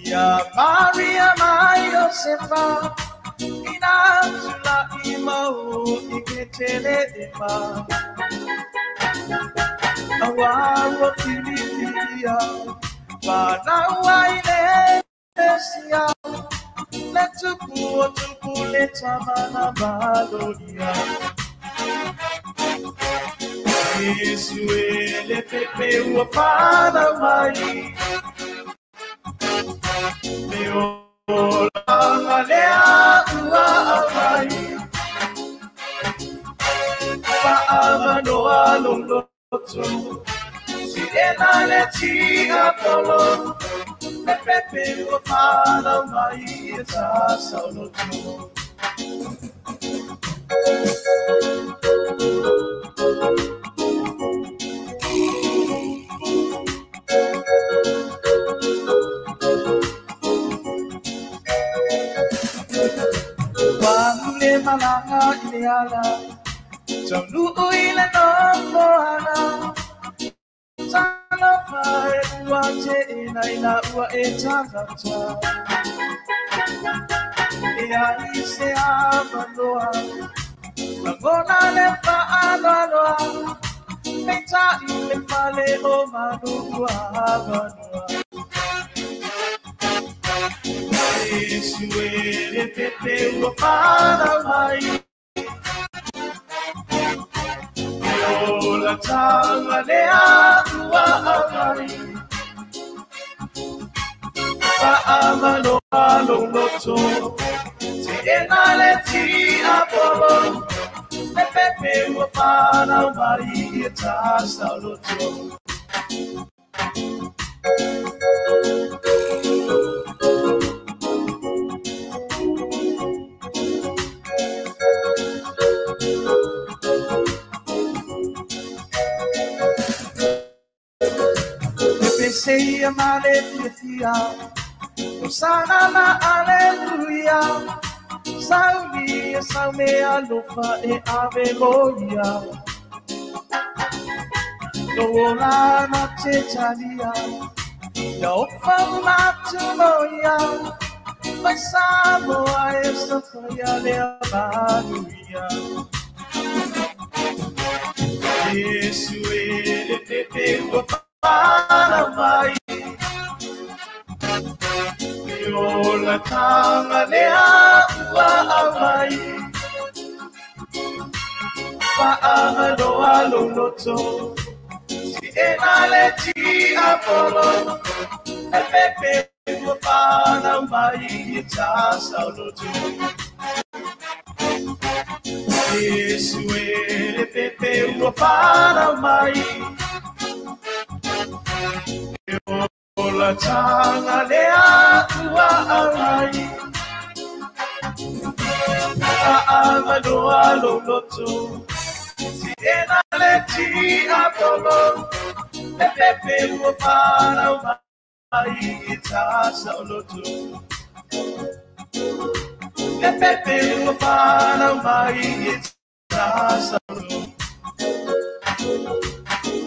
Ya Maria mai Josefa ina tula imau iketele ema awa wa filifia panaua ile mesia letupu tupu letamana balolia Yesu ele pepe ua para mai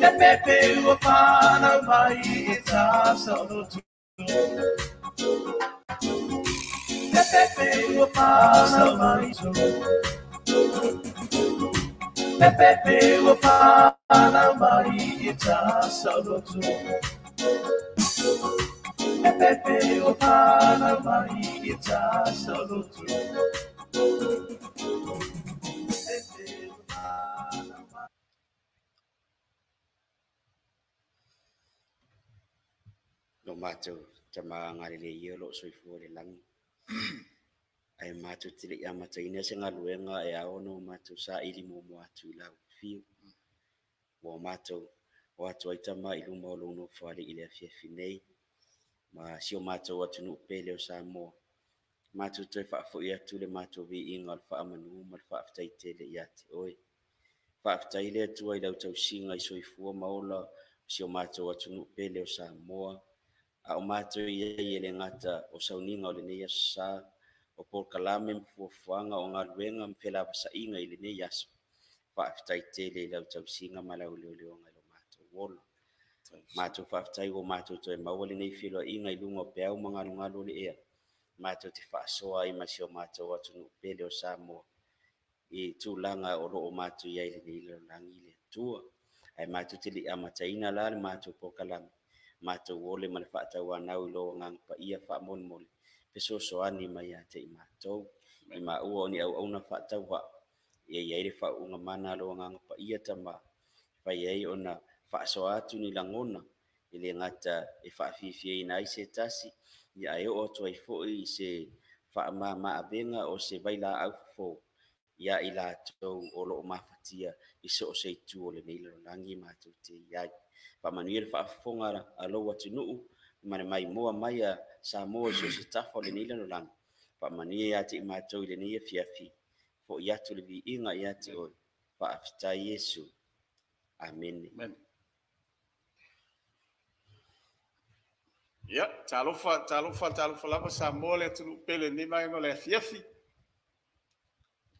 Te pepe ua whanau mai i tā saolotu. Te pepe ua whanau mai Te pepe ua whanau mai i tā saolotu. Te pepe ua whanau mai i tā saolotu. Lo mātou tama ngalele ia lo soifua le langi. Ai mātou te le ia mataina se ngaluenga e ao no mātou sa ili mo mo atu i lau fiu. Mo mātou o atu ai tama i luma o lono whare i le afiafi nei. Ma si o mātou atu nu pele o Samoa. Mātou toe whaafoi atu le mātou vi inga o le whaamanu ma le whaaftai tele i ate oe. Whaaftai le atua i lau tausinga i soifua maola si o mātou atu nu pele o Samoa. A o mātou ia i ele ngata o sauninga o lenei aso sa, o polokalame ma fuafuaga o galuega ma felavasaʻiga i lenei aso. Faafetai tele i lau tausiga ma lau leoleoga i lo matou ola. Matou faafetai ua matou toe maua lenei feloaiga i luga o peau ma galugalu o le ea. Matou te faasoa ai ma si o matou atunuu pele o Samoa i tulaga o loo matou i ai i lenei lalolagi le Atua. Ae matou te le i amataina la le matou polokalame, matou ole ma le faatauanau i lou agaga paia faamolemole, fesoasoani mai ia te i matou. I maua o ni auauna faatauvaa, ia i ai le faauuga mana a lou agaga paia tama, fai ai ona faasoa atu ni lagona, e le gata e faafiafiaina ai se tasi, ia ae oo atu ai foi se faamama avega o se vailaau fofo, ia i latou o loo mafatia i so o se itu o lenei lalolagi matou te i ai. Faamanuia le faafofoga a lou atunuu ma le maimoa mai a Samoa i so o se tafa o lenei lalolagi. Faamanuia ia te i matou i lenei afiafi, fo'i atu le viiga ia te oe. Faafetai Iesu. Amene. Amen. Ia, talofa, talofa, talofa lava Samoa le atunuu pele nei vaega o le afiafi.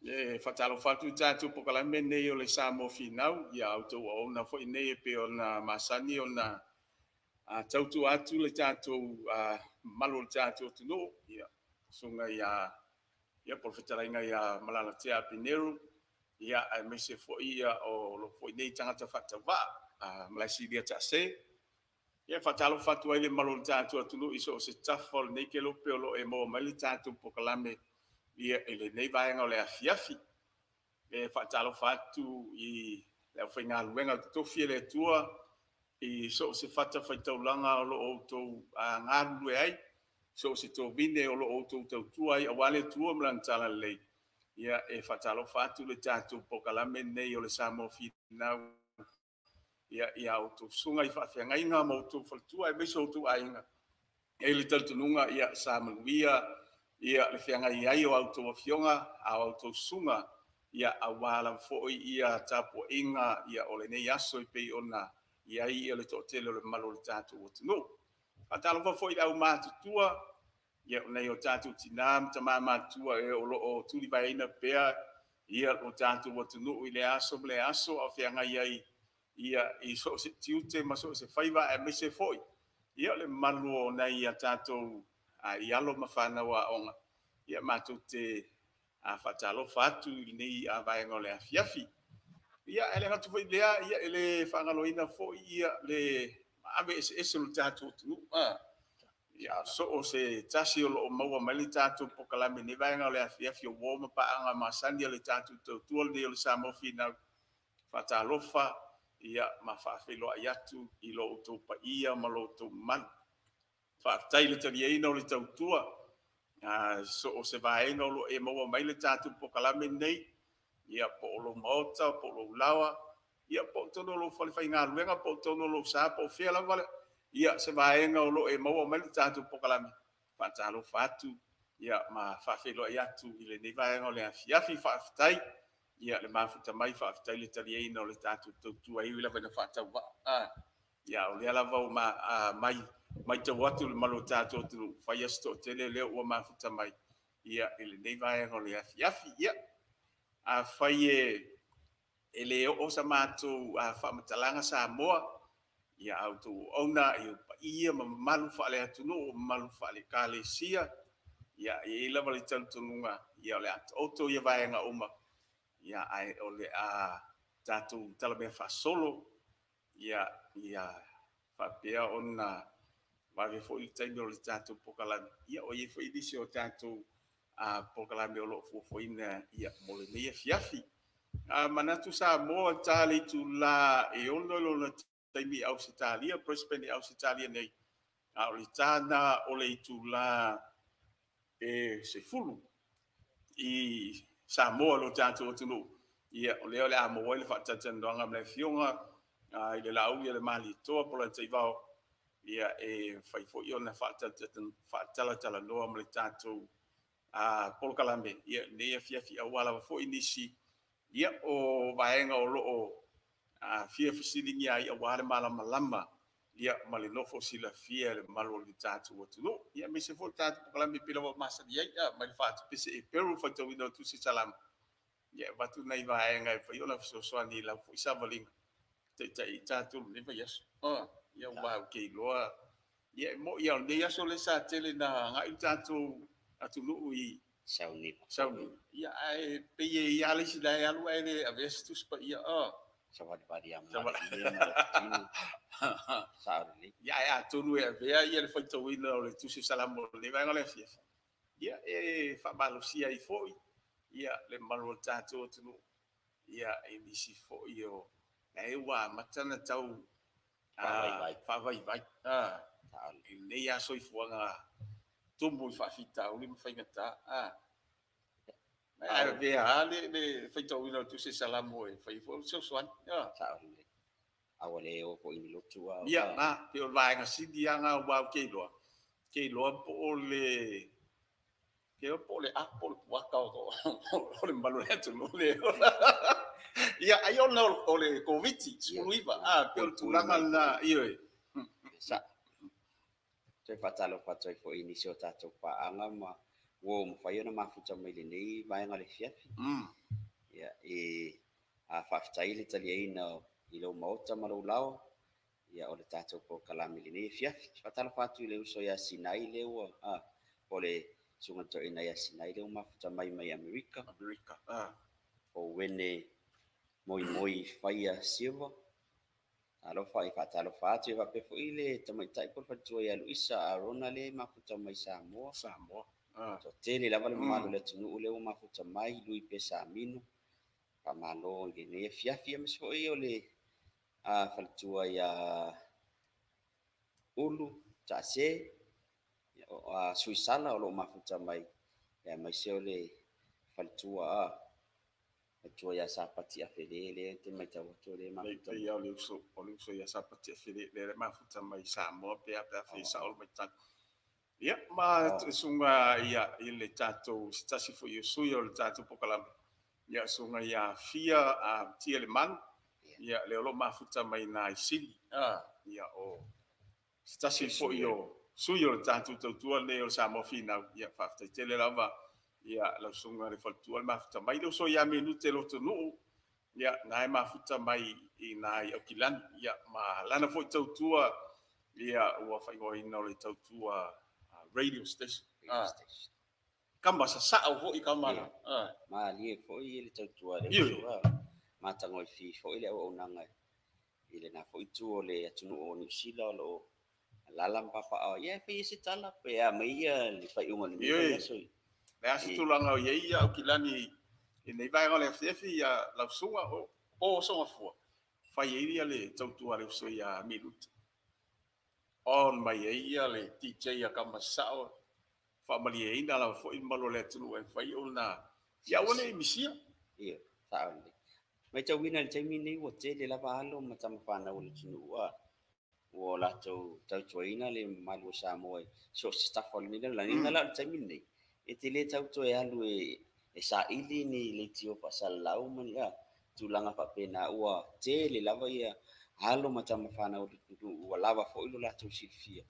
E faatalofa atu i tatou polokalame nei o le Samoa Finau, ia outou auauna foi nei e pei ona masani ona tautua atu le tatou mamalu o le tatou atunuu, ia susuga ia po o le fetalaiga ia Malalatea Apineru, ia aemaise foi ia o lo foi nei tagata faatauvaa, Malaesilia Taase. Ia faatalofa atu ai le mamalu o le tatou atunuu i so o se tafa o lenei kelope o lo o e maua mai le tatou polokalame ia i lenei vaega o le afiafi. E faatalofa atu i le aufaigaluega totofi e le Atua i so o se fatafaitaulaga o lo o outou galulue ai, so o se tovine o lo o outou tautua ai aua le Atua ma lana talalelei. Ia e faatalofa atu le tatou polokalame nei o le Samoa Finau ia ia outou susuga i faafeagaiga ma outou faletua aemaise o outou aiga. E le talitonuga ia sa manuia ia le feagai ai o outou afioga a o outou susuga ia aua lava foi ia tapuaiga ia o lenei aso e pei ona i ai ia le toatele o le mamalu o le tatou atunuu. Faatalofa foi i le aumatutua ia o nei o tatou tinā ma tamā matutua e o lo o tulivaeina pea ia lo tatou atunuu i le aso ma le aso a o feagai ai ia i so o se tiute ma so o se faiva aemaise foi ia le mamalu o nai a tatou i alo ma fanau aoga. Ia matou te faatalofa atu i lenei vaega o le afiafi. Ia e le gata foi lea, ia e le faagaloina foi ia le ave eseese o le tatou atunuu. Ia so o se tasi o lo o maua mai le tatou polokalame nei vaega o le afiafi o uo ma paaga masani a le tatou tautua lenei o le Samoa Finau. Faatalofa ia ma faafeiloai atu i lo outou paia ma lo outou mamalu. Faafetai le taliaina o le tautua. So o se vaega o lo o e maua mai le tatou polokalame nei, ia po o lou maota, po o lou laoa, ia po o totonu o lou fale faigaluega, po o totonu o lou sa, po o fea lava ia se vaega o lo o e maua mai le tatou polokalame. Faatalofa atu ia ma faafeiloai atu i lenei vaega o le afiafi. Faafetai ia le mafuta mai, faafetai le taliaina o le tatou tautua e ui lava ina faatauvaa. Ia o lea lava ua mai tau atu le mamalu o tatou atunuu, fai aso toatele lea ua mafuta mai ia i lenei vaega o le afiafi. Ia afai e E le oo sa matou faamatalaga Samoa, ia a outou auauna i paia ma mamalu faale-atunuu, mamalu faale-ekalesia, ia e i ai lava le talitonuga, ia o le a taoto ia vaega uma, ia ae o le a tatou talamea faasolo, ia faapea ona vave foi le taimi o le tatou polokalame, ia o i ai foi nisi o tatou polokalame o lo o fuafuaina ia mo lenei afiafi. Manatu Samoa ta le itula e 6 lona taimi i Ausetalia, Brisbane i Ausetalia nei, a o le ta lena o le itula e 10 i Samoa lo tatou atunuu. Ia o lea o le a maua ai le faatalatalanoaga ma le afioga i le Laauli a le Malietoa Polataivao, ia e fai foi ona faatalatalanoa ma le tatou polokalame ia lenei afiafi aua lava foi nisi ia o vaega o lo o fia fesiligia ai aua le malamalama ia ma le nofo silafia e le mamalu o le tatou atunuu. Ia aemaise foi le tatou polokalame pei lava ona masani ai, mai le 4 tupe Eperu faitauina o Tusi Salamo, ia e avatu nai vaega e fai ona fesoasoani i lau foi savaliga taitai i tatou lenei vaiaso. Ia aua ou te iloa, ia e moni lava o lenei aso lea sa tele na agai le tatou atunuu i sauniga. Sauniga. Ia ae pei e i ai lava le isi la e alu ae le avea se Tusi Paia. Savalivali lava ma le ma le tino. Sao lelei. Ia ae atonu e avea ia le faitauina o le Tusi Salamo o lenei vaega o le afiafi, ia e faamalosia ai foi ia le mamalu o le tatou atunuu ia i nisi foi o la ua amata ona tau faavaivai. Faavaivai. Sao. I lenei lava soifuaga tumu i faafitauli ma faigata. Ae avea lava le faitauina o le Tusi Salamo e fai foi o le fesoasoani. Sao lelei. A ua le oo foi i ni lotu a. Ia, na, pei o le vaega sili lava na aua ou te iloa, po o le a po o le kuata o le mamalu o le atunuu le. Ia, ai ona o le Koviti-19, pei o le tulaga lena, ioe. Sa. Toe faatalofa atu ai foi i nisi o tatou paaga ma ua mafai ona mafuta mai lenei vaega o le afiafi. Ia, e faafetai le taliaina i lou maota ma lou laoa, ia o le tatou polokalame i lenei afiafi. Faatalofa atu i le uso ia Sinai lea ua, po o le susuga toeaina ia Sinai lea ua mafuta mai Amerika. Amerika. O Wene Moimoi Faia Silva. Alofa e faatalofa atu e faapea foi le tamaitai po o le faletua ia Luisa Arona lea e mafuta mai Samoa. Samoa. Toatele lava le mamalu o le atunuu lea ua mafuta mai, Lui Pesamino. Faamalo i lenei afiafi, aemaise foi o le faletua ia Ulu Taase, Suisala o lo o mafuta mai, aemaise o le faletua faletua ia Sapati Afele lea te matau atu o lea e mafuta mai. Mai. O le uso ia Sapati Afele lea e mafuta mai Samoa pe a fai sao le maitau. Ia, ma susuga ia i le tatou, se tasi foi o sui o le tatou polokalame, ia susuga ia Fia Tia Le Malu, ia lea o lo o mafuta mai na i Sini. Ia o se tasi foi o sui o le tatou tautua lenei o le Samoa Finau, ia faafetai tele lava ia lau susuga le faletua le mafuta mai. Le uso ia Minute Lotonuu, ia na e mafuta mai i na i Aukilani, ia ma lana foi tautua, ia ua faaigoaina o le tautua radio station. Radio station. Kama sasao foi kama. Ia. Malie foi le tautua le Ioe. uso matagofie foi le auaunaga i lena foi itu o le atunuu o Niu Sila o lo o alala ma papaaao. Ia e fai se tala pe a mai ia le faaiuga o lenei Ioe. vaiaso. Le a se tulaga o i ai ia Aukilani i nei vaega o le afiafi ia lau susuga o Sogafua fai ai ia le tautua le uso ia Minute. On mai ai ia le DJ a kama sao faamalieina lava foi le mamalu o le atunuu e fai ona ia aua ne i misia. Ia, sao lelei. Matauina i le taimi lenei ua tele lava alo ma tamafanau o le atunuu ua latou tautuaina le mamalu o Samoa i so o se tafa o lenei lalolagi. La o le taimi lenei, e te le tau toe alu e saili ni leitio faasalalau ma ni tulaga faapena. Ua tele lava ia alo ma tamafanau o le atunuu ua lava foi lo latou silafia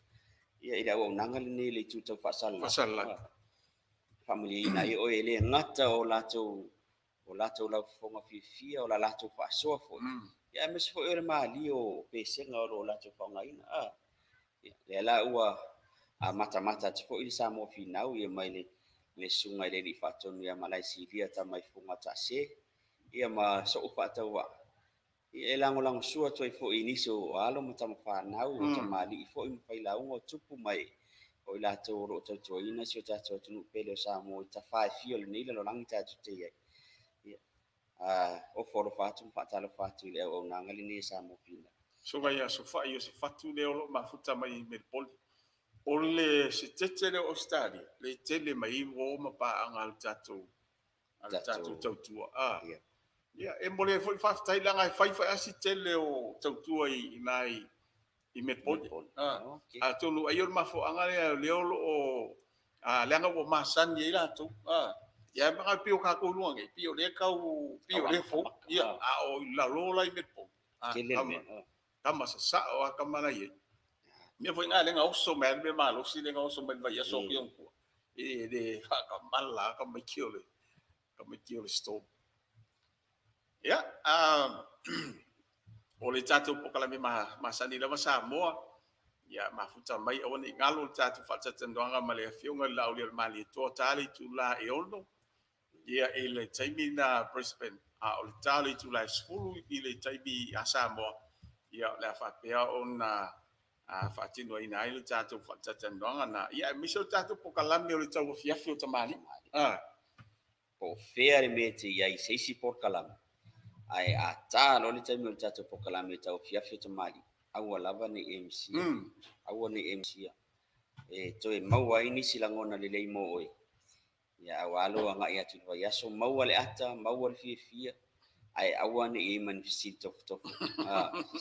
ia i le auaunaga lenei i le itu tau faasalalau. Faasalalau. Faamalieina ai oe e le gata o latou O latou laufofoga fiafia, o la latou faasoa foi. Ia aemaise foi o le malie o pesega o lo o latou faaaogaina. Ia, lea la ua amatamata atu foi le Samoa Finau ia mai le susuga i le Alii Faatonu ia Malaesilia Tamaifuga Taase, ia ma so'u faatauvaa, ia e lagolagosua atu ai foi i nisi o alo ma tamafanau, o tamalii foi ma failauga o tupu mai o i latou o lo o tautuaina si o tatou atunuu pele o Samoa i tafa e fia o lenei lalolagi tatou te i ai. Ia, ofo alofa atu ma faatalofa atu i le auaunaga lenei e Samoa Finau. Susuga ia Sofai Iosefatu lea o lo o mafuta mai i Melipoli. O le setete lea o Ausetalia, le tele mai ai uo ma paaga a le tatou tautua. Ia, e momoli ai foi le faafetai leaga e fai foi lava si tele o tautua i ina i Melipoli. Atonu ai o le mafuaaga lea lea o lo o leaga ua masani ai latou. Ia maga pei o tatou luga nei, pei o lea tau, pei o lea fou. Ia, a o i lalo la i Melipoli. Tama sasao a tama la i ai. Mea foi ngā lenga oso mai le malosi lenga oso mai le vaiaso o ki ongua. E le whakamala ka mai ki o le storm. Ia, o le tātou pokalame masani lava Samoa, ia mafuta mai aua nei galo le tātou faatatalanoaga ma le afioga i le Lauli o le Malietoa ta le itula e 6, ia i le taimi na Brisbane, a o le ta le itula e 10 i le taimi a Samoa, ia o le a faapea ona faatinoina ai le tātou faatatalanoaga na. Ia aemaise o le tātou pokalame o le tauafiafi o tamalii. Po o fea le mea te i ai se isi pokalame, ae a tā loa le taimi o le tātou pokalame o le tauafiafi o tamalii, aua lava nei MC, aua nei MC e toe maua ai nisi lagona lelei mo oe. Ia aua lo agai atu i le vaiaso, maua le ata, maua le fiafia, ae aua nei i ai ma ni fesili tofotofo.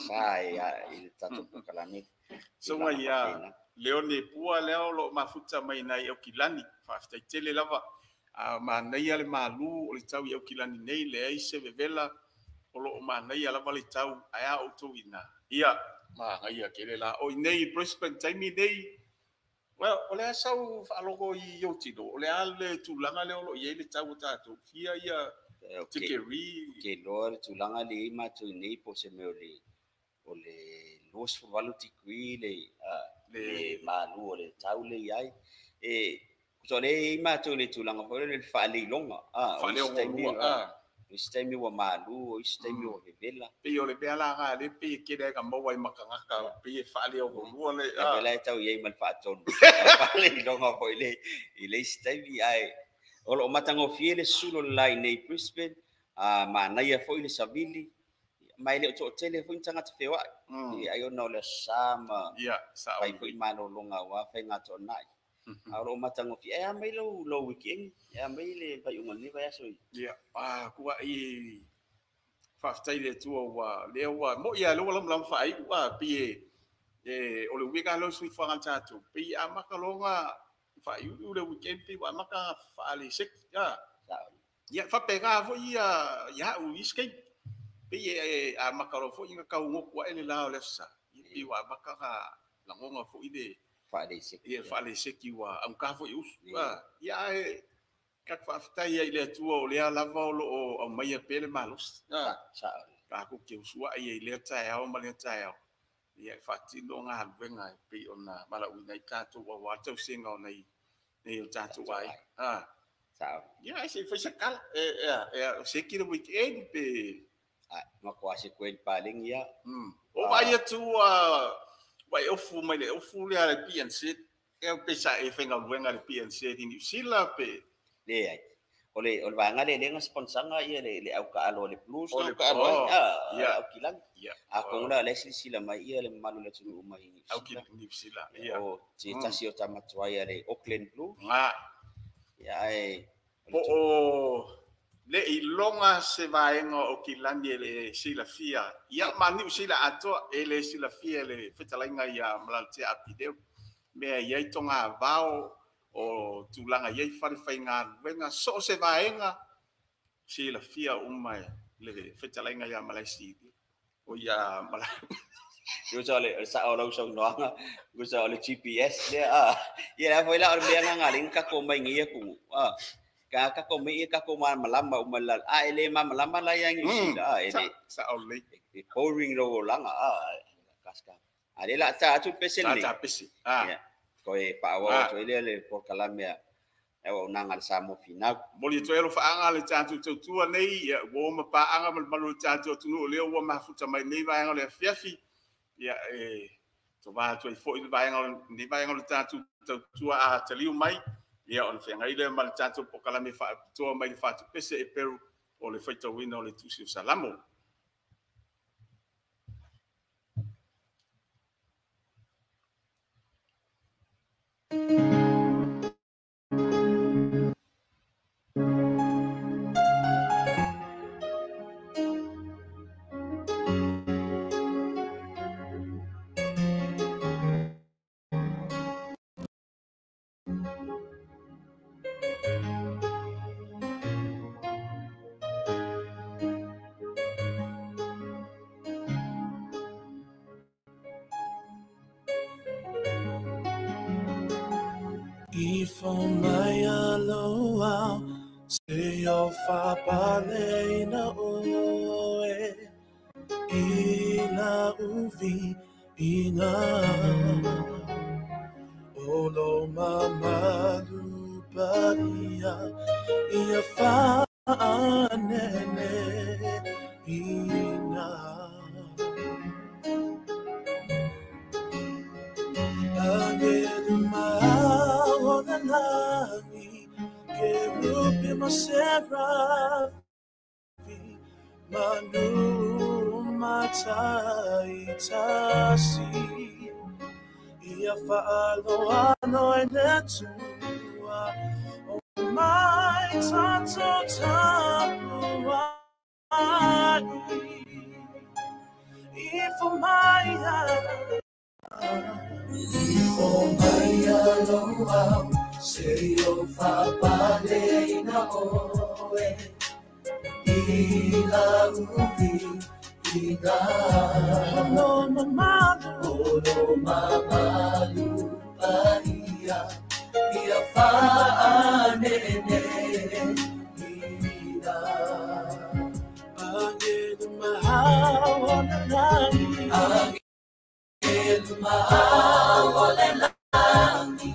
Sa e i le tātou pokalame. Susuga ia Leone Pua lea o lo o mafuta mai nai Aukilani, faafetai tele lava. Manaia le malu o le tau i Aukilani nei, leai se vevela o lo o manaia lava le tau, ae a outou i ina. Ia, manaia tele la. O i nei i Brisbane taimi nei, well, o le a sau faalogo i Autino, o le a le tulaga lea o lo o i ai le tau o tatou, fia ia tikeri. Ke loa le tulaga le i matou i nei po o se mea o le 28 degree le malu o le tau le i ai. E so le i matou le tulaga foi le faaleiloga. Faaleogolua. O isi taimi ua malu, o isi taimi ua vevela. Pei o le mea la nga le pei e kele ai ka maua i makagaka, pei e faaleogolua le. Ia pela e tau i ai ma le faatonu. Faaleiloga foi le i le isi taimi ae o lo o matagofie le sulo le lai nei Brisbane, manaia foi le savili. Mai le o toatele foi ni tagata feoai. Ai ona o le aso sa ma fai foi malologa aua faiga toanai. A o lo o matagofie. E a mai lou weekend, e a mai le vaiuga o lenei vaiaso i. Ia, kua i faafetai le Atua ua lea ua moi ia lea ua lamalama faaiu pei e o le uiga lea o le soifuaga a tatou, pei amata loa faaiuiu le weekend pei ua amata faaleseki. Ia faapena foi ia au i isi taimi. Pei e amata loa foi na tau gotu ae le la o le aso sa. Ia pei ua amata na lagona foi le faaleseki. Ia faaleseki ua augata foi usu. Ia ae tatou faafetai ai i le Atua o lea lava o lo o aumaia pea le malosi. Tatou te usuai ai i lea taeao ma lea taeao. Ia e faatino galuega e pei ona valaauina ai tatou aua le tausiga o nai o tatou aiga. Ia, se i fai se tala. E seki le weekend pe makoa se koe le palengi ia. O vai atu vai ofu mai le ofu lea le PNC. E pe sa e whainga luenga le PNC i New Zealand pe. Leai. O le vaega le lenga sponsaga ia le au kaalo le Blues no kaalo ai au kilani. A konga le silasila mai ia le mamalu le atunuu mai New Au ki Zealand. New Zealand. Ia. O te tasi o tamatuai a le Auckland Blues. Ia ae Po o le ilonga se vaega o kilani e le silafia. Ia ma New Zealand atoa e le silafia le fetalaiga ia Malalatea Apideo. Mea ia i tonga vao o tulaga ia i fale faigaluega so o se vaega silafia uma e le fetalaiga ia Malaisi. O ia Malai. Usa o le sao lau saunoaga, usa o le GPS lea. Ia la foi la o le mea nga nga ka ko mai ngia ku. Ka ko me ka ko malama o malal a ele malama la yang isi la ele sa ole e boring lo langa a kaska a le la ta tu pese le ta pese a ko e pa wa to ele le por kalamea e o nanga le Samoa Finau moli to elo faanga le tatu tua nei wo ma paanga ma malu tatu tunu le o mafuta mai nei vaenga le fiafi ia e to va to i fo i vaenga ni vaenga le tatu tua a taliu mai ia on whengai le ma le tātou pokalame whaapitoa mai le whātupese e peru o le whaitauina o le tusi o Salamo. Ifo mai aloa se o fapale na oe ina uvi ina olo mamalu paia ia faanene ina Langi, kerubi maserafi, manu matai tasi, ia faaloalo e le Atua, o mai tatou tapuai, ifo mai ifo mai aloa. Se o fapale na oe ila uvi ina olo mamalu paia ia faanene ina angelu mahau o le langi angelu mahau o le langi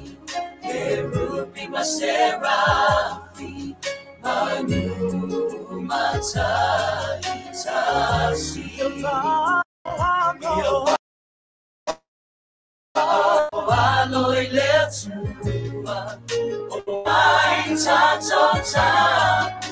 Kerubi maserafi, manu matai tasi. Ia faaloalo i le Atua, o mai tatou tapuai.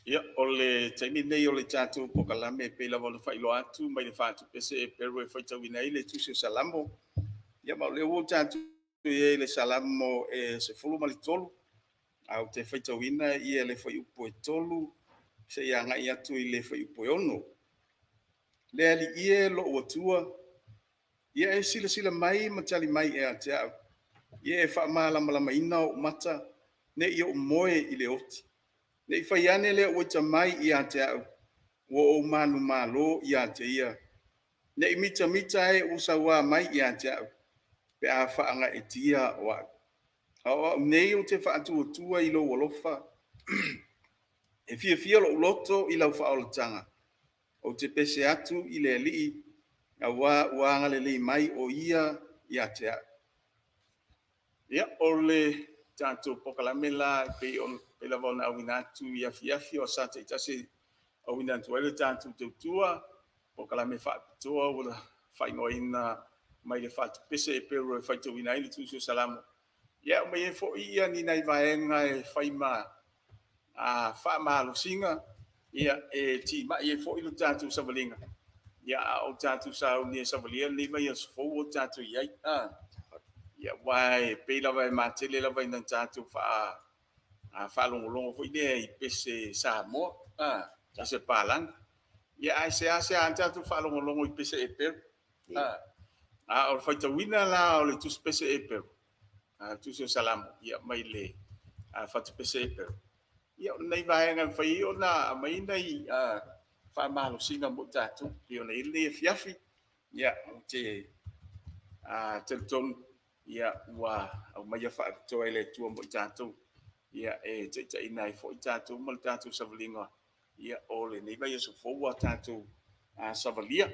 Ia, o le taimi nei o le tatou pokalame pe lava ona faailoa atu mai le faatupese e pero e faitauina ai le tusi o Salamo. Ia, ma o lea ua tatou i ai le Salamo e 13, a ou te faitauina ia le fuaiupu e 3 seia agai atu i le fuaiupu e 6. Le Alii e lou Atua, ia e silasila mai ma tali mai e a te au. Ia e faamalamalamaina ou mata, ne i ou moe i le oti. Ne i fai ane lea ua mai ia te au, ua ou manumalo ia te ia. Ne i mitamita e ua sauā mai ia te au, pe a faagaeetia o au. A o au nei ou te faatuatua i lou alofa, e fiafia lou loto i lau faaolataga. Ou te pese atu i le Alii, auā ua agalelei mai o ia ia te au. Ia, o le tatou pokalame la pei on pe lava ona auina atu i afiafi o sa taitasi auina atu ai le tatou tautua pokalame faapitoa ua faaigoaina mai le fatupese e pero e faitauina ai le Tusi o Salamo. Ia aumai ai foi ia ni nai vaega e fai ma faamalosiga, ia e timai ai foi lo tatou savaliga. Ia a o tatou sauni e savalia lenei vaiaso fou o tatou i ai. Ia aua e pei lava e matele lava ina tatou faalogologo foi lea i pese Samoa, pese palagi. Ia ae seasea tatou faalogologo i pese Eperu. A o le faitauina la o le Tusi Pese Eperu, Tusi o Salamo, ia mai le fatupese Eperu. Ia o lenei vaega e mafai ai ona aumai nai faamalosiga mo tatou pei ona i ai lenei afiafi. Ia ou te talitonu ia ua aumaia faapitoa e le Atua mo i tatou, ia e taitaiina ai foi tatou ma le tatou savaliga, ia o lenei vaiaso fou ua tatou savalia.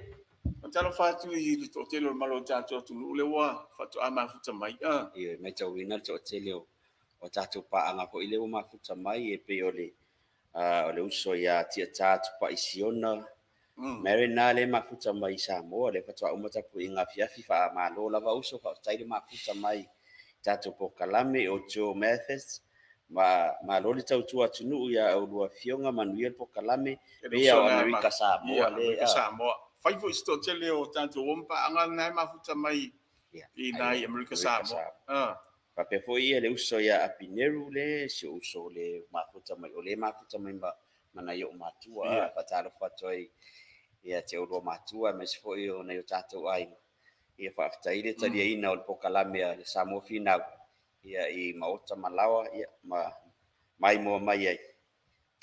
Talofa atu i le toatele o le malo o tatou atunuu lea ua faatoa mafuta mai. Ia, matauina le toatele o tatou paaga foi lea ua mafuta mai, e pei o le uso ia Tiata Tupai Siona, Marina le mafuta mai i Samoa, le faatoa uma tapuaiga afiafi, faamalo lava uso, faafetai le mafuta mai tatou polokalame o Joe Mathis, ma malo le tautua atunuu ia oulua afioga, manuia le polokalame, pei o Amerika Samoa le Amerika Samoa. Fai foi se toatele o tatou ompaaga lena e mafuta mai i nai Amerika Samoa. Faapea foi ia le uso ia Apineru le, si uso le mafuta mai, o le mafuta mai ma nai ou matua, faatalofa atu ai ia te oulua matua, aemaise foi o nai o tatou aiga. Ia faafetai le taliaina o le polokalame a le Samoa Finau, ia i maota malaoa, ia ma maimoa mai ai.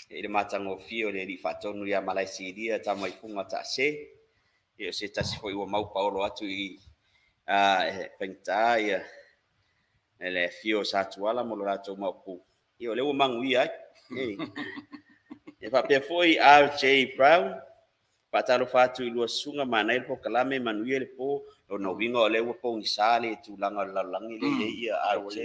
I le matagofie o le alii faatonu ia Malaesilia Tamaifuga Taase, ia o se tasi foi ua mau paolo atu i faigata ia le afio o Satuala ma lo latou maopu, ia o lea ua manuia ai. E faapea foi RJ Brown, faatalofa atu i lua susuga, manaia le polokalame, manuia le po, lona uiga o lea ua pogisa le tulaga o le lalolagi le i ai ia RJ.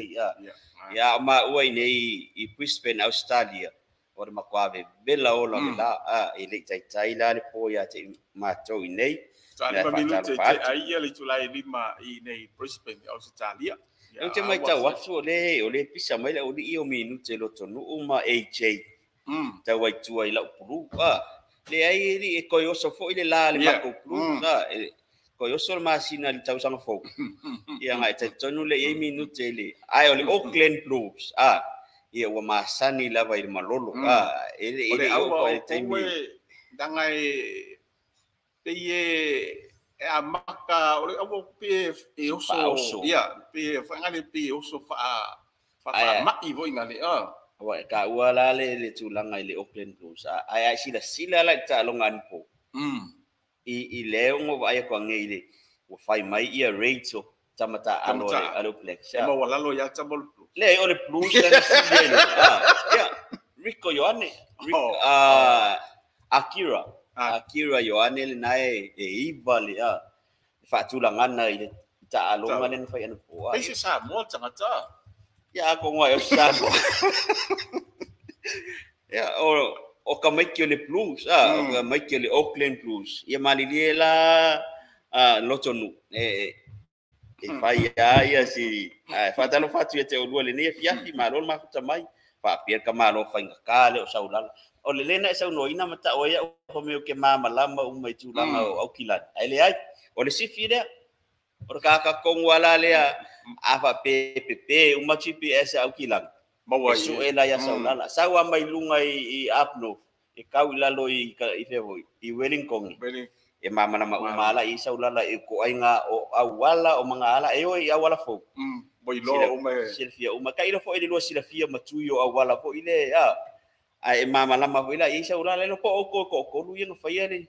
Ia o maua i nei i Brisbane, Australia, o le matua vevela ola le la, e le i taitai la le po ia te matou i nei. 5 minute te ai ia le itulai 5 i nei Brisbane, Australia. Eu te matau atu o le pisa mai le aualii o minute lotonuu ma AJ tau ai tua i lau pulu. Le ai e koe oso foi le la le makou pulu. Koe oso le masina le tausaga fou. Ia ngai talitonu le i ai minute le. Ai o le Auckland Blues. Ia ua masani lava i le malolo. E le O le i aua o le o taimi. koe danga e pe e amaka o le aua pe e oso. Faaoso. Ia, pe whaingale pe oso wha mai voi ngale. Aua e ka ua la le tulaga i le Auckland Blues. Ai ai sila sila la i taaloga anapo. I le ongo vaai atu ange i le ua fai mai ia rates o tamata alo Tamata. alo Blacks. E maua lalo ia tama o le Blues. Le o le Blues la sili ai le. Ia, Rico Ioane. Rico, Akira. Akira Ioane le nae e iva le faatulagana i le taaloga le na fai anapo. Pei se Samoa tagata. Ia ko ngā o Samoa. Ia o ka maiki o le Blues, o ka maiki o le Auckland Blues. Ia malilie la lotonu. E fai ia ia si faatalofa atu ia te olua lenei afiafi, malo le mafuta mai. Faapea ka malo faigata le o saulala. O le lena e saunoaina ma ta'o ai a'u mea o ke mamalama uma i tulaga o Aukilani. Ae leai, o le sifi lea. O le kakakongo ala lea, a faapea pepe uma GPS a Aukilani. Maua E sue la ia saulala. Sau a mai luga i Up North, e kau i lalo i fea foi, i Wellington. E mamalama uma ala i saulala e ko aiga o auala o mga ala, e oi i auala fou. Moi loa uma e. Silafia uma. Ka ilo foi le lua silafia matui o auala foi le, Ai e mamalama foi la i saulala, e lo po o ko ko kolu ia no whaia le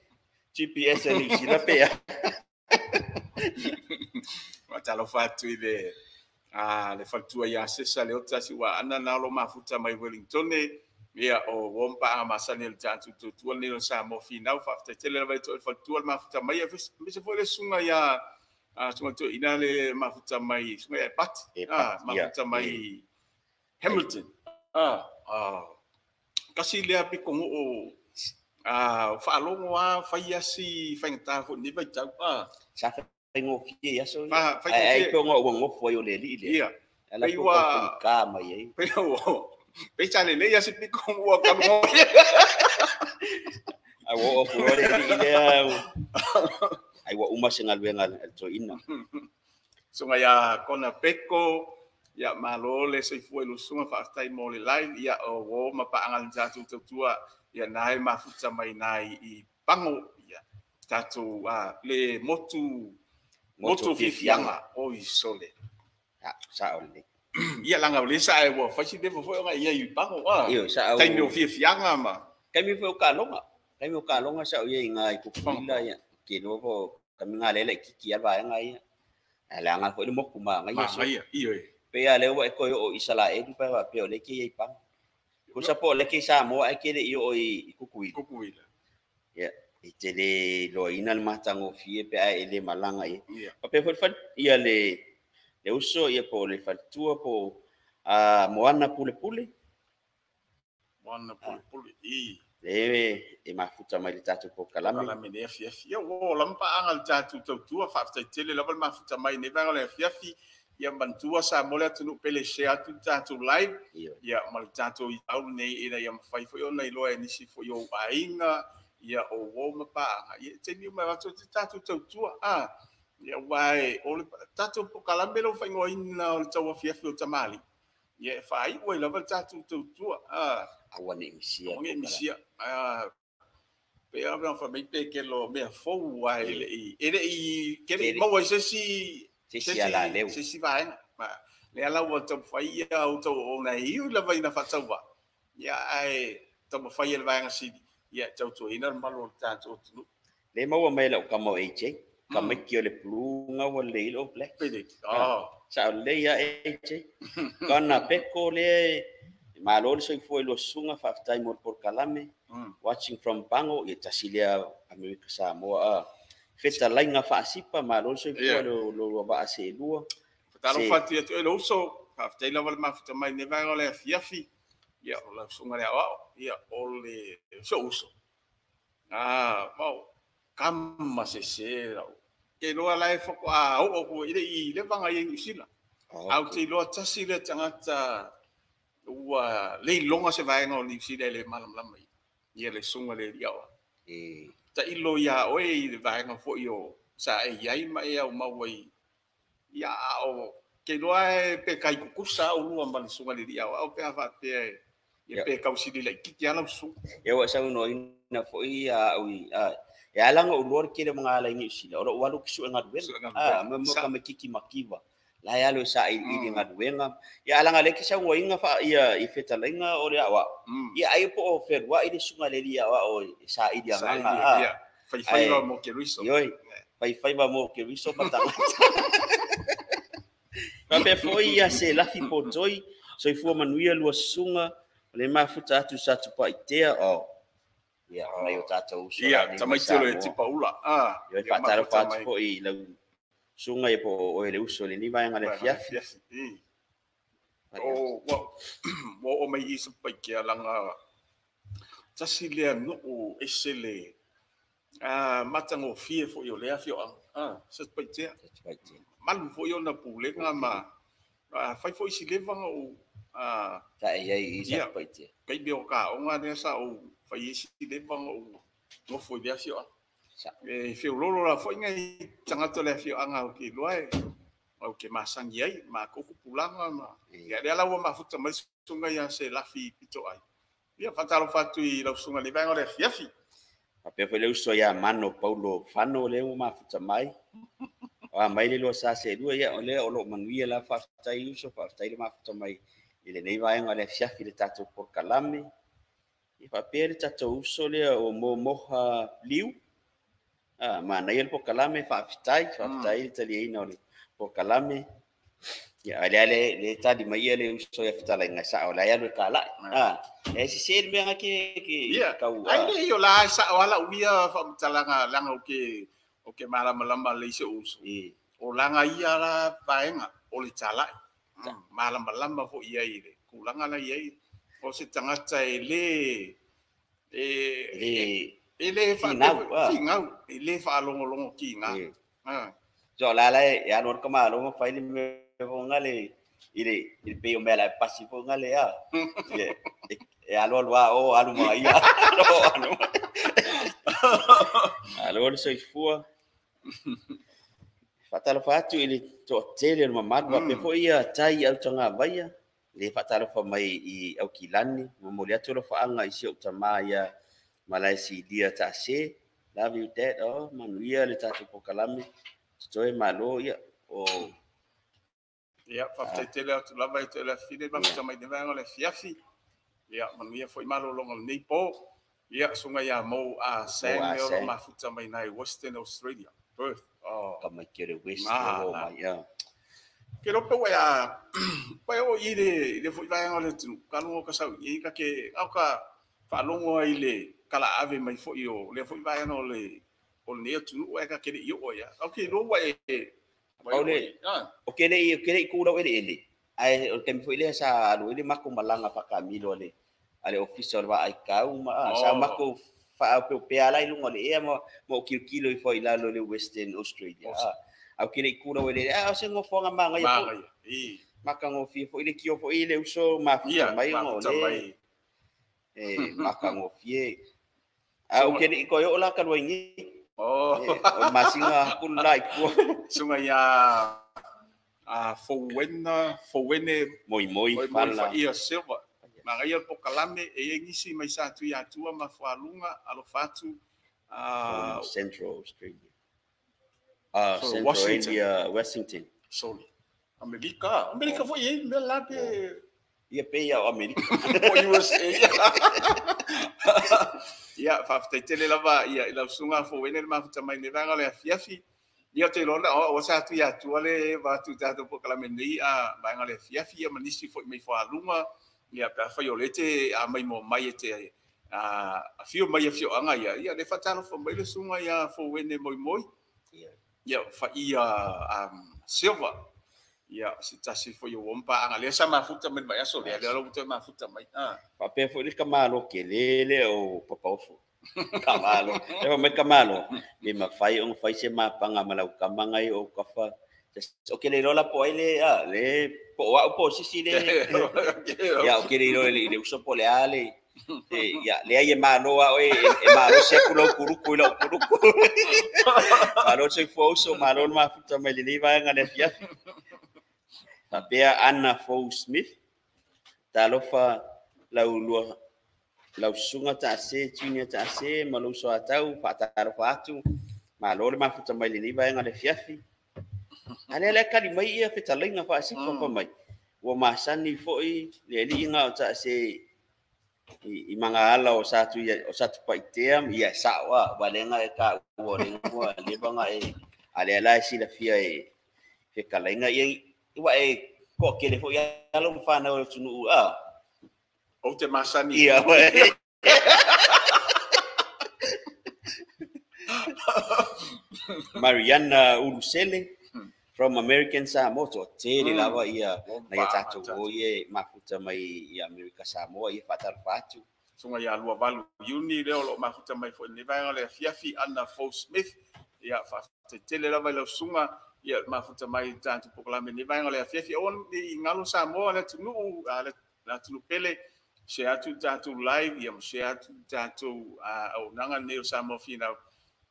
GPS e New Zealand pea. Faatalofa atu i le le faletua ia Sesa le otasi ua ana na lo mafuta mai Wellington, ia o wompaaga masani o le tatou tautua lenei o le Samoa Finau. Faafetai tele lava i to le faletua le mafuta mai, aemaise foi le susuga ia susuga toeaina le mafuta mai, susuga ia Pati, E Pati, ia. mafuta mai Hamilton. Kasi lea piko ngoo, faalogo a fai asi faigata foi lenei vaitau. Sa Faigofie i aso ia. Ai pe ua gofo ai o le alii lea. Ia. Ala Pei po ka mai ai. Pei ua pei sa lelei a se piko ua kalugo. Ai ua oo atu loa le alii lea. Ai ua uma se galuega a le toeaina. Susuga ia Kona Peko, ia malo le soifua i le susuga, faafetai mo le live, ia o uō ma paaga le tatou tautua, ia na e mafuta mai na i Pago, ia tatou le motu motu fiafiaga oi sole. Sao lelei. Ia laga o lea sa e ua fai si leva foi ona ia i Pago a. Io sa Taimi o fiafiaga ma. Taimi foi o kaloga. Taimi o kaloga sa o ia i ngā i Kukuila ia. Ke loa po kami ngā lela i kiki a vaega ia. A le anga foi le moku ma ngai Ma ia, io e. Pe ia lea ua e koe o Isalaeli pa va pe o le ke ia i Pago. Ko sa po le ke Samoa ai ke le i o i Kukuila. Kukuila. Ia, e te le loaina le matagofie pe a e le malaga ia. Ia. Pa pe foi fal ia le uso ia po le faletua po a Moana Pule Pule. Moana Pule Pule. I. Le e mafuta mai le tatou polokalame. Kalame le afiafi. Ia ua lama paaga le tatou tautua, faafetai tele lava le mafuta mai nei vaega o le afiafi. Ia manatua Samoa le atunuu pele share atu le tatou live. Ia ma le tatou itau nei ina ia mafai foi ona iloa e nisi foi o aiga, ia o uō ma paaga. Ia taimi uma e avatu ai le tatou tautua. Ia aua e o le tatou polokalame lea ua faaigoaina o le tauafiafi o tamalii. Ia e faaiu ai lava le tatou tautua. Aua ne i misia. Aua ne i misia. Pe a mea fai mai pe ke lo mea fou ai le i e le i ke le i maua i se isi Se isi alaleu. Se isi vaega. Le ala ua taumafai ia o tau ona e iu lava ina faatauva. Ia ae taumafai e le vaega sili. Ia tautuaina le malu o le tatou atunuu. Le maua mai lau kama o AJ. Kamaiki o le blue nga ua le ilo black. Pele. Sa o le ia AJ. Kana peko le malo le soifua i lua susuga faafetai mo le polokalame. Watching from Pago ia tasi lea Amerika Samoa a. Fetalaiga faasipa malo le soifua lo vaa selua. Fatalofa atu ia te oe le uso, faafetai lava le mafuta mai nei vaega o le afiafi. Ia o lau susuga le aoao, ia o le so uso. Mau kama se se lau. Ke loa la e foko a o o i le i le vanga i New Zealand. Au te iloa tasi le tagata ua le iloga se vaega o New Zealand le malamalama ia. Ia le susuga le alii aoao. Tailo ia oe i le vaega foi o sa e iai ma e au maua i ia a o ke iloa e pe kai kukusa au lua ma le susuga le alii aoao pe a faapea e ia pe kausili laitiiti ala usuga. Ia ua saunoaina foi a au i e ala ona ou loa le tele o mga ala i Niu Sila, o lou alu ki sue galuega. Ma mo ka maititi makiva. La e alu e sailiili galuega. Ia alaga lea ke saunoaina fa ia i fetalaiga o le aoao. Ia ai po o feluai le susuga le alii aoao e saili agaga. Ia, faifaiva mo Keriso. Ioe, faifaiva mo Keriso ma tagata. Faapea foi ia se lafi potoi, soifua manuia lua susuga, o le mafuta atu sa tupaitea o. Ia, mai o tatou uso. Ia, tamaiti o le tipaula. Ia, faatalofa atu foi i lau susuga ia po o oe le uso i lenei vaega o le afiafi. O, ua oo mai i Satupaitea laga tasi lea nuu ese le matagofie foi o lea afioaga. Satupaitea. Malu foi ona pulega ma fai foi si leva ona ou Sa e iai i Satupaitea. Taimi o kaoga lea sa ou fai ai si leva ona ou nofo i lea afioaga. E feololo la foi ngai tagata o le afioaga ou te iloa e au ke masangi ai, matou tupulaga ma ia lea la ua mafuta mai susuga ia se lafi pito ai. Ia faatalofa atu i lau susuga i le vaega o le afiafi. Faapea foi le uso ia Mano Paulo Fano lea ua mafuta mai. O a mai le lua sa selua ia o lea o loo manuia la faafetai uso, faafetai le mafuta mai i lenei vaega o le afiafi i le tatou polokalame. Ia faapea le tatou uso lea o Momoha Liu. Manaia le polokalame, faafetai, faafetai le taliaina o le polokalame. Ia lea le tali mai ia le uso ia fetalaiga sao la e alu e kalai. E sese le mea nga ke kau. Ai le io la sao ala uia faamatalaga laga o ke malamalama le se uso. O laga ia la vaega o le talai. Malamalama foi ia i le tulaga la i ai. O se tagata e le e le finau, finau, e le faalogologo kiga. So la la e alu alu ka malo ma fai le mea fo le i le i le pei o mea la e pasi fo le a. E alu alu a o alu ma ia. Alu. Alo le soifua. Faatalofa atu i le toatele o le mamalu faapea foi ia tai autaga vaia le faatalofa mai i Aukilani, momoli atu alofaaga i si ou tamā ia Malaesilia Taase. Love you dad. Oh, manuia le tatou polokalame. Totoe malo ia o Ia, faafetai tele atu lava i te le afine ma mai le vaega o le afiafi. Ia, manuia foi malologa o lenei po. Ia, susuga ia Mo a Sang Mo A me o lo Sang. Mafuta mai nai Western Australia. Perth. Oh. Ka mai ke le West Ah, o la. mai ia. Ke lope ua ia, ua o i le foi vaega o le atunuu, ka luga o ka sau i ka ke, au ka faalogo ai le kala ave mai foi o lea foi vaega o lenei atunuu e ka ke le i oo ia. Au ke iloa ua e, ua e Au oo le i. Ah. O ke le o ke le ku lau ele ele. Ai o le taimi foi lea sa alu ai le mako malaga faakamilo a le ofisa o le vaai kau ma sa mako faaopeopea ala i luga o le ea ma o kilokilo ifo i lalo le Western Australia. Au ke le ku lau ele a o se ngofoga magaia foi. Magaia. I. Makagofie foi le kio foi le uso mafuta Ia, mai ona o mafuta le mai. e makagofie. A o ke le i koe o la ka luai Oh. o masinga aku la i kua. Susuga ia a Fowena, Fowene Moi moi Moi Moi fala. Faia Silva. Magaia le polokalame e i ai nisi mai sa atu ia Atua ma Fualuga alofa atu From Central Australia. Ah, From Central Washington. India, Washington. Sorry. Amerika. Amerika foi i ai mea la pe Ia pe ia o Amerika. po USA. Ia, faafetai tele lava ia i lau susuga Fowene le mafuta mai le vaega o le afiafi. Ia te iloa o sa atu ia Atua le va atu tatou polokalame nei a vaega o le afiafi ia ma nisi foi mai Fualuga. Ia pe afai o le te a mai mo mai e te a afio mai afioaga ia. Ia le faatalofa mai le susuga ia Fowene Moi Moi. Ia Faia Silva. Ia se tasi foi o ompa anga lea sa mafuta mai mai aso lea lea lo toe mafuta mai. Ah. Faapea foi le kamalo ke lele o Papaofo. Kamalo. E mai kamalo. Le mafai ona fai se mapanga ma lau kamanga i o kafa. O ke le lola po ai le a le po o au po sisi le. Ia o ke le lola le uso po le ale. Ia le ai e malo a oe e malo se ku lau kuruku i lau kuruku. Malo se fo malo le mafuta mai le nei vaega le afiafi. Faapea Anna Fou Smith. Talofa lau lua lau susuga taase junior taase ma lou soatau faatalofa atu. Malo le mafuta mai lenei vaega le afiafi. A lea le kali mai ia fetalaiga faasipa fa mai. Ua masani foi le aliiga o taase i magaala o sa tu ia o sa tupaitea ia sa'o a valega e taua o le ua levaga e a lea la e silafia e fetalaiga ia ua e toatele foi alo ma fanau o le atunuu a. Ou te masani. Ia uē. Mariana Ulusele from American Samoa toatele lava ia na ia tatou o ia e mafuta mai i Amerika Samoa ia faatalofa atu. Susuga ia lua valu Iuni lea o loo mafuta mai foi nei vaega o le afiafi Anna Fou Smith. Ia faafetai tele lava i lau susuga ia mafuta mai tatou polokalame nei vaega o le afiafi. Aua nei galo Samoa le atunuu le atunuu pele share atu tatou live ia ma share atu tatou auaunaga nei o Samoa Finau.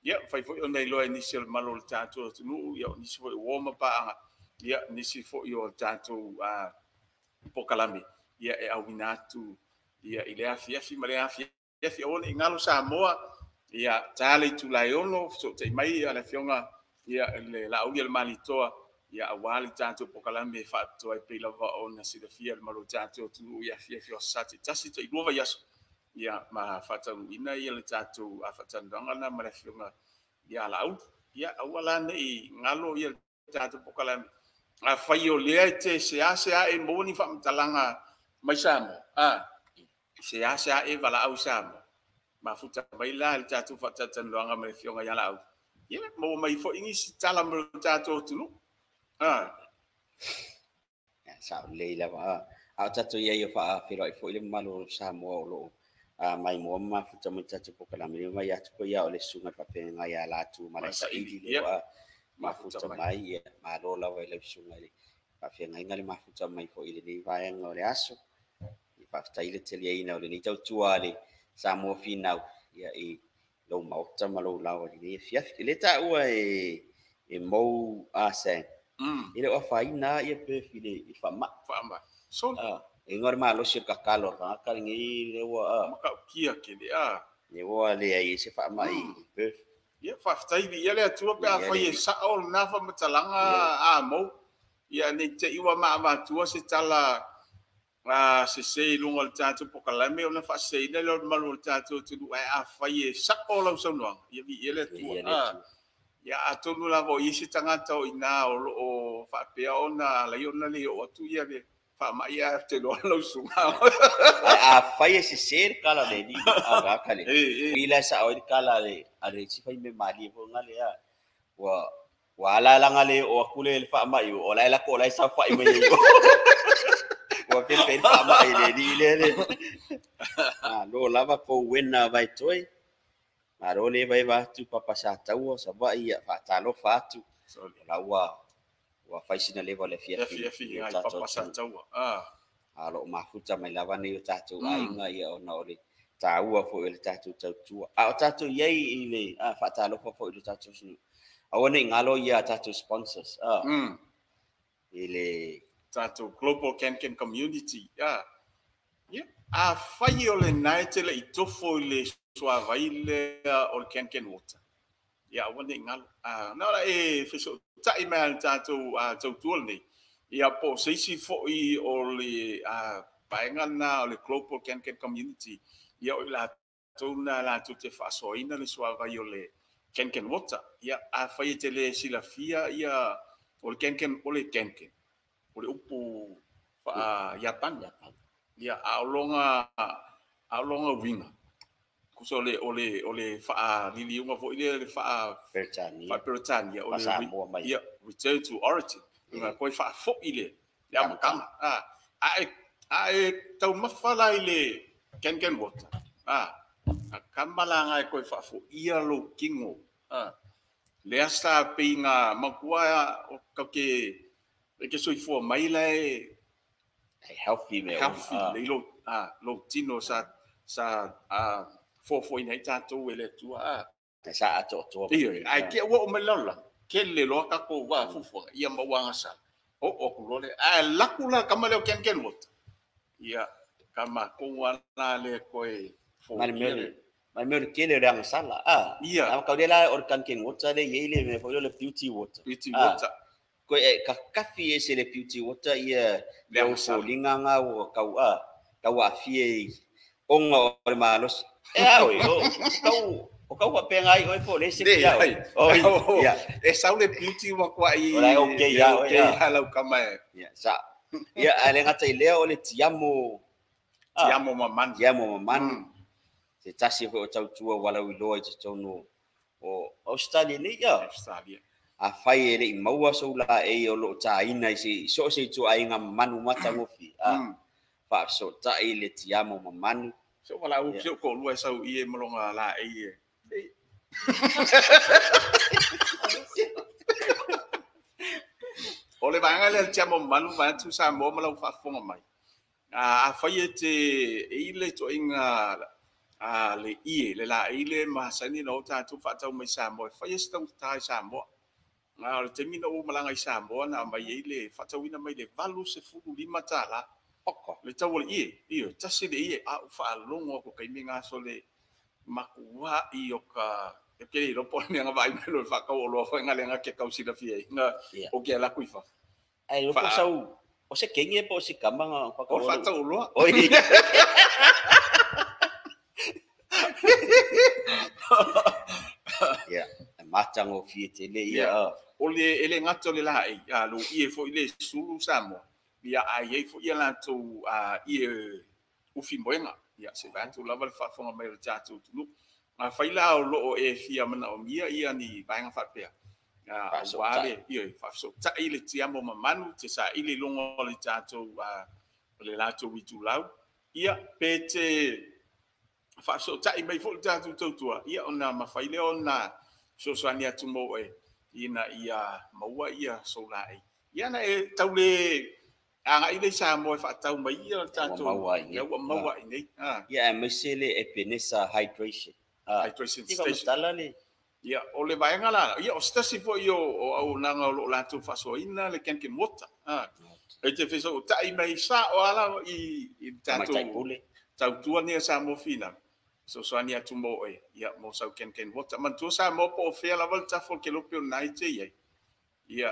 Ia fai foi ona iloa e nisi o le malo o le tatou atunuu ia o nisi foi o uo ma paaga ia nisi foi o tatou polokalame ia e auina atu ia i le afiafi ma le afiafi. Aua nei galo Samoa ia ta le itula e 6 fesootai mai ia le afioga ia le Laauli o le Malitoa ia aua le tatou polokalame e faapitoa ai pei lava ona silafia le malo o tatou atunuu i afiafi o aso Sa taitasi tailua vaiaso ia ma faataunuuina ia le tatou faatalanoaga lena ma le afioga ia Laauli. Ia aua la nei galo ia le tatou polokalame. Afai o lea e te seasea e maua ni faamatalaga mai Samoa, a seasea e valaau Samoa, mafuta mai la le tatou faatalatalanoaga ma le afioga ia Laauli. Ia maua mai foi nisi tala mo le tatou atunuu. Ah. Sa o lelei lava. A o tatou iai o faafeiloai foi le mamalu o Samoa o loo mai moa ma mafuta mai tatou polokalame mai atu po ia o le susuga i le faafeagai ia Latu ma le Saili le ua mafuta mai. Ia malo lava i lau susuga i le faafeagaiga le mafuta mai foi i lenei vaega o le aso. Ia faafetai le taliaina o lenei tautua a le Samoa Finau ia i lou maota ma lou laoa i lenei afiafi. E le taua e mou Asang, e le o afaina ia Perth i le faamai. Faamai. Solo. E igoa le malosi o le kakalo o le tagata lenei lea ua Matautia tele a. Le ua leai ai se faamai i Perth. Ia faafetai viia le Atua pe afai e sao lena faamatalaga a mou. Ia nei te i ua maavatua se tala sese i luga o le tatou polokalame ona faaseseina lea o le mamalu o le tatou atunuu, ae afai e sao lau saunoaga, ia viia le Atua. Ia atonu lava o i ai se tagata o i ina o lo o faapea ona alai ona le oo atu ia le faamai ae te iloa lau susuga. Ae afai e sese le tala le alii a le i la sao ai le tala a le isi faimea malie foi lea ua ala le oo atu le faamai o la e lako o la e saofai mai ai. Ua fefe le faamai le alii lea le. Malo lava pou wena vai toi. Malo le vai atu papa sa taua sa vai ia faatalofa atu. La ua fai sina leva le afiafi. Afiafi ai papa sa taua. A lo mafuta mai lava nei o tatou aiga ia ona o le taua foi o le tatou tautua. A o tatou iai i le faatalofa foi i le tatou atunuu. Aua ne i galo ia tatou sponsors. I le tatou Global CanCan Community. Ia afai o lena e te le i tofo i le suavai lea o le CanCan Water. Ia aua ne i galo. Na ora e fesotai mai le tatou tautua lenei. Ia po o se isi foi o le vaega lena o le Global CanCan Community. Ia o i latou na latou te faasoaina le suavai o le CanCan Water. Ia afai e te le silafia ia o le CanCan, o le CanCan o le upu Iapani. Ia a o longa uiga. Kusa o le faaliliuga foi lea le faa-Peretania o le ia return to origin. Nga koe faafoi le amataga. A e taumafa la i le CanCan Water. A kama la ngai koe faafoia lou tino. Lea sa peiga matua o kau ke e ke soifua mai la e healthy me. Healthy le lo tino sa fofoina ai tatou e le Atua. Sa atoatoa. Ia, ai ke ua o mai lola. Ke le loa tatou va fufuaga ia ma ua gasala. O o ku lole. A laku la kama le o CanCan Water. Ia kama ko la le koe fo. Mai mea o le kele o le agasala. Ia. A kau le la o le CanCan Water le iai le mea foi o le Beauty Water. Beauty Water. Koe kakafi e se le Beauty Water ia le agasala. Foliga nga ua kau kau aafia i onga o le malosi. E a oe, o kau o kau faapega ai oe po o le ese ia oe. Ia. E sau le beauty ua kuai. O la e okay ia oe. Okay lau kama e. Ia, sa. Ia, ae le gata i lea o le tiamo. Tiamo mamanu. Tiamo mamanu. Se tasi foi o tautua ua lauiloa i totonu o Australia nei ia. Australia. Afai e le i maua sou laei o loo taina i se so o se ituaiga mamanu matagofie. Faafesootai le tiamo mamanu. So wala u pio ko lua sau i e malonga la e e. O le vaega lea le tiamo mamanu va tu sa mo ma lau faafofoga mai. Afai e te e i le toaiga le ie le laei le masani na o tatou faatau mai Samoa. E fai e se taugata i Samoa. O le taimi na ou malaga i Samoa na aumai ai le faatauina mai le $85. Le tau o le ie, ia, tasi le ie, a u faalogo aku kaimi ngā so le makuai o ka, e ke le iloa po o le mea nga vaai mai lo le faakau o loa foi nga le nga ke kau silafia ai, nga o ke ala kui fafo. Ai, o po sau, o se kenge po o se kama nga O le faatau o loa. Oi. Ia, e matagofie tele ia. O le e le gata o le laei, lo ie foi le sulu Samoa. Ia ai ai foi ia latou ie ufi moenga. Ia se vai atu lava le faafofoga mai o le tatou atunuu. Afai la o loo e fia manaomia ia ni vaega faapea. Aua le ia faafesootai le tiamo mamanu te saili i luga o le tatou o le latou itulau. Ia pe te faafesootai mai foi le tatou tautua, ia ona mafai lea ona fesoasoani atu mo oe. ina ia maua ia soulaei. Ia na e taule agai le Samoa e faatau mai ia tatou ia ua maua i nei. Ia aemaise le Ebenesa Hydration. Hydration Station. Tala le. Ia o le vaega la, ia o se tasi foi o auaunaga o loo latou faasoaina le Kenken Water. E te fesootai mai sa o ala i tatou tautua nei a Samoa Finau. Fesoasoani atu mo e, ia mo sau Kenken Water. Manatua Samoa po o fea lava le tafa o le kelope o lena e te i ai. Ia,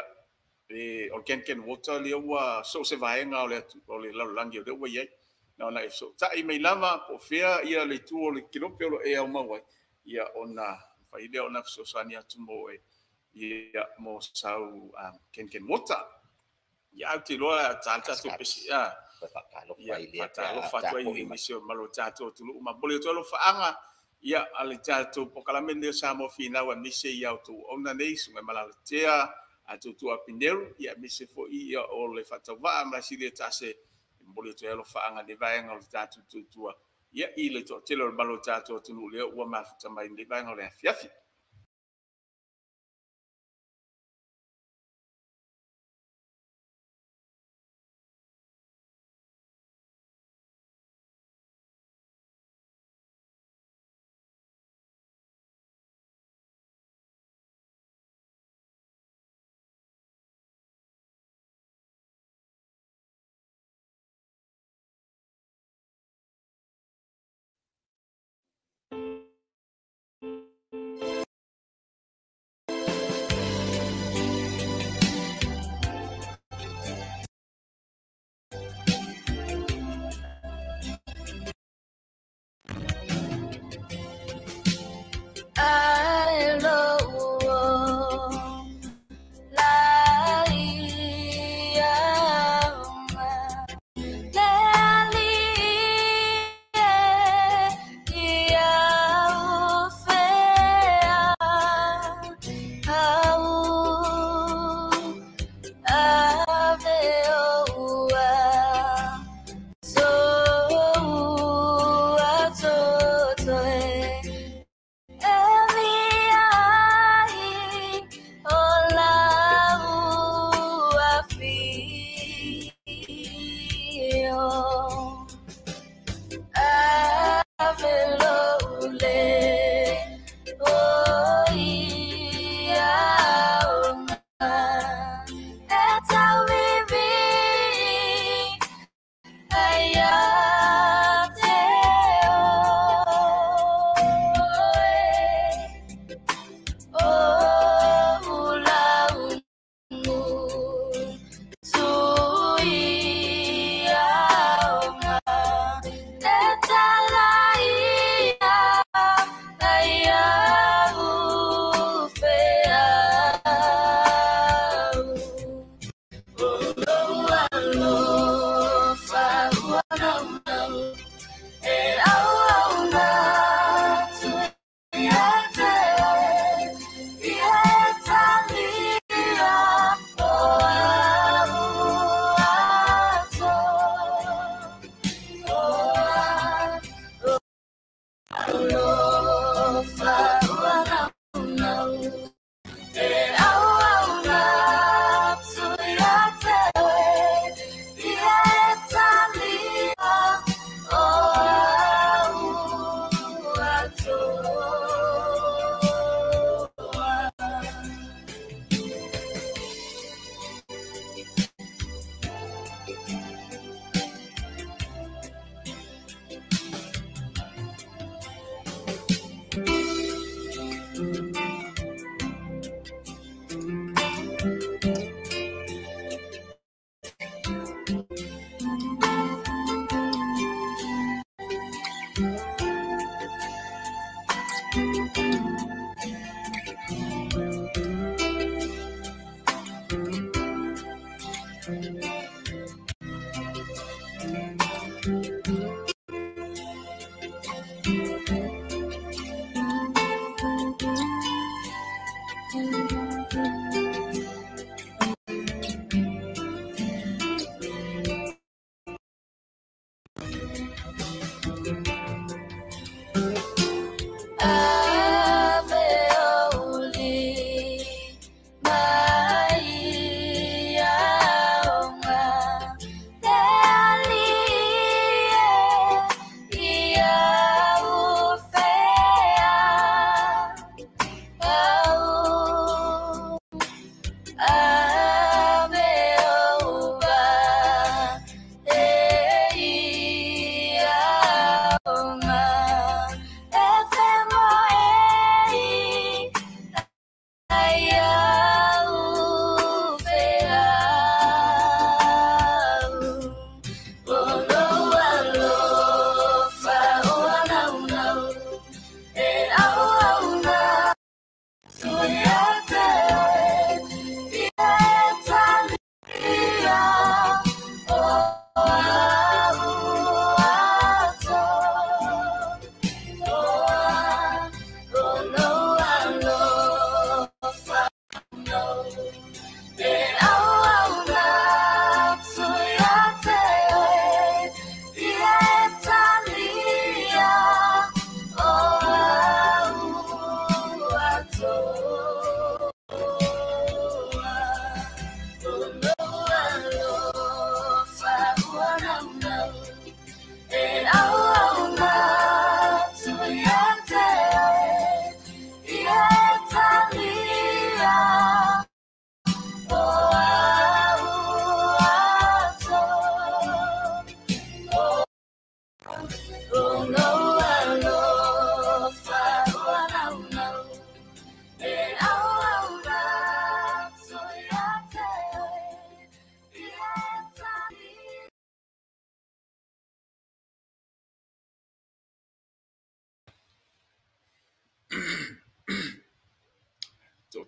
o le Kenken Water lea ua so o se vaega o le lalolagi o lea ua i ai. Na ona e fesootai mai lava po o fea ia le itu o le kelope o lo e au mau ai. Ia ona fai lea ona fesoasoani atu mo e, ia mo sau Kenken Water. Ia au te loa tatou pesi. Faatalofa i le faatalofa atu ai i nisi o malo tatou atunuu ma momoli atu ai alofaaga ia a le tatou polokalame lenei o Samoa Finau aemaise i a outou auauna nei susuga i Malalatea a tuatua Pineru ia aemaise foi ia o le faatauvaa ma Sili Tase e momoli atu ai alofaaga i le vaega o le tatou tuatua ia i le toatele o le malo tatou atunuu lea ua mafuta mai i le vaega o le afiafi.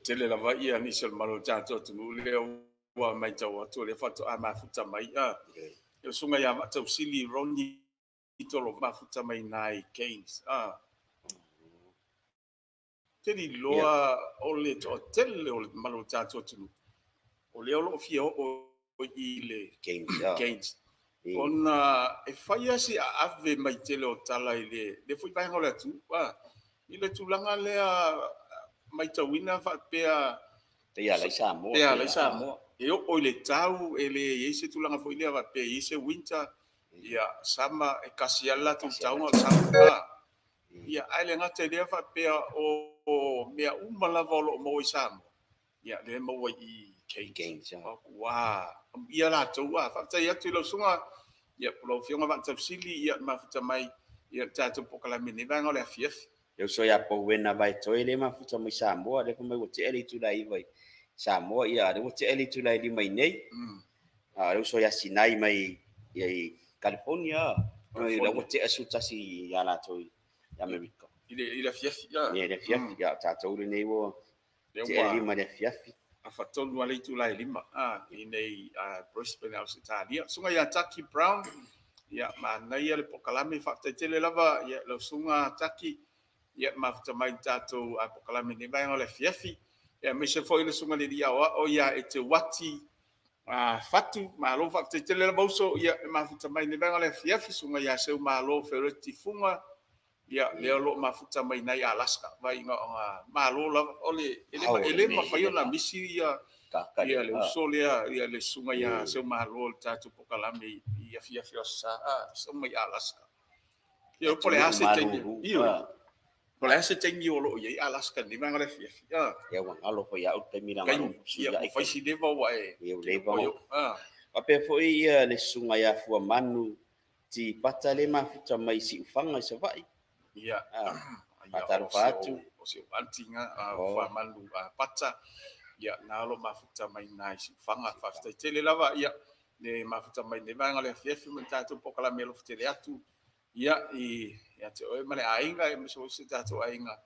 Tele lava ia nisi o le malo o tatou atunuu lea ua matau atu o lea faatoa mafuta mai. Le susuga ia Vaatausili Roni Tolo mafuta mai nai Cairns. Tele loa o le toatele o le malo o tatou atunuu o lea o loo fia oo i le Cairns. Ona e fai si aave mai tele o tala i le foi vaega o le atunuu. I le tulaga lea matauina faapea Ia lai Samoa. Ia lai Samoa. E oo i le tau e le i ai se tulaga foi lea faapea e i ai se winter, ia sama e kasi lava le latou tauga o le sama. Ia ae le gata i lea faapea o mea uma lava o loo maua i Samoa, ia lea e maua i Cairns. Ua ia latou faafetai atu i lau susuga ia lau Afioga Vaatausili ia mafuta mai ia tatou polokalame nei vaega o le afiafi. Eu sou ia Powena vai toe le mafuta mai Samoa le mai ua te ele itula iva i Samoa ia le ua te ele itula i lima i nei. Eu sou ia Sinai mai i California. La ua te asu tasi ia latou i Amerika. I le afiafi. I le afiafi ia tatou le nei ua te ele lima le afiafi. Afatonu ale itula i lima. I nei Brisbane Australia. Susuga ia Taki Brown ia manaia le polokalame faafetai tele lava ia lau susuga Taki ia mafuta mai tatou polokalame nei vaega o le afiafi. Ia aemaise foi le susuga le ao ia e te wati fatu malo faafetai tele lava uso ia mafuta mai nei vaega o le afiafi. Susuga ia Seu Malo Fereti Funga ia lea o loo mafuta mai nei Alaska vai nga malo lava o le ele mafai ona misi ia ia le uso lea ia le susuga ia Seu Malo le tatou polokalame i afiafi o sa mai Alaska. Ia po le ase taimi ia po le ase taimi o loo i Alaska ni vaega o le afiafi. Ia ua galo foi au taimi la galo ia fai si leva ua e ia leva faapea foi ia le susuga ia Fuamanu ti pata le mafuta mai Siufaga i Savaii. Ia faatalofa atu o se antinga Fuamanu pata ia na lo mafuta mai nai Siufaga faafetai tele lava ia le mafuta mai nei vaega o le afiafi ma tatou polokalame alofa tele atu ia i ia te oe ma le aiga e aemaise foi se tatou aiga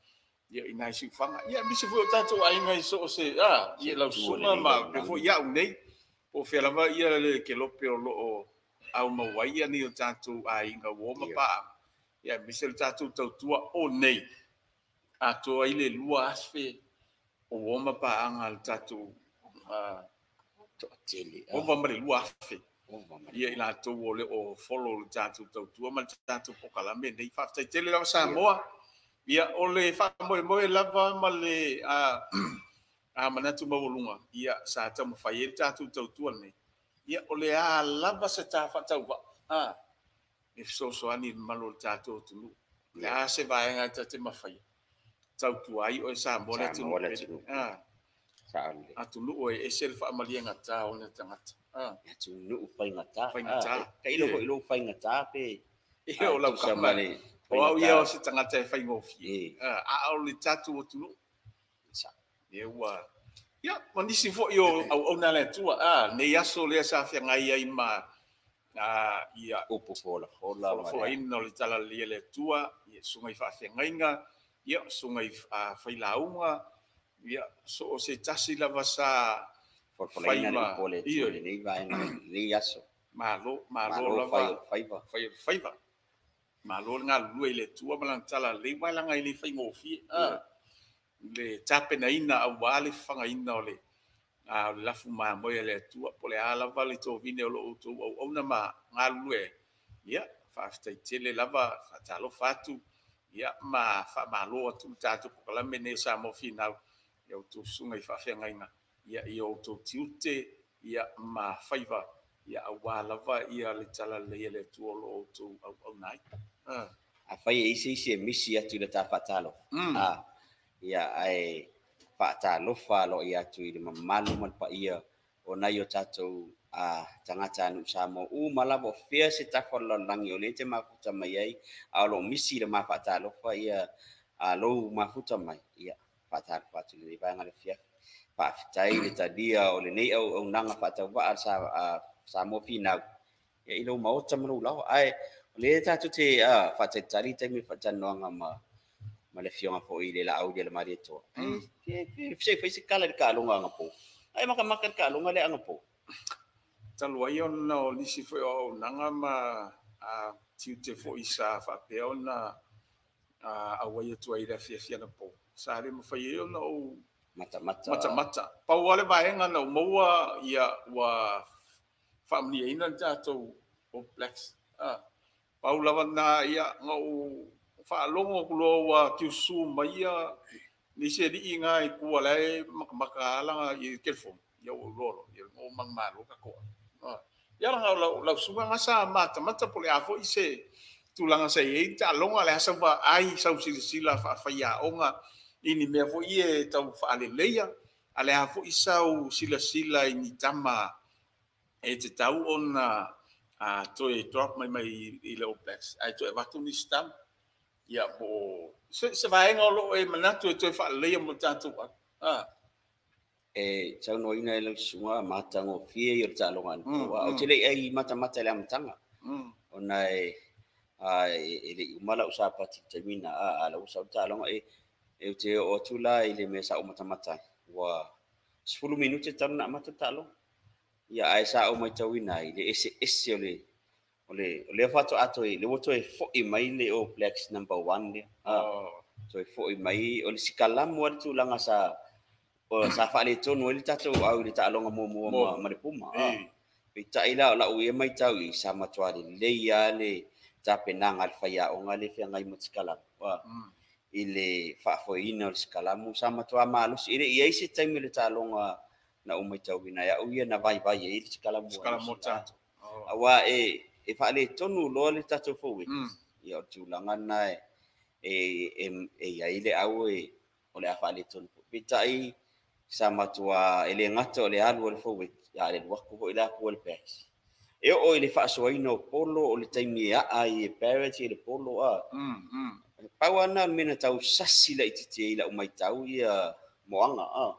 ia i nai Siufaga ia aemaise foi o tatou aiga i so o se ia lau susuga ma pe foi iau nei po o fea lava ia le kelope o loo au mauai ia ni o tatou aiga ua ma paaga ia aemaise le tatou tautua o nei atoa i le 2,000 o ua ma paaga le tatou toatele ova ma le 2,000 ia i latou o le o follow le tatou tautua ma le tatou polokalame nei faafetai tele lava Samoa ia o le faamoemoe lava ma le manatu maualuga ia sa taumafai ai le tatou tautua nei ia o le a lava se ta faatauvaa e fesoasoani i le mamalu o le tatou atunuu le a se vaega e te mafai tautua ai oe Samoa le atunuu atunuu e ese le faamaliegata o le tagata. Atunuu faigata. Tailo foi lou faigata pe o lau kama o au ia o se tagata e faigofie. A o le tatou atunuu ia ua ia ma nisi foi o auauna le Atua nei aso lea sa feagai ai ma ia upu folafola folafolaina o le talalelei a le Atua ia susuga i faafeagaiga ia susuga i failauga ia so o se tasi lava sa folafolaina le upu o le Atua lenei vaega lenei aso. Malo malo lava fai faiva. Malo le galulue i le Atua ma lana talalelei uae laga e le faigofie. Le tapenaina aua le fafagaina o le lafu mamoe a le Atua po o le a lava le tovine o loo outou auauna ma galulue ia faafetai tele lava faatalofa atu ia ma faamalo atu le tatou polokalame nei Samoa Finau ia outou susuga i faafeagaiga ia i outou tiute ia ma faiva ia aua lava ia le talalelei a le Atua o loo outou auauna ai. Afai e isi isi e misi atu i le ta faatalofa ia ae faatalofa aloaia ia atu i le mamalu ma le paia o nai o tatou tagata anu Samoa uma lava o fea se tafa o le lalolagi o lea te mafuta mai ai a o loo misi le ma faatalofa ia lou mafuta mai ia faatalofa atu i lenei vaega le afiafi. Faafetai le talia o lenei auaunaga faatauvaa Samoa Finau ia i lou maota ma lou laoa. Ae o lea tatou te faatalitali taimi faatalanoaga ma Ma le afioga foi i le Laauli a le Malietoa. Se i fai se tala i le taaloga anapo. Ai makamaka le taaloga lea anapo. Talu ai ona o nisi foi o auaunaga ma tiute foi sa faapea ona auai atu ai i le afiafi anapo, sa le mafai ai ona ou matamata. Matamata. Pau lava le vaega na ou maua, ia, ua faamanuiaina le tatou All Blacks. Pau lava na, ia, na ou faalogo atu loa ua tiususu mai ia nisi alii na i tua la e matamata lana i le telefoni, ia ua ou iloa loa, ia ua manumalo tatou. Ia laga o lau susuga na sa matamata po o le a foi se tulaga sa i ai le taaloga, le a sau vaai, sau silasila faafaiaoga i ni mea foi ia e tau faaleleia, a o le a foi sau silasila i ni tama e tatau ona toe drop mai i le All Blacks ae toe avatu nisi tama. Ia po o se vaega o lo o e manatu e toe faaleleia mo tatou au. E saunoaina e lau susuga matagofie ia o le taaloga anapo. Ou te le i ai matamata i le amataga, ona e le i uma lau sapati i le taimi na, a la ua sau le taaloga. E ou te oo atu la i le mea sa ou matamata ai, ua 10 minute talu ona amata le taaloga. Ia ae sa ou matauina ai le eseese o lea faatoa toe, le ua toe foi mai le All Blacks number 1 lea. Toe foi mai, o le sikalamu a le tulaga sa faaletonu ai le tatou au i le taaloga muamua ma le Puma. Peitai la o lau ia matau i sa matua lelei lava le tapenaga a le faiaoga le feagai ma le sikalamu. I le faafoeina o le sikalamu sa matua malosi. E le i ai se taimi o le taaloga na ou matauina ai au ia na vaivai ai le sikalamu. Sikalamu tatou. Aua e faaletonu loa le tatou forward. Ia o le tulaga lena e i ai le au o le a faaletonu. Peitai sa matua e le gata o le alu o le forward, a le alu atu foi la atu o le backs. E oo i le faasoaina o polo o le taimi e aa i e Barrett i le polo a. Pau ana o le mea na tau sasi laitiiti ai lau matau ia moaga a.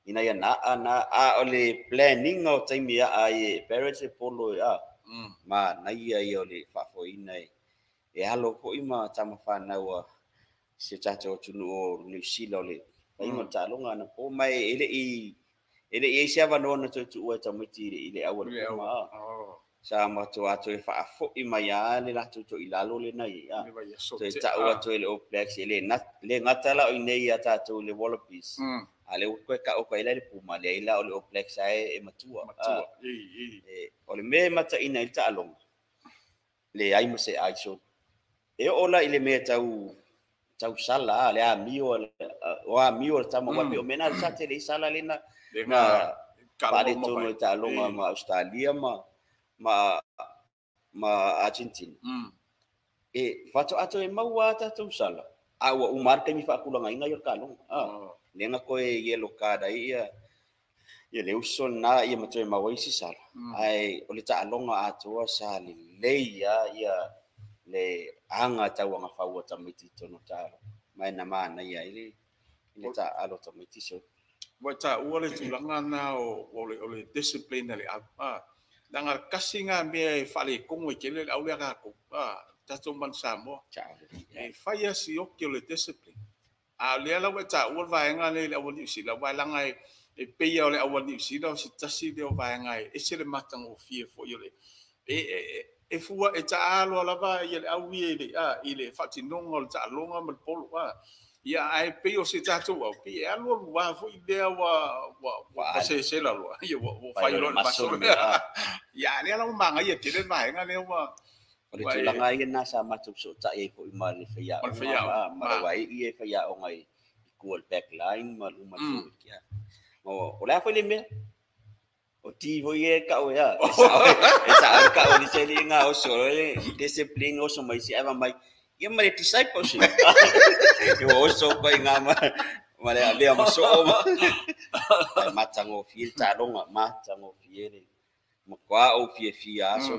Ina ia na aa na a o le planning o taimi e aa ai e Barrett le polo e a. Ma naia ia o le faafoeina e alo foi ma tamafanau a si o tatou atunuu o Niu Sila o le faiga o le taaloga anapo. Ma e le i ai se avanoa na toe tuua e tamaiti i le au a le Puma. Sa matua toe faafoi mai lava le latou toilalo lena i ai. Toe tau atu e le All Blacks, e le gata la o inei ia tatou i le Wallabies. A le ua toe tau atu ai la le Puma, leai la o le All Blacks ae e matua. O le mea e mataina ai le taaloga, leai ma se aiso. E oo la i le mea tau sala, le amio, o amio le tama, o mea na sa tele i sala lena, na faaletonu i taaloga ma Australia ma Argentina. E faatoa toe maua tatou sala, a ua uma lava le taimi faatulagaina ia o le taaloga. Lea na toe yellow card ai ia le uso lena ia ma toe maua ai isi sala. Ae o le taaloga atoa sa lelei lava ia le aga tauagafau a tamaiti i totonu o le taaloga. Ma e na manaia ai le taalo a tamaiti so. Ua taua le tulaga na o le discipline a le au. Langa kasi ngā mea e faaletonu ai tele le au lea tatou. Tatou manu Samoa. E fai a sioki o le discipline. A lea lau e taua le vaega lea i le au a Niu Sila, aua langa e peia o le au a Niu Sila o se tasi lea o vaega e ese le matagofie foi o le e fua e taaloa lava ia le au ia i le faatinoga o le taaloga ma le polo. Ia ae pei o se tatou au, pei e alu alu lava foi lea ua sesela loa. Ia ua fai loa le maso. Ia lea la ua magaia tele le vaega lea ua O le tulaga ia na sa matou fesootai ai foi ma le faiaoga, ma le uai ia e faiaoga i tua o le backline ma luma le forward. O le a foi le mea? O ti foi e kau e a. E sao e kau ni se li ngā oso, e discipline oso mai si eva mai. Ia ma le discipleship. Ia oso pai ngā ma le avea ma soo ma. Matagofie le taaloga, matagofie le matua ou fiafia aso.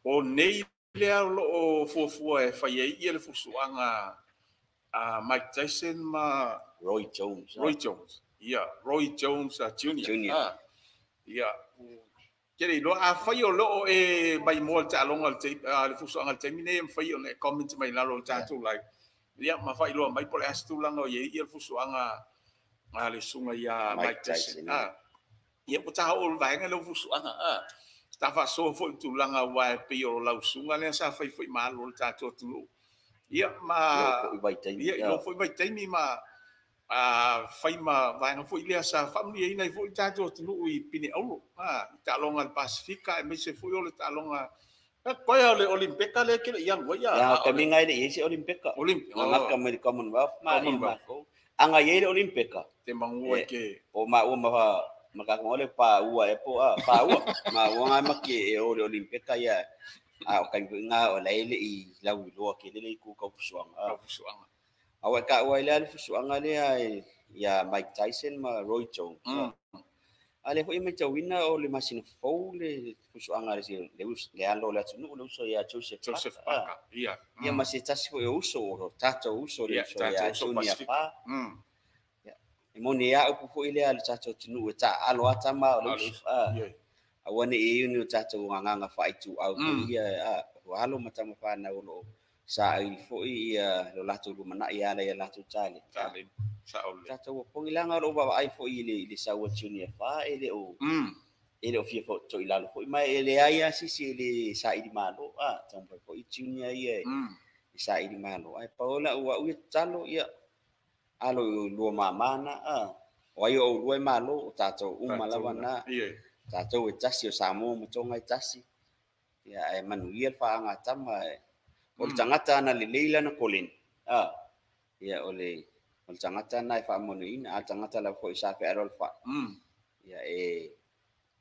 O nei lea o loo fuafua e fai ai ia le fusuaga a Mike Tyson ma Roy Jones. Roy Jones. Ia, Roy Jones Junior. Ia, ke le iloa a fai o loo e maimoa le taaloga le fusuaga le taimi nei e mafai ona e comment mai lalo o le tatou live. Ia ma faailoa mai po o le a se tulaga o i ai le fusuaga a le susuga ia Mike Tyson. Ia ua ta oo i le vaega lea o fusuaga. Ta faasoa foi i tulaga aua e pei o lau susuga lea sa fai foi ma alu o le tatou atunuu. Ia ma ia i lou foi vaitaimi ma fai ma vaega foi lea sa faamanuiaina ai foi le tatou atunuu i pine auro, i taaloga a le Pasefika aemaise foi o le taaloga koe o le Olimpeka lea e te le i alu ai. Ia, taimi e le i i ai se Olimpeka. Gata mai le Commonwealth ma matou. A na i ai le Olimpeka, te magua i ke o maua ma tatou le paua e po a paua. Maua ngai ma ke e o le Olimpeka ia. A o taimi foi na o la e le i lauiloa tele le itu tau fusuaga. Tau fusuaga. Aua e taua ai le fusuaga lea ia Mike Tyson ma Roy Jones. A lea foi e matauina o le masina fou le fusuaga le alo o le atunuu, le uso ia Joseph Joseph Parker. Ia. Ia ma se tasi foi o uso, o tatou uso, le uso ia Junior Pa. E moni a upu foi lea le tatou atunuu e taaalo a tama o le uso. Aua ne i ai ni o tatou agaga faaituau foi ia, o alo ma tama fanau o lo o saili foi ia lo latou lumanai ala ia latou taleni. Taleni. Sao le. Tatou opogi langa o lo o vaavaai foi i le sau a Junior Fa e le o e le o fia toilalo foi ma e leai lava sisi e le saili malo, taumafai foi Junior ia e saili malo. Ae pau lau au ia tatalo ia alo i lua mamana, o ai o oulua e malo, o tatou uma lava na. Tatou e tasi o Samoa ma Toga e tasi. Ia ae manuia le faagatama. O le tagata ana lelei lana koleni, ia o le tagata na e faamanuiaina, a le tagata lava foi sa fealoalofa'i, ia e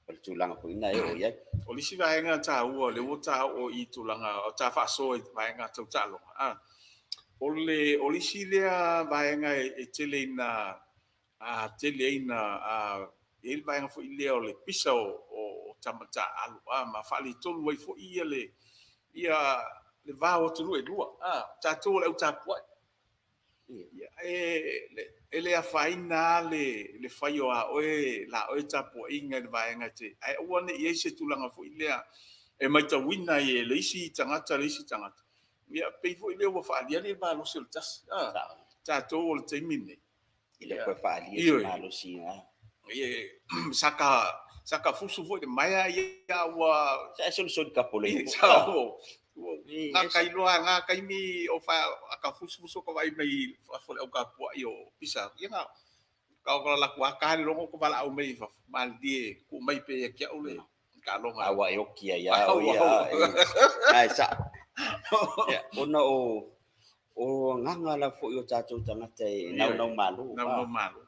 o le tulaga foi na e oo i ai. O le isi vaega taua lea ua ta oo i tulaga o ta faasoa i vaega tau taaloga. O le isi lea vaega e tele ina e i ai le vaega foi lea o le pisa o tama taaalo, ma faaletonu ai foi ia le va o atunuu e lua. Tatou o le au tapuai. E le afaina le fai o a oe la oe tapuaiga i le vaega te. Ae aua ne i i ai se tulaga foi lea e matauina ai e le isi tagata le isi tagata. Ia pei foi lea ua faaliali le malosi o le tasi. Tatou o le taimi nei. I le koe faaalia se malosi. Saka fusu foi le maea ia ua sa solisoli kapole. Ngā kailoa, ngā kaimi o wha aka fusu ka vai mai fo le au kapua i o pisa. Ia ngā ka o la kua ka le longo ko wala au mai fa mal die ku mai pe ia kia ule ka longa. Awa e okia ia o ia. Ai sa. Ia ona o nganga la foi o tatou tagata e naunau malo. Naunau malo.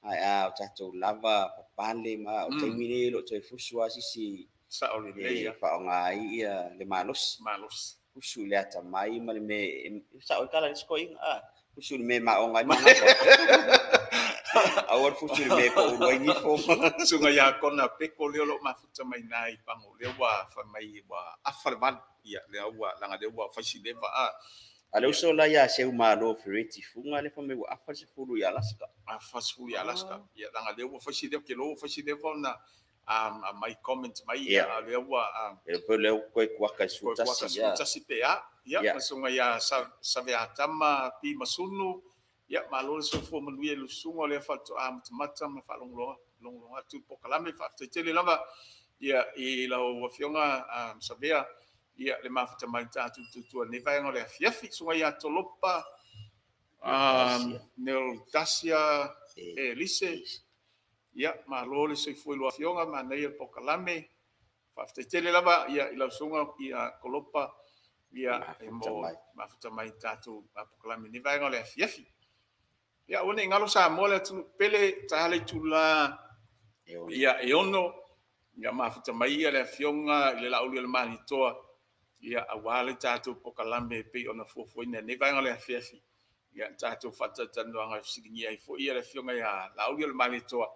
Ai a o tatou lava papale ma o taimi nei lo toe fusu a sisi sao le lei faaaoga ai ia le malosi. Malosi. Fusu i le atamai ma le me sao i kala le sikoiga. Fusu i le me maoga ai ma aua le fusu i le me po ulu ai nifo. Suga ia kona peko leo lo mafuta mai nai pango leo ua fai mai ua afa le valu. Ia lea ua langa lea ua faisi leva. A le uso la ia seu malo Fereti Funga le fa mai ua afa se fulu i Alaska. Afa se fulu i Alaska. Ia langa lea ua faisi leva ke lo faisi leva ona mai comment mai ia lea ua e pe leo koe kuaka sutasi ia sutasi pe a ia masunga ia saveatama pi masunu ia malo le sofua manuia le susuga o lea faatoa matamata ma faalogologa logologa atu pokalame faafetai lava ia i lau afioga Savea ia le mafuta mai tatou tutua nei vaega o le afiafi susuga ia Tolopa Nel Dasia Elise. Ia, malo le soifua i lua afioga, manaia le pokalame. Faafetai tele lava ia i lau susuga ia Kolopa ia e mo mafuta mai tatou pokalame nei vaega o le afiafi. Ia, ua nei galo Samoa le atunuu pele ta le itula ia e 6 ia mafuta mai ia le afioga i le Laauli o le Malietoa ia aua le tatou pokalame pei ona fuafuaina nei vaega o le afiafi. Ia tatou faatalatalanoaga e fesiligia ai foi ia le afioga ia Laauli o le Malietoa.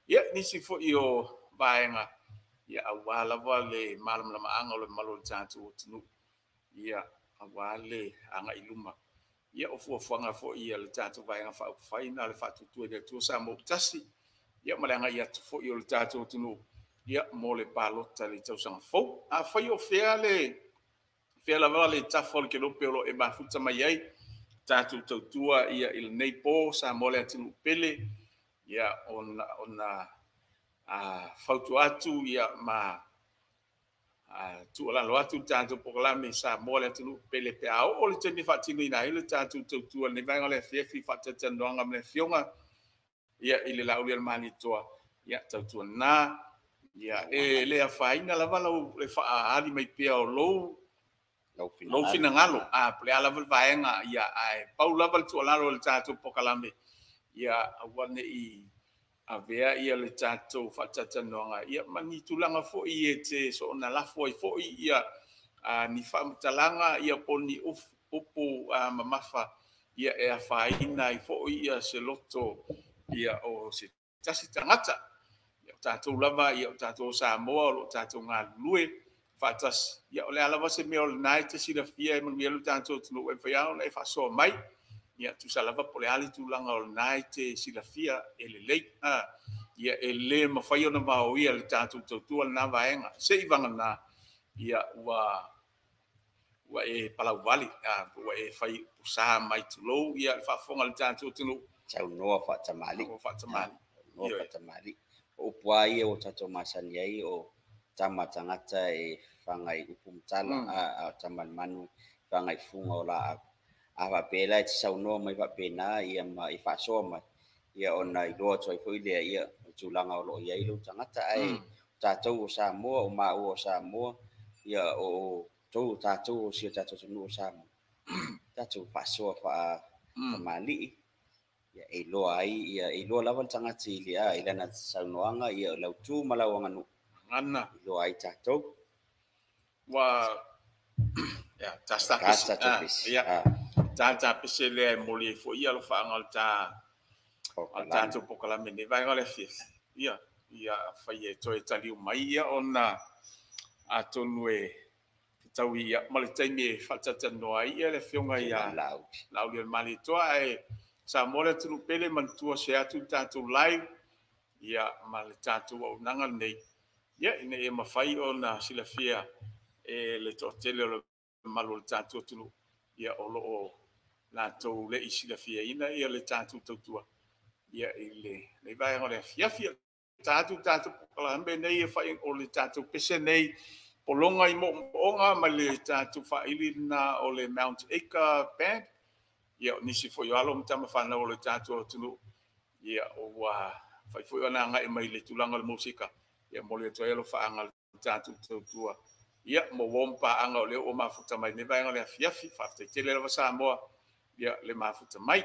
Ia, nisi foi o vaega, ia aua lava le malamalamaaga o le mamalu o le tatou atunuu. Ia, aua le agai i luma. Ia, o fuafuaga foi ia le tatou vaega faaupufai na le faatuatua i le Atua Samoa ua tasi. Ia, ma le agai atu foi o le tatou atunuu, ia, mo le palota i le tausaga fou. Afai o fea le fea lava le tafa o le kelope o lo e mafuta mai ai, tatou tautua ia i lenei po Samoa le atunuu pele ia ona fautua atu ia ma tuualalo atu le tatou polokalame Samoa le atunuu pele pe a oo le taimi faatinoina ai le tatou tautua lenei vaega o le afiafi faatalatalanoaga ma le afioga ia i le Laauli a le Malietoa ia tautuana ia e le afaina lava lau le faaali mai pea o lou finagalo po o le a lava le vaega ia ae pau lava le tuualalo o le tatou polokalame ia aua ne i avea ia le tatou faatalatalanoaga ia ma ni tulaga foi e te soona lafo ai foi ia ni faamatalaga ia po o ni upu mamafa ia e afaina ai foi ia se loto ia o se tasi tagata. Ia o tatou lava ia o tatou Samoa o lo o tatou galulue faatasi ia o le a lava se mea o lena e te silafia e manuia le tatou atunuu e mafai lava ona e faasoa mai ia tusa lava po o le a le tulaga o lena e te silafia e lelei. Ia e le mafai ona vaoia le tatou tautua lena vaega se i vagana ia ua e palauvale ua e fai usa mai tulou ia le faafofoga a le tatou atunuu. Saunoa faatamalii. Saunoa faatamalii. O upu lava ia ua tatou masani ai o tama tagata e fagai upu ma tala, a o tama a le manu e fagai fuga o laau. A faapea la e te saunoa mai faapena ia ma e faasoa mai, ia ona iloa atu ai foi lea ia o tulaga o lo o i ai lou tagata. Ae tatou o Samoa, o maua o Samoa, ia o tou tatou o si o tatou atunuu o Samoa, tatou faasoa faatamalii, ia e iloa ai, ia e iloa lava le tagata i lana saunoaga, ia lau tu ma lau aganuu, iloa ai tatou. Ua ia tasta pese ia tata pese lea e moli ai foi ia alofaaga o le tatou polokalame nei vaega o le afiafi ia ia fai e toe taliu mai ia ona atonu e fetaui ia ma le taimi e faatalatalanoa ai ia le afioga ia Laauli o le Malietoa. Ae Samoa le atunuu pele, manatua se atu le tatou live ia ma le tatou auaunaga lenei ia ina ia mafai ona silafia e le toatele o le mamalu o le tatou atunuu ia o lo o latou le i silafiaina ia le tatou tautua ia i le vaega o le afiafi. Tatou polokalame nei e fai o le tatou pese nei pologa i moomooga ma le tatou faili lena o le Mount Acre Band ia o nisi foi o alo ma tama fanau o le tatou atunuu ia ua fai foi ona agai mai le tulaga o le musika ia momoli atu ai alofaaga o le tatou tautua ia mo uo ma paaga o lea ua mafuta mai nei vaega o le afiafi. Faafetai tele lava Samoa ia le mafuta mai.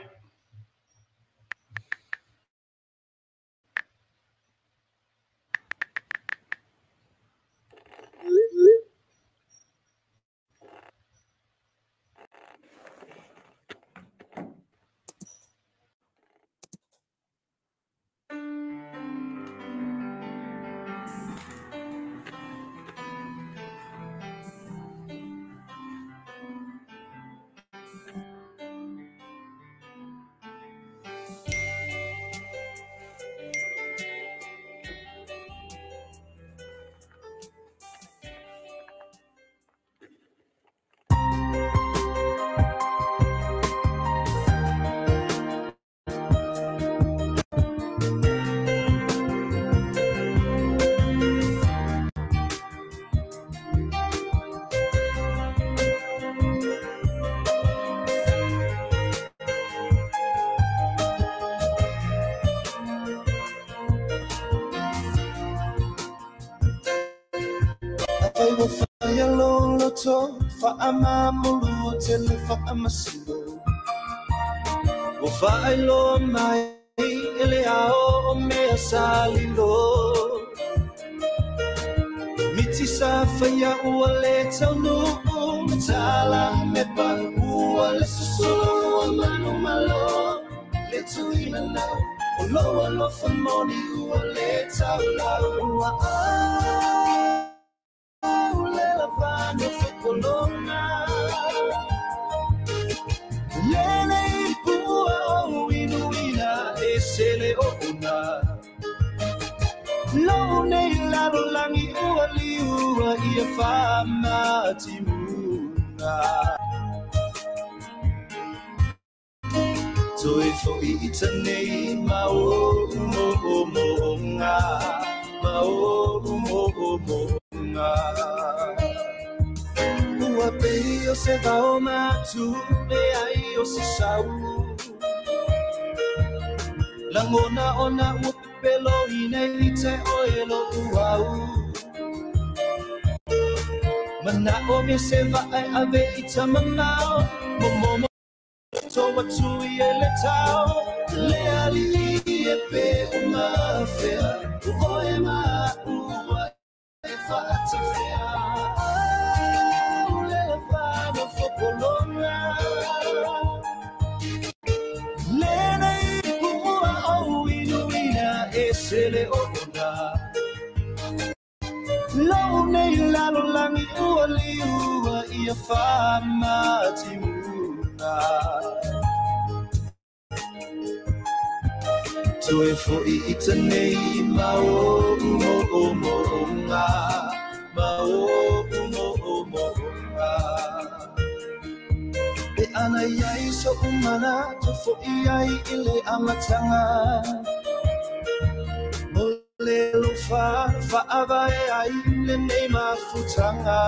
Faamamulu tele faamasino ua faailoa mai e le ao o mea salilo miti sa faia ua le taunuu le tala mepa ua le susulu ua manumalo le tuina nau o lou alofa moni ua le taulau ua au le lavana fekolona lele i pua o inuina e sele o ona lou nei lalolagi ua liua ia faamatimuna. Toe fo'i i tanei ma o mo o mo ngā ma o mo o mo ngā Ua pei o se vao matu me ai o se sau Langona ona ua pelo i nei te oe lo uau Mana o me se vae ave i tamamau Momomo to atu i e le tau Le ali e pe o mawhea O e maua e whaatawhea Au le whano whopolonga Lena i pua au inuina e sele o ona Lau nei lalo langi ua liua ia whamatimunga Toe fo'i i tanei ma o mo o mo ngā ma o mo o mo ngā E ana iai so umana to fo'i ai i le amatanga Mo le lofa whaavae ai le nei mafutanga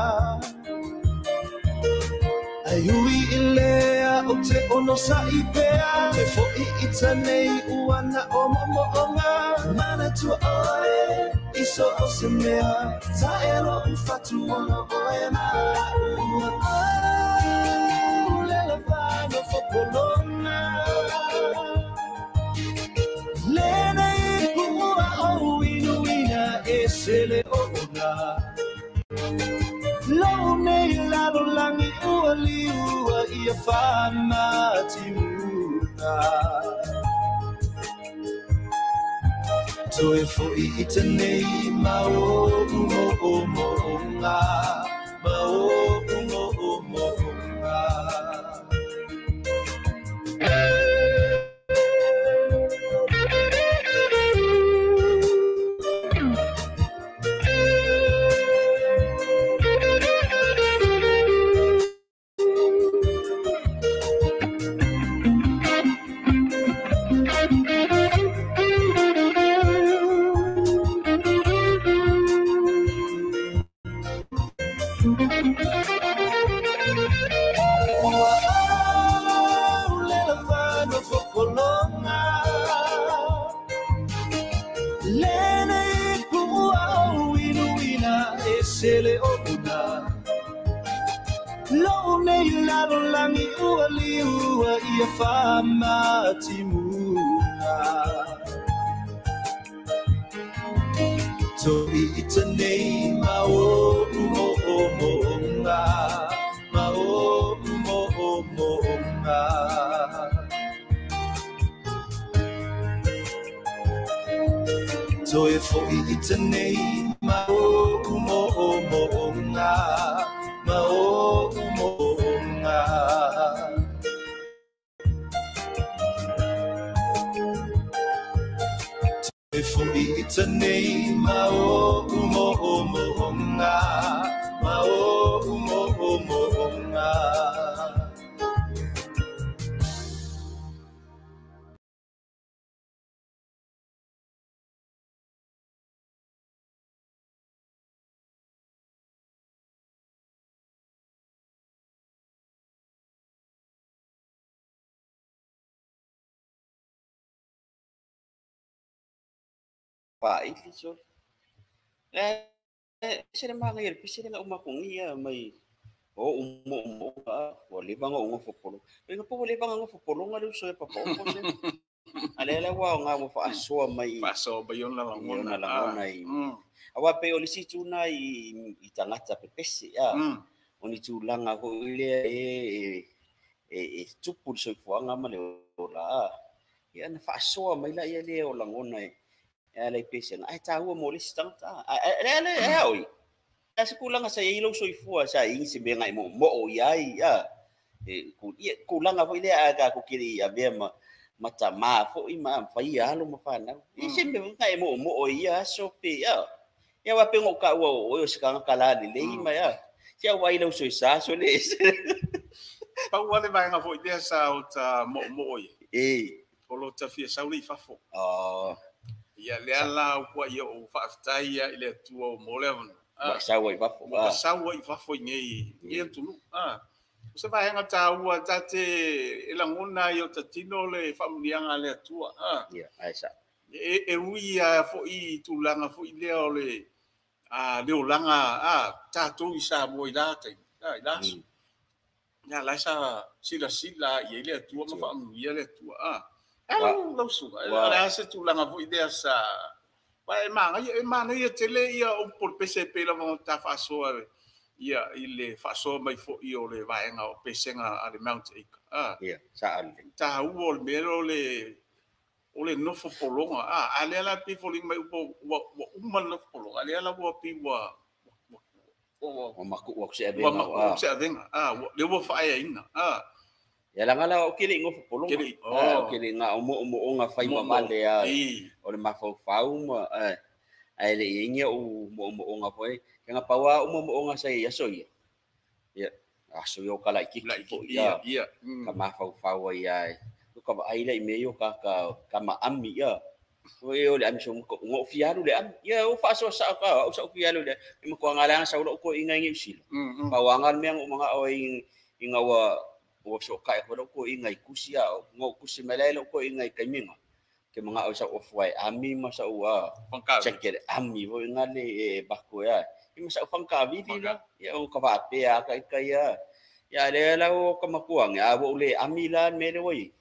Ai ui i lea o te ono sa i pea Te fo'i i tanei uana o momoonga Mana tua oe i so o se mea Taero u whatu ono oe maua Au le lavano whopolonga Lena i pua o inuina e sele o ona Lau nei lalo langi ua liua ia whamatimunga Toe fo'i i tanei ma o mo o mo ngā ma o mo o mo ngā Paili so. Se le manga ia pise le umakongia mai o umo umo o le banga o fopolo. Nga po le banga fopolo nga le so e papa o se. Ale le wa nga mo fa asoa mai. Fa asoa mai ona langona. Langona i. Awa pe o le situna i tangata pepese a. Oni tūlanga ko ile e tupu le soifuaga ma le ola. Ia na faasoa mai la ia le o lagona e ala i pesega ae tāua mo le isi tagata. Ale e oi. A se kulaga sa iai lou soifua sa i se mea ga'i mo'omo'o iai a. E kulaga foi lea a tatou kele i avea ma tamā fo'i ma faia alo ma fanau. I se mea ga'i mo'omo'o i ia aso pe a. Ia ua pe gou ka'ua o oe o se tagata lalelei mai a. Se au ai lau soisā so le ese. Pau ale vaega foi lea sa o ta mo'omo'o ia. E. O lo tafia saule i fafo. Oh. Ia lea la ua ia o faafetai ia i le Atua o mo le avanoa. Ua sau ai fafo. Ua sau ai fafo i nei i atunuu. O se vaega taua tate e lagona ai o tatino le faamuniaga a le Atua. Ia, ai sa. E ui a foi tulaga foi lea o le le olaga tatou i Samoa i la taimi, i la aso. Ia la sa silasila i ai le Atua ma faamanuia le Atua. Lau suga, o le a se tulaga foi lea sa e manaia tele ia o polopese pe lava o ta faasoa ia i le faasoa mai foi o le vaega o pesega a le Mount Acre. Ia, sa ale. Taua o le mea o le nofo pologa. A lea la pe foliga mai ua uma le nofo pologa. A lea la ua pi ua maku ua se avega. Ua maku se avega. Le ua faaeaina. Ia langa la o kele ngofo pologa. O kele nga o mo o nga fai mamale a o le mafaufau ma ai le ingia o mo o nga foi. Nga pawa o mo o nga sai aso ia. Ia aso yo kala iki po ia. Ia. Ka mafaufau ia. Ka ai le me yo ka ka ma ami ia. O e o le ami so ngo fialu le ami. Ia o fa so sa ka o sa fialu le. Me ko ngala sa lo ko inga ngi usila. Pawa ngal me ngo mga o inga wa o so kai ko ko inga ikusia o ngo kusi melelo ko inga kaiminga. Ke mga o sa ofwai ami ma sa ua. Check ami vo inga le e bako ya. I ma sa fangka vi vi la. Ia o ka va pe a ka ka ia. Ya le la o ka makuang ya wo le ami la me le woi.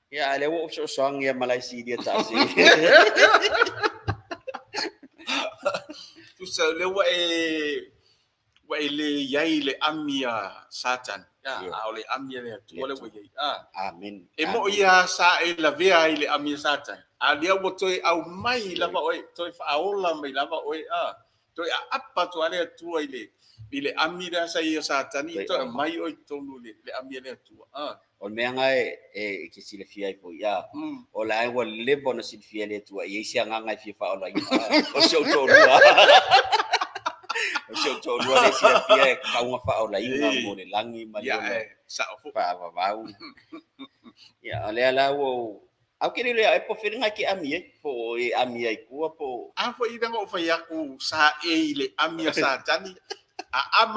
Ya le wo so soang ya Malaysia dia tak si. Tu sa le wa e le iai le ami a Satan. Ya a o le ami le tu le wa iai. Amen. E mo ia sa e la vea i le ami a Satan. A lea ua toe au mai lava oe, toe faaola mai lava oe toe aapa tu ale atua i le ami lea sa ia Satani toe mai oe tonu le ami le atua. O mea ngai e ke silafia ai foi ia. O la ua leva ona silafia le Atua i ai se agaga e fia faaolaina. O si ou toalua. O si ou toalua le silafia e kauga faaolaina mo le lagi ma le ona faavavau. Ia, o lea la ua au ke lele e po felinga ke ami e po e ami ai kua po. A foi ina o fai aku sa e i le ami a Satani. A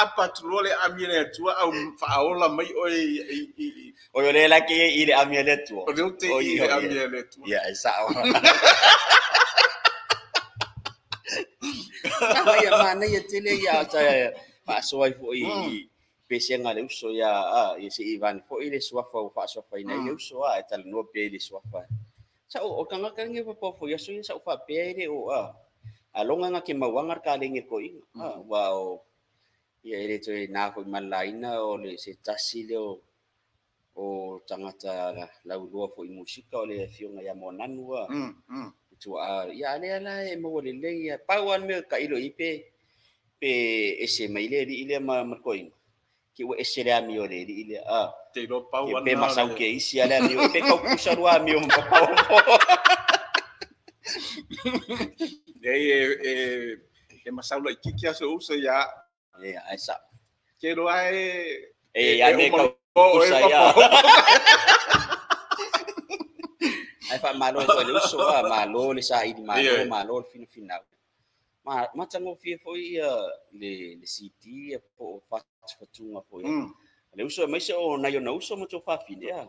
apa tu le ami le atua au faaola mai oe i o le la ke i le ami le atua. O le te i le ami le atua. Ia e sa o. Ia mana ia tele ia ta faasoa foi i pesenga le uso ia ia se Ivan foi le suafa o faasoa nei le uso a e talanoa pe le suafa. Sa o kanga nge pa fo ia so ia sa o fa pe le o a. Alonga nga ke mauanga ka lenge ko inga. Wa o ia ele toe na ko malaina o le se tasi le o tangata laulua fo i musika o le fionga ia monanu a. Tu a ia le ala e mo le le ia pau an me ka ilo ipe pe ese mai le ile ma ko inga. Ki o ese le ami o le ile a. Te lo pau an pe masau ke isi ale ami pe ka kusa lo ami o pau. E masaula i kiki aso uso ia. E ai sa. Ke roa e e ia me ka kusa ia. Ai fa malo ko le uso a malo le sa i malo malo le fina fina. Ma matango fia foi ia le CD po fatuga foi. Le uso mai se o na yo na uso mo to fa fine ia.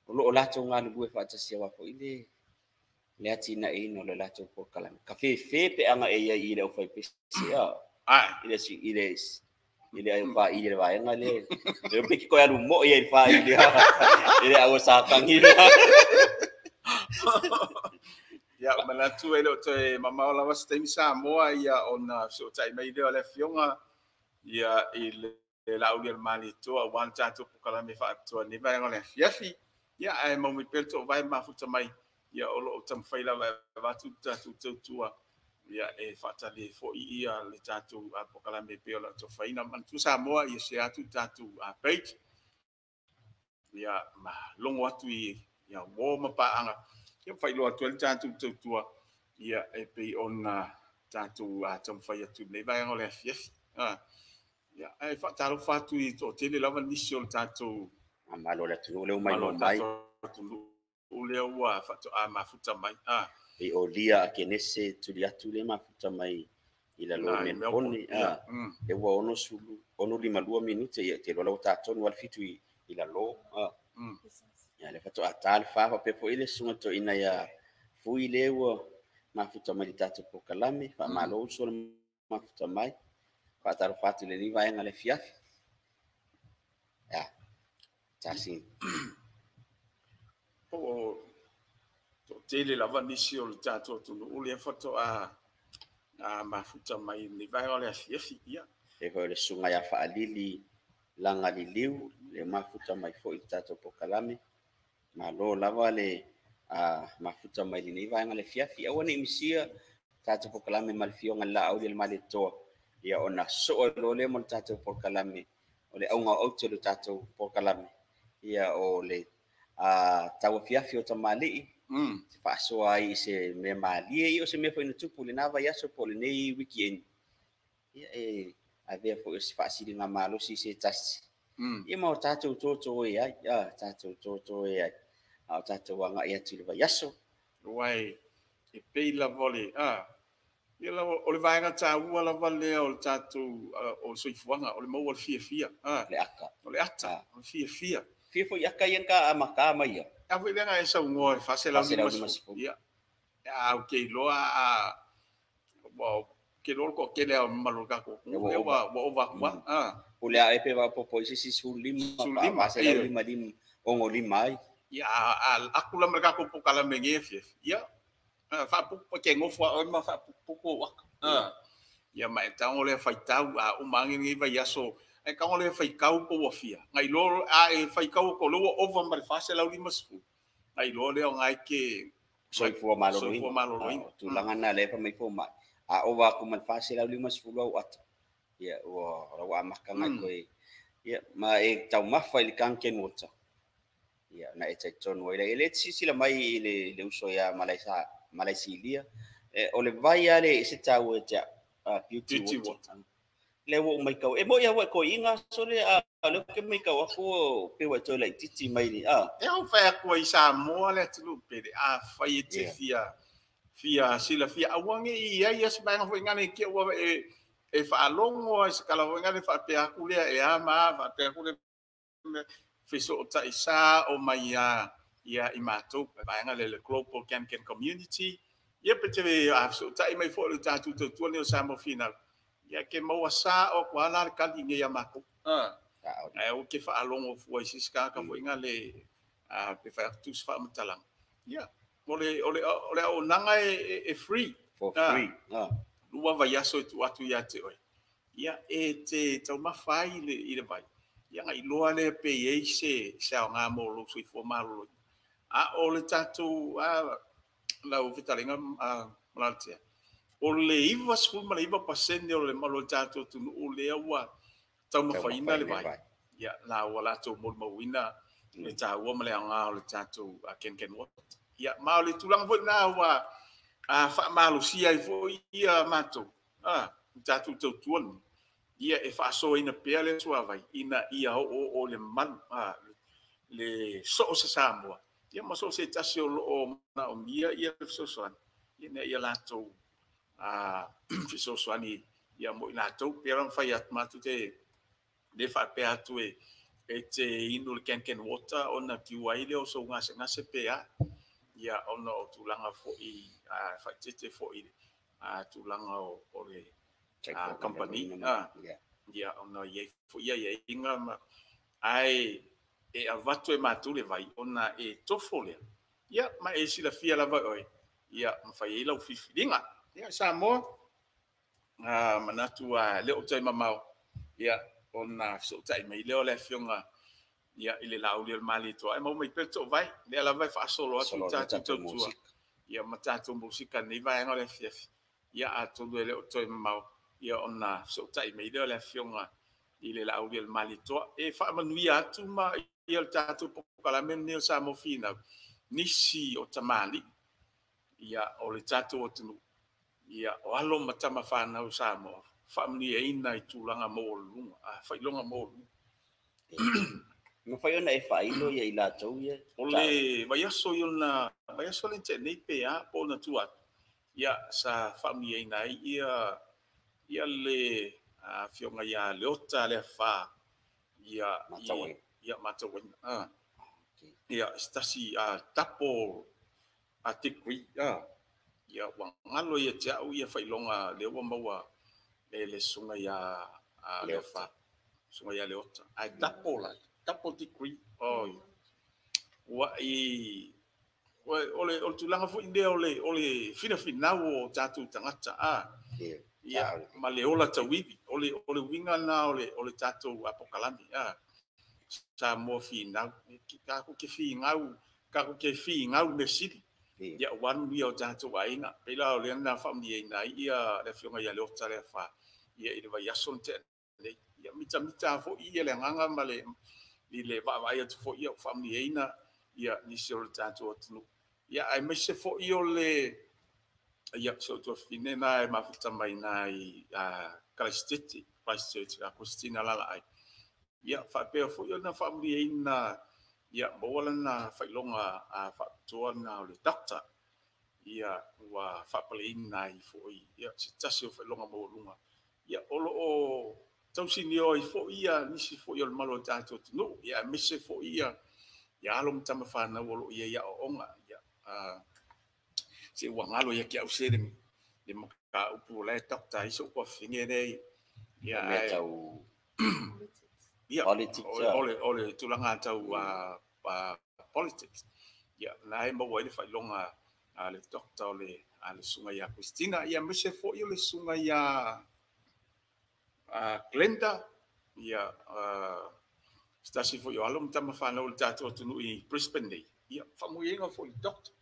O lo la to ngalu bue fa tasia wa foi le le atina e no le lato po kalam ka fe fe pe anga e ia i le o fai pesi a ile si ile ile ai fa ile va anga le le pe ki ko alu mo ia fa ile ile au sa kangi ia manatu e le toe mamao lava se taimi Samoa ia ona so tai mai le o le fionga ia i le lauli al mali toa wan tatou pokalame faatoa ni vaega o le afiafi ia ae maumai pea le toavae mafuta mai ia o loo taumafai lava e avatu tatou tautua ia e faatali foi ia le tatou pokalame pea o le atofaina manatua Samoa ia se atu tatou page ia ma logo atu i ia uō ma paaga ia faailoa atu ai le tatou tautua ia e pei ona tatou taumafai atu nei vaega o le afiafi ia ae faatalofa atu i toatele lava nisi o le tatou malo le atunuu le umai mai atunuu lea ua faatoa mafuta mai. E o lia a kenese tuli atu le mafuta mai i lalo Nai Melbourne. Melbourne. E ua 62 minute ia te lola o tātonu al fitu i lalo. Ia le faatoa tā le wha faapea foi le susuga toeaina ia Fui le ua mafuta mai le tatou pokalame. Faamalo uso le mafuta mai. Faatalofa atu i lenei vaega le afiafi. Ia, tasi. Po o toatele lava nisi o le tatou atunuu lea faatoa mafuta mai i vaega o le afiafi. Ia. E foi o le susuga ia Faalili Lagaliliu le mafuta mai foi i le tatou pokalame. Malo lava le mafuta mai lenei vaega le afiafi. Aua ne i misia tatou pokalame ma le fioga le Laauli o le Malietoa. Ia ona soo ai loa lea mo le tatou pokalame. O le auga o aute o le tatou pokalame. Ia o le tauafiafi o tamalii. Te faasoa ai i se mea malie ia o se mea foi na tupu lena vaiaso po o lenei weekend. Ia e avea foi o se faasiliga malosi i se tasi. Ia ma o tatou toto e ai. Tatou toto e ai. A o tatou agai atu i le vaiaso. Uai, e pei lava o le, ia lava, o le vaega taua lava lea o le tatou, o le soifuaga, o le maua o le fiafia. Le aka. O le ata, o le fiafia. Fia foi aka ia ka amaka mai ia. A foi lea e saunoa e 450. Ia. A o ke iloa a ua ke loa ko kele a malo ka ko. Ua ua ova kua. O le a e pe va popo i se si 15 15, 455 ongo lima ai. Ia a aku la ka ko pokala me nge fie. Ia. Fa pu ke ngofo o ma fa pu ko wa. Ia ma e tango le faitau a o mangi ngi vai aso. E kango le faikau po wa fia. Ngai lo a e faikau ko lo ova ma le 450. Ngai lo le o ngai ke soifua maloloina. Soifua maloloina. Tulaga na le fa mai fo mai. A ova ku ma le 450 au ata. Ia ua ua amaka ngai koe. Ia ma e taumafa i le Kangen Water. Ia na e taitonu ai le le sisila mai i le uso ia Malaisa Malaisilia. O le vai ale se tau e te beauty Beauty water. Le ua mai kau. E mo ia ua ko inga so le a le ke mai kau aku pe ua toi lai titi mai ni. E au whai aku i Samoa le atunu pere. A whai e te fia fia sila fia awange i ia se vaega foi ngane ke ua e whaalongo ai se kala foi ngane whaapea aku lea e ama whaapea aku lea feso o taisa o mai ia i mātou vaega le Global Kangen Community. Ia pe te a so tai mai foi le tātou tautua ni o Samoa Finau. Ia ke maua sa o kwa la le kali nge ia mako. Ai o ke whaalongo fua i sisi ka foi ngale pe whai atu se whaamatalang. Ia, o le au nanga e free. For free. Lua vaiaso e tu atu ia te oe. Ia, e te taumafa ai i le vai. Ia ngai loa le pe i se ao ngā mō lo soifua malolo. A o le tātou lau fetalenga malalatea. O le 99% o le malo le tātou atunuu lea ua taumafaina le vai. Ia, la ua latou molimauina le tāua ma le aoga o le tātou Kangen Water. Ia, ma o le tulaga foi lena ua faamalosia ai foi ia matou, le tātou tautua lenei. Ia e faasoaina pea le suavai ina ia oo o le malu, le soo se Samoa. Ia ma soo se tasi o loo manaomia ia le fesoasoani. Ina ia latou fesoasoani ia mo i latou. Pea la mawhai atu mātou te le whaapea atu e te inu le Kangen Water ona kiu ai le o so ngase ngase pea. Ia ona o tulaga foi, whaitete foi, tulaga o le company. Ia ona ia foi ia inga ma ai e avatu e mātou le vai ona e tofo lea. Ia ma e silafia lava oe. Ia mawhai e lau fifilinga. Ia Samoa, manatu le o tai mamao. Ia ona feso'ota'i mai lea o le afioga ia i le Laauli o le Malietoa. E mau mai pea le to'ovai lea lava e faasolo atu Solo tatou tatou tautua. musika. Ia ma tatou musika nei vaega o le afiafi. Ia atonu e le o toe mamao. Ia ona feso'ota'i mai lea o le afioga i le Laauli o le Malietoa. E faamanuia atu ma ia le tatou pokalame lenei o Samoa Finau. Nisi o tamalii. Ia o le tatou atunuu. Ia o alo ma tama whanau Samoa. Faamanuiaina i tulaga maualuluga, failoga maualuluga. Mafai ona e faailo ia i latou ia. O le vaiaso i ona vaiaso le tea nei pe a po o ona tua atu, ia sa faamanuiaina ai ia le afioga ia Leota Leafa ia Matauaina. Ia Matauaina. Ia se tasi tapo a degree ia ua galo ia te au ia faailoga lea ua maua e le susuga ia Leafa, susuga ia Leota. Ae tapo la, tapo degree. Oi. Ua i o le tulaga foi lea o le finafinau o tatou tagata ia ma le ola tauivi o le uiga na o le tatou apokalame Samoa finau tatou te finau mea sili ia aua manuia o tatou aiga pei la o lea na faamanuiaina ai ia le afioga ia Leota Leafa ia i le vaiaso na tea nei ia mitamita foi ia le agaga ma le i le vaavaai atu foi ia faamanuiaina ia nisi o le tatou atunuu ia aemaise foi o le ia so tuafine na e mafuta mai nai Christchurch a Christina Lalaai ia faapea foi ona faamanuiaina ia maua lana faailoga faapitoa na o le doctor ia ua faapaleina ai foi ia se tasi o faailoga maualuga ia o lo o tausinio ai foi ia nisi foi o le malo o tatou atunuu ia aemaise foi ia alo ma tama fanau o lo o i ai aoaoga ia se ua galo ia te au se le mataupu o la e doctor ai so tuafine nei ia mea tau ia politics o le tulaga tau politics ia na e maua ai le faailoga a le doctor o le susuga ia Christina ia aemaise foi o le susuga ia Glenda ia se tasi foi o alo ma tama fanau o le tatou atunuu i Brisbane nei ia faamanuiaina foi i le doctor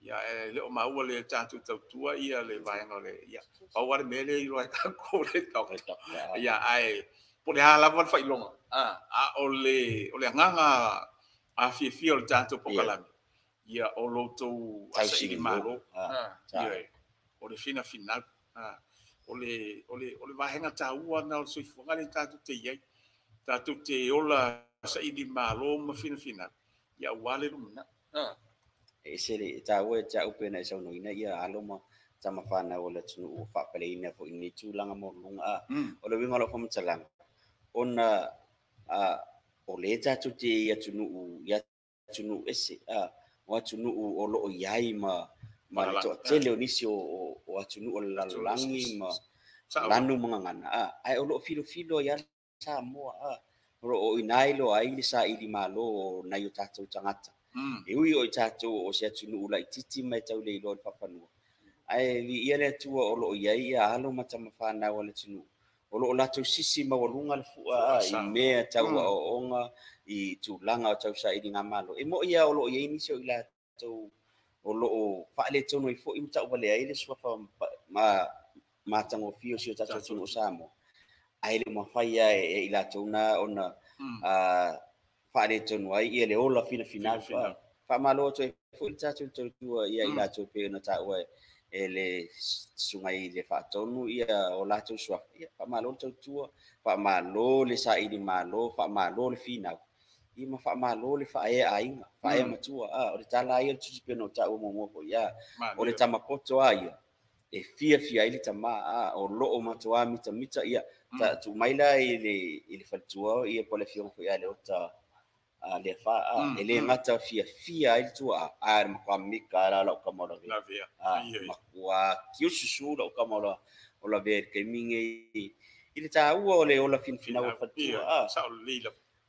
ia e le o maua le tatou tautua ia le vaega o le ia pau lava le mea lea i iloa e tatou le doctor ia ae po o le a lava le faailoga a o le agaga afiafia o le tatou pokalame ia o loutou asaili malo ia o le finafinau o le vaega taua na o le soifuaga lea tatou te i ai tatou te ola saili malo ma finafinau ia aua le lumanai. E se le taua e te au pe na e saunoaina ia alo ma tama fanau o le atunuu ua faapaleina foi i tulaga maualuluga o le uiga o lau faamatalaga ona o lea tatou te i atunuu i atunuu ese o atunuu o lo o i ai ma le toatele o nisi o atunuu o le lalolagi ma lanu ma gagana ae o lo o filofilo ai Samoa o lo o ina iloa ai le saili malo o nai o tatou tagata e ui o i tatou o se atunuu laitiiti ma e tau le iloa i le faafanua ae viia le Atua o lo o i ai ia alo ma tama fanau a le atunuu o lo o latou sisi maualuga le fua i mea tau aoaoga i tulaga o tau sailiga malo e moi ia o lo o i ai nisi o i latou o lo o faaletonu ai foi ma tauvalea ai le suafa ma matagofie o si o tatou atunuu o Samoa ae le mafai e i latou na ona faaletonu ai ia le ola finafinau faamalo atu ai foi le tatou tautua ia i latou pe ona taua e le susuga i le faatonu ia o latou suafa ia faamalo le tautua faamalo le saili malo faamalo le finau ia ma faamalo le faaea aiga faaea matua o le tala ia o le tusi pe ona taua muamua foi o le tamapoto a ia e fiafia ai le tama o lo o matoa mitamita ia tuu mai la i le faletua ia po o le afioga foi ia Leota Leafa e le gata fiafia ai le tua a le matua mika la lau kama o lavea matua kiususu lau kama o lavea i le taimi nei i le taua o le ola finafinau o le faletua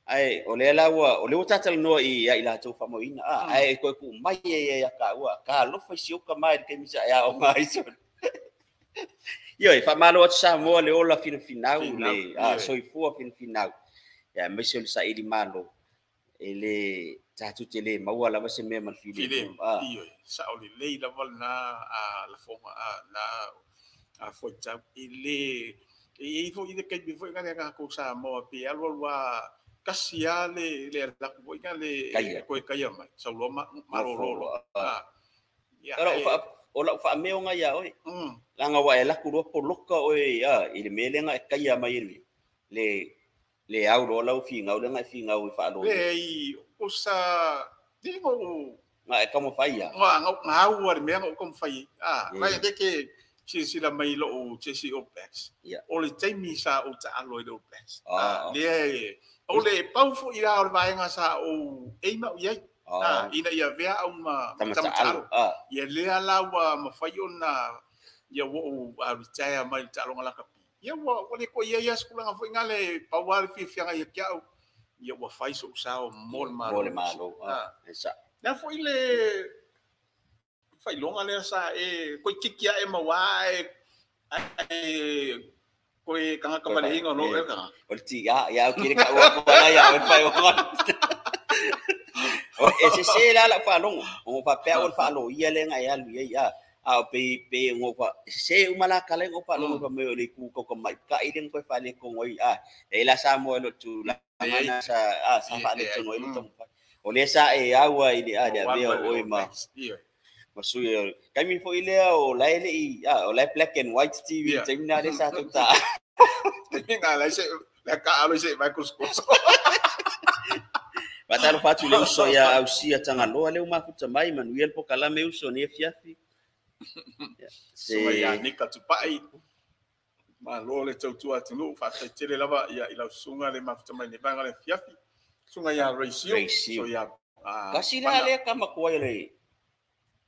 ae o lea la ua o lea ua tatalanoa i ia i latou faamauina ae koe tuu mai ai ia taua ka alofa i si ou tama i le taimi sa e aoga ai sona. Ioe, faamalo atu Samoa le ola finafinau le soifua finafinau ia aemaise o le saili malo e le tatou te le maua lava se mea ma le filemu. Ioe, sao lelei lava lena lafoga na fuaitau e le e i ai foi le taimi foi na le tatou Samoa pe alu alu a kasi a le laku foi na le koe kaia mai sauloa malolo ia o lau faameoga ia oe laga ua e laku loa poloka oe i le mea lea na e kaia mai e le Le au lo lau fingau le ngai fingau i whaalo. Le i o sa dingo ngai ka mo fai ia. Nga au ari mea ngau ka mo fai. Ah, mai de ke sila mai lo Jesse All Blacks. O le taimi sa o ta'alo i le All Blacks. Le o le pau fo i la o le vaenga sa o eima o iai. Ina ia vea au ma tamata'alo. Ia lea la ua mawhai ona ia wo o retire mai le ta'alonga lakapi. Ia ua le ko ia ia skulanga fo ingale pau le fiafianga ia kia au. Ia ua fai so sao mo le malo. Mo le malo. Esa. Na fo i le whailonga lea sa e koi kiki a e mawa e koe kanga kamalehinga no e kanga. O le tia, ia au kire ka ua kona ia o whai o O e se se la la whalongo, o whapea o le whalo ia le ngai alu ia ia. A o pe pe ngo fa se umala kale ngo fa longo fa me o le ku ko ko mai ka ile ko fa le ko ngoi a e la sa mo lo tu la mana sa a sa fa le tu ngoi le tomu fa o le sa e aua ile a le me o oi ma ma su kai mi fo ile o la ile i a o la black and white TV te mina le sa tu ta nga la se la ka alo se microscope Batalo fatu le uso ia au sia tangaloa le umafuta mai manuel po kala me uso ni fiafi. Se ia nika tupai ma lo le tautua tunu fa tele lava ia ila sunga le mafuta mai ne vanga le fiafi sunga ia ratio so ia kasi la le kama ko le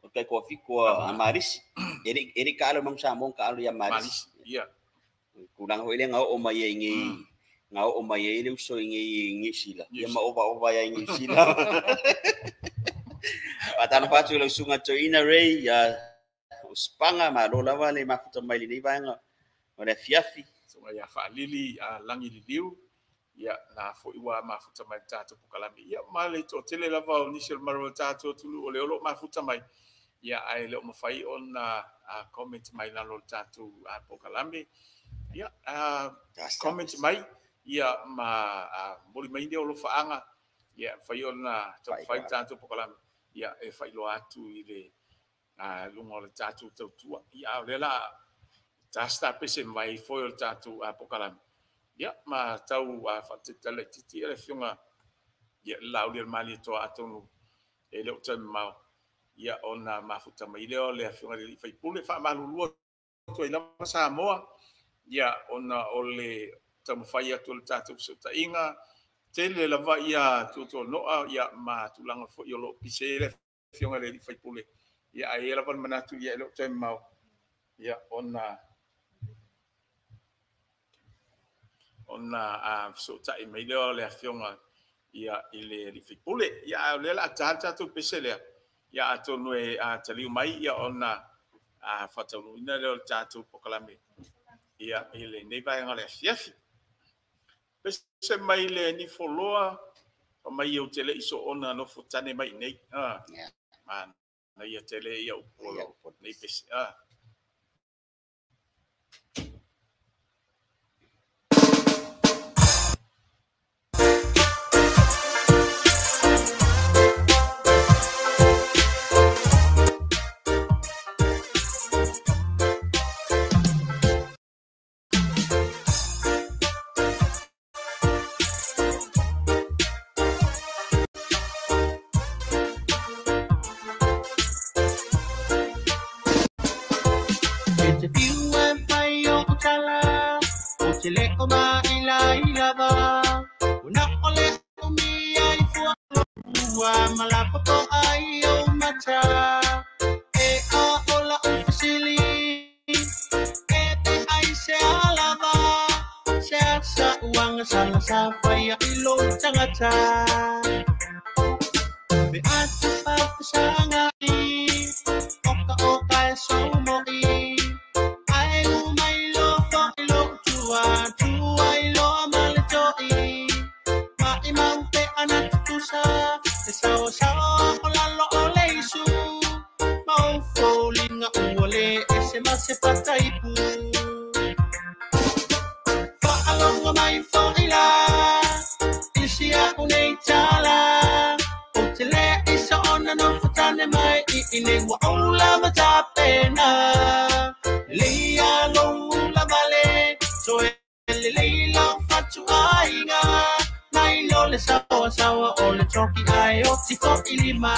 o kai ko fiko a maris eri eri ka lo mang sa mong ka lo ia maris ia kulang ho ile ngao o mai ngi ngao o mai le uso ngi ngi sila ia ma ova ova ia ngi sila. Patalo fatu le sunga toina rei ia spanga ma lo lava le mafuta mai le vaenga o le fiafi so ia faalili a langi liliu ia na fo iwa mafuta mai tato pokalame ia ma le to tele lava o nisi o maro tato tulu o le olo mafuta mai ia ai le o mafai ona a comment mai lalo tato a pokalame ia a comment mai ia ma a moli mai ne o lo faanga ia fai ona to fai tato pokalame ia e fai lo atu i le a lunga o le tātou tautua. Ia o le la tāsta pese mai foi o le tātou a pokalame. Ia ma tau a whatetale titi ele whiunga ia lau le mali toa atonu e leo tau mau. Ia ona mafuta mai leo le whiunga le whaipule wha malulua tua i lava Samoa. Ia ona o le taumawhai atu o le tātou sotainga. Tele lava ia tutua noa ia ma tūlanga foi o lo pise le whiunga le whaipule. Ia ai lava manatu ia lo tau mau ia ona ona a so tai mai le le afionga ia ile le fipule ia le la tata tu pesele ia atonu e a taliu mai ia ona a fatau ina le tatu pokalame ia ile nei vai ngale fiafi pese mai le ni foloa o mai o tele iso ona no futane mai nei a man na ia tele ia upolo nei pese a Leila lo la vale, so le leila fatu ainga. le sawa sawa o le toki ai o tifo ilima.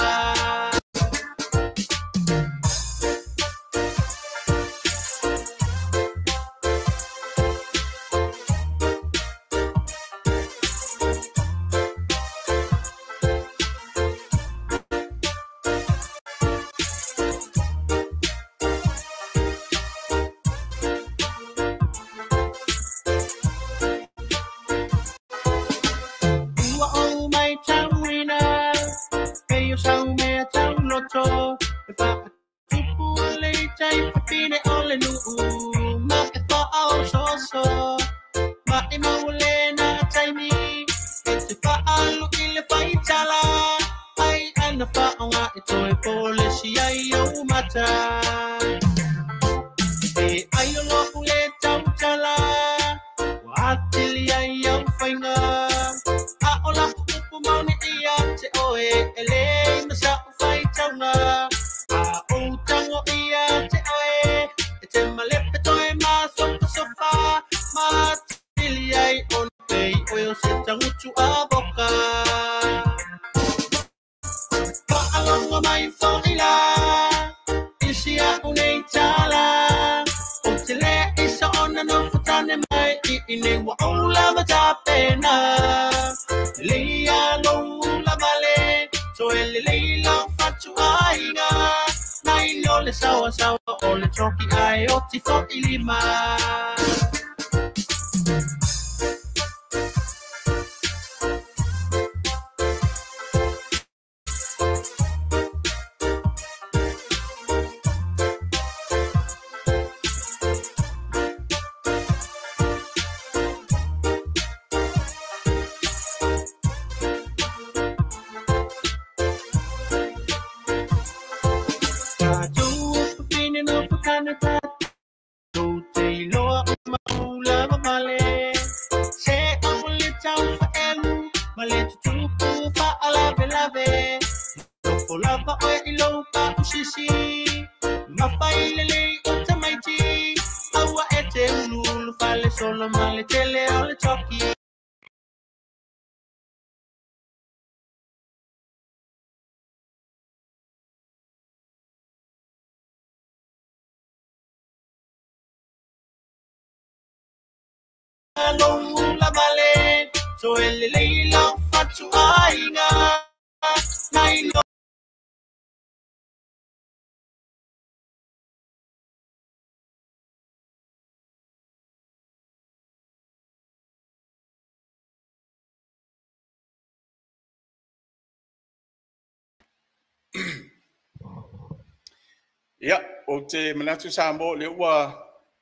Ia, o te manatu sa mo le ua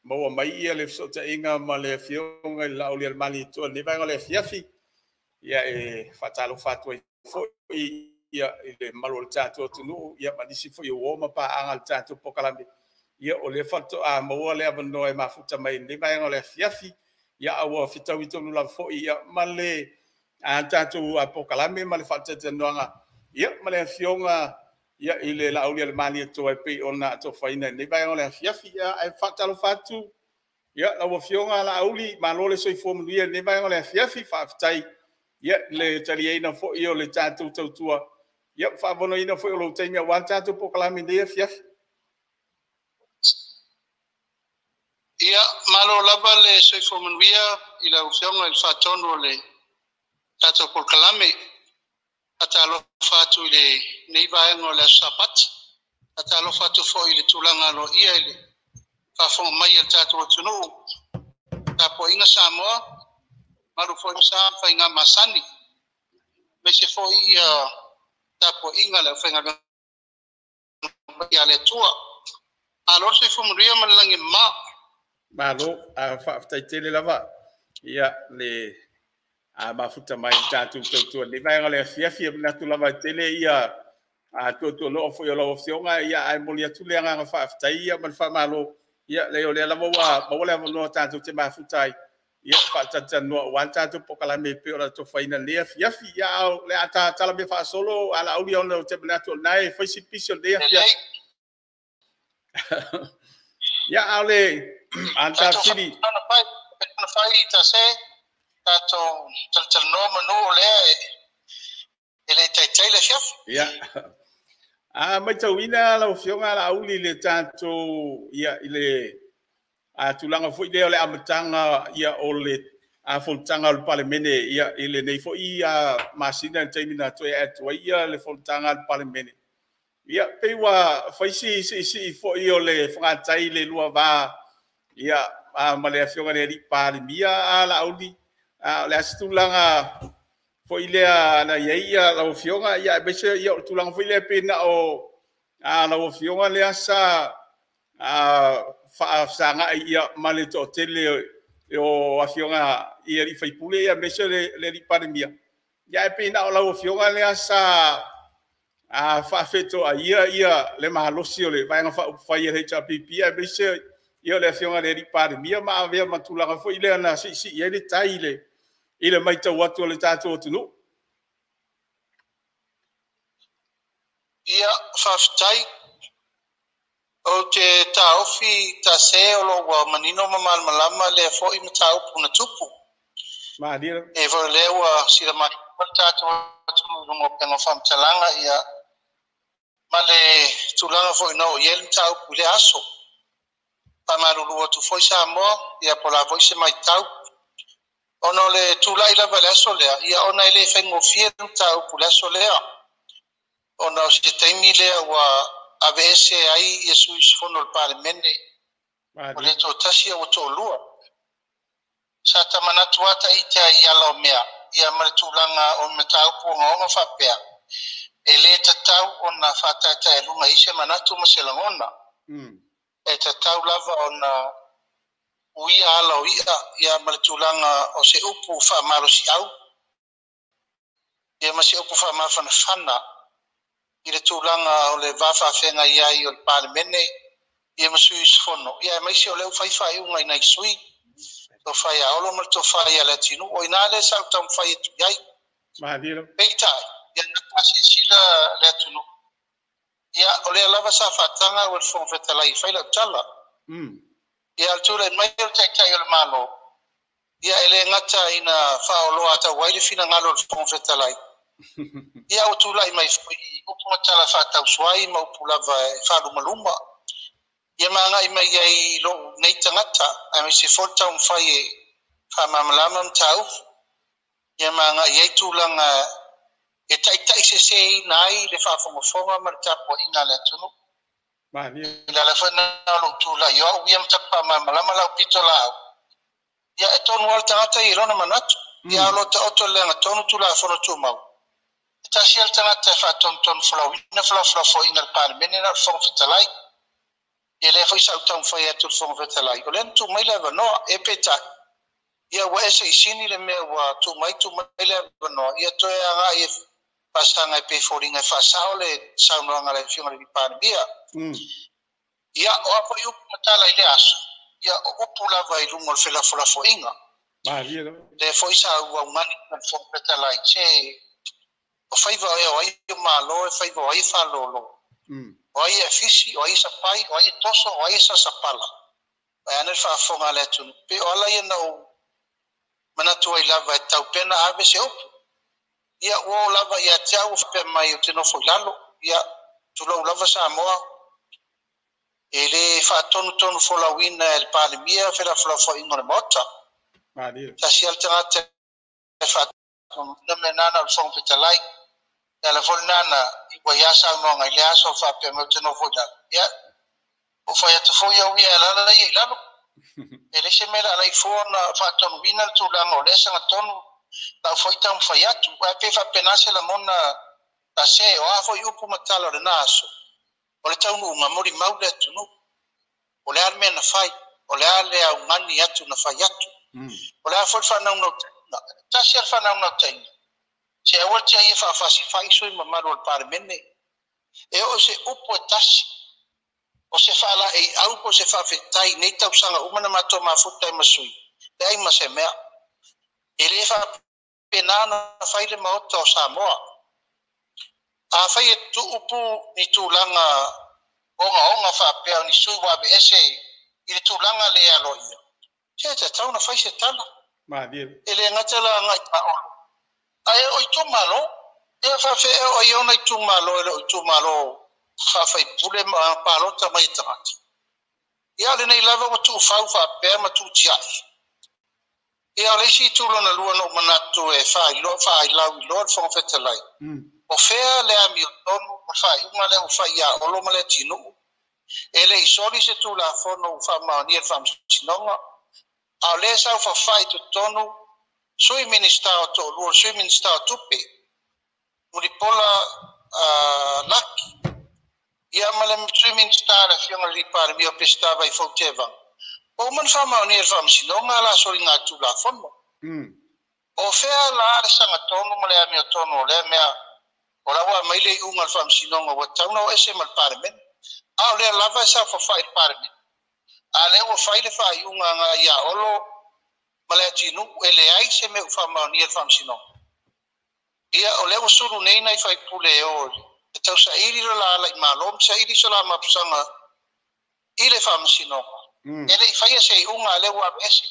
maua mai ia le fesootaiga ma le afioga i le Laaulialemalietoa lenei vaega o le afiafi. Ia e faatalofa atu ai foi ia i le mamalu o le tatou atunuu, ia ma nisi foi o uo ma paaga i le tatou polokalame. Ia o lea faatoa maua le avanoa e mafuta mai i lenei vaega o le afiafi. Ia a ua fetaui tonu lava foi ia ma le tatou polokalame ma le faatalatalanoaga ia ma le afioga ia i le Laaulialemalietoa e pei ona atofaina i lenei vaega o le afiafi. Ia ae faatalofa atu ia lau afioga Laauli, malo le soifua manuia i lenei vaega o le afiafi. Faafetai ia le taliaina foi o le tatou tautua, ia faavonoina foi o lou taimi aua le tatou polokalame i lenei afiafi. Ia, malo lava le soifua manuia i lau afioga i le faatonu o le tatou polokalame. Faatalofa atu i lenei vaega o le Aso Sapati. Faatalofa atu foi i le tulaga aloaia i le faafofoga mai a le tatou atunuu. Tapuaiga Samoa, malu foi sa ma faiga masani. Aemaise foi ia tapuaiga a le aufaigaluega paia a le Atua. Malo le soifua manuia ma le lagi e mama. Malo, faafetai tele lava ia le mafuta mai le tatou tautua lenei vaega o le afiafi. E manatu lava e tele ia tuatuanoa foi o lau afioga, ia ae momoli atu le agaga faafetai ia ma le faamalo. Ia leai o lea lava ua maua le avanoa tatou te mafuta ai ia faatalatalanoa aua le tatou polokalame e pei ona atofaina i lenei afiafi. Ia a o le a tatala mea faasolo a Laauli ona ou te manatu o lena e fai si pisi o lenei afiafi. Ia a o le a le tafili. Tatou talatalanoa manu o lea e le taitai le afiafi. Ia. A matauina lau Afioga Laauli le tatou ia i le tulaga foi lea o le amataga ia o le fonotaga o le Palemene ia i lenei foi masina i le taimi na toe atu ai ia le fonotaga a le Palemene. Ia pei ua fai si siisii foi o le fogatai i le lua va ia ma le Afioga i le Palemia Laauli. O le a se tulaga foi lea na i ai lau Afioga, ia aemaise o le tulaga foi lea pei na o lau Afioga lea sa faafesagai ma le toatele o Afioga i sui usufono aemaise le Palemia, ae pei na o lau Afioga lea sa faafetoaia le malosi o le Vaega Faaupufai a le HRPP aemaise o le Afioga i le Palemia ma avea ma tulaga foi lea na siisii ai le tai i le matau atu a le tatou atunuu. Ia, faafetai. Ou te taofi tase o lo ua manino ma malamalama lea foi mataupu na tupu. Malie. E foi lea ua sila mai le tatou atunuu i luga o upega o faamatalaga ia ma le tulaga foi na oo i ai le mataupu i le aso. Faamalulu atu foi Samoa, ia po o le a foi se matau. Ona o le tulai lava i le aso lea, ia ona e le faigofie le mataupu i le aso lea. Ona o se taimi lea ua aveese ai ia sui usufono o le Palemene. O le toatasi ua toalua. Sa tamanatu lava ita i ala o mea, ia ma le tulaga o mataupu ogaoga faapea, e le tatau ona faataetaealuga i se manatu ma se lagona. E tatau lava ona uia ala o ia, ia ma le tulaga o se upu faamalosiau, ia ma se upu faamafanafana i le tulaga o le va faafeagai ai o le Palemene, ia ma sui usufono, ia aemaise o lea ua fai faaiuga i nai sui, tofa ia Olo ma le tofa ia Leatinuu. O i ina lea sa ou taumafai atu i ai. Peitai, ia na silasila le atunuu, ia o lea lava sa faataga au e le Fofoga Fetalai e fai lau tala. Ia o le tulai mai o le Taitai o le Malo, ia e le gata ina faaoloa atau ai le finagalo o le Fofoga Fetalai, ia ua tulai mai foi upu ma tala faatausuai ma upu lava e faalumaluma. Ia ma agai mai ai lou nei tagata, aemaise foi le taumafai e faamalamalama mataupu. Ia ma agai ai tulaga e taitaiseseina ai le faafogafoga ma le tapuaiga a le atunuu. I le ala foi lena o lou tulai o au ia ma faamalamalama lau pito laau. Ia e tonu lava le tagata i lona manatu. Ia o lo taoto le agatonu Tulafono Tumau. E tasi lava le tagata e faatonutonu folauina felafolafoaiga a le Palemene na o le Fofoga Fetalai. Ia lea foi sa ou taumafai atu le Fofoga Fetalai. O lea na tuu mai le avanoa, e peitai. Ia ua ese i sini le mea ua tuu mai le avanoa. Ia toe agai e faasaga e pei foliga e faasao le saunoaga a le Afioga i le Palemia. Ia, o a foi upu ma tala i le aso, ia o upu lava i luga o le felafolafoaiga. Lea foi sa ou augani i le Fofoga Fetalai, se o faiva ea o ai o malo e faiva o ai e faalolo. O ai e afisi, o ai e sapai, o ai e toso, o ai e sasapala. Ae ana le faafofoga a le atunuu. Pe o ala ia na ou manatu ai lava e tau pea na ave se upu. Ia ua o lava ia te au faapea mai ou te nofo i lalo. Ia tulou lava Samoa. E le faatonutonu folauina e le Palemia felafolafoaiga o le Maota. Tasi lava le tagata e faatonuina mea nana o le Fofoga Fetalai. E ala foi lena na iu ai lava saunoaga i le aso faapea mai ou te nofo i lalo. Ia, ua fai atu foi au ia e alaala ia i lalo. E le se mea le alai fua na faatonuina le tulaga o lea sagatonu lau foi taumafai atu. Ae pei faapena se lagona ta se o a foi upu ma tala o lena aso. O le taunuuga molimau le atunuu. O le a le mea na fai, o le a le augani atu na fai atu. O le a foi le faanaunautaiga. Tasi lava le faanaunautaiga. Se aua le tiai e faafasifai sui mamalu o le Palemene. E oo se upu e tasi. O se faalaei au po o se faafetai nei tausaga uma na matou mafuta ai ma sui. Leai ma se mea. E le faapena na fai le Maota o Samoa. A fai e tuupu ni tulaga ogaoga faapea o ni sui ua aveese i le tulaga le aloaia, se e tatau na fai se tala. E le gata la agai ia Olo, ae o itumalo. Ia faafefea o ai ona itumalo e le o itumalo faafaipule ma palota mai e tagata. Ia lenei lava ua tuufau faapea ma tuutiai. Ia o le isi itu lona lua na ou manatu e faailoa faailau iloa le Fofoga Fetalai. O fea le amiotonu o le faaiuga lea ua fai ia Olo ma Leatinuu? E le i soli se Tulafono ua faamaonia e le Faamasinoga, a o lea e saofafai i totonu Sui Minisita o toalua, o le Sui Minisita o Tupe, Mulipola Laki, ia ma le Sui Minisita le Afioga i le Palemia o Peseta Vaifou Tevaga. Ua uma ona faamaonia e le Faamasinoga la soligatulafono. O fea la le sagatonu ma le amiotonu o lea mea? O la ua aumai le iuga a le Faamasinoga ua tatau ona o ese ma le Palemene. A o lea lava e saofafai i le Palemene. A lea ua fai le faaiuga agai ia Olo ma Leatinuu, e leai se mea ua faamaonia e le Faamasinoga. Ia o lea ua sulu nei nai faipule e o e tausaili lo la ala i malo ma saili so la mapusaga i le Faamasinoga. E le i faia se iuga, a lea ua aveese.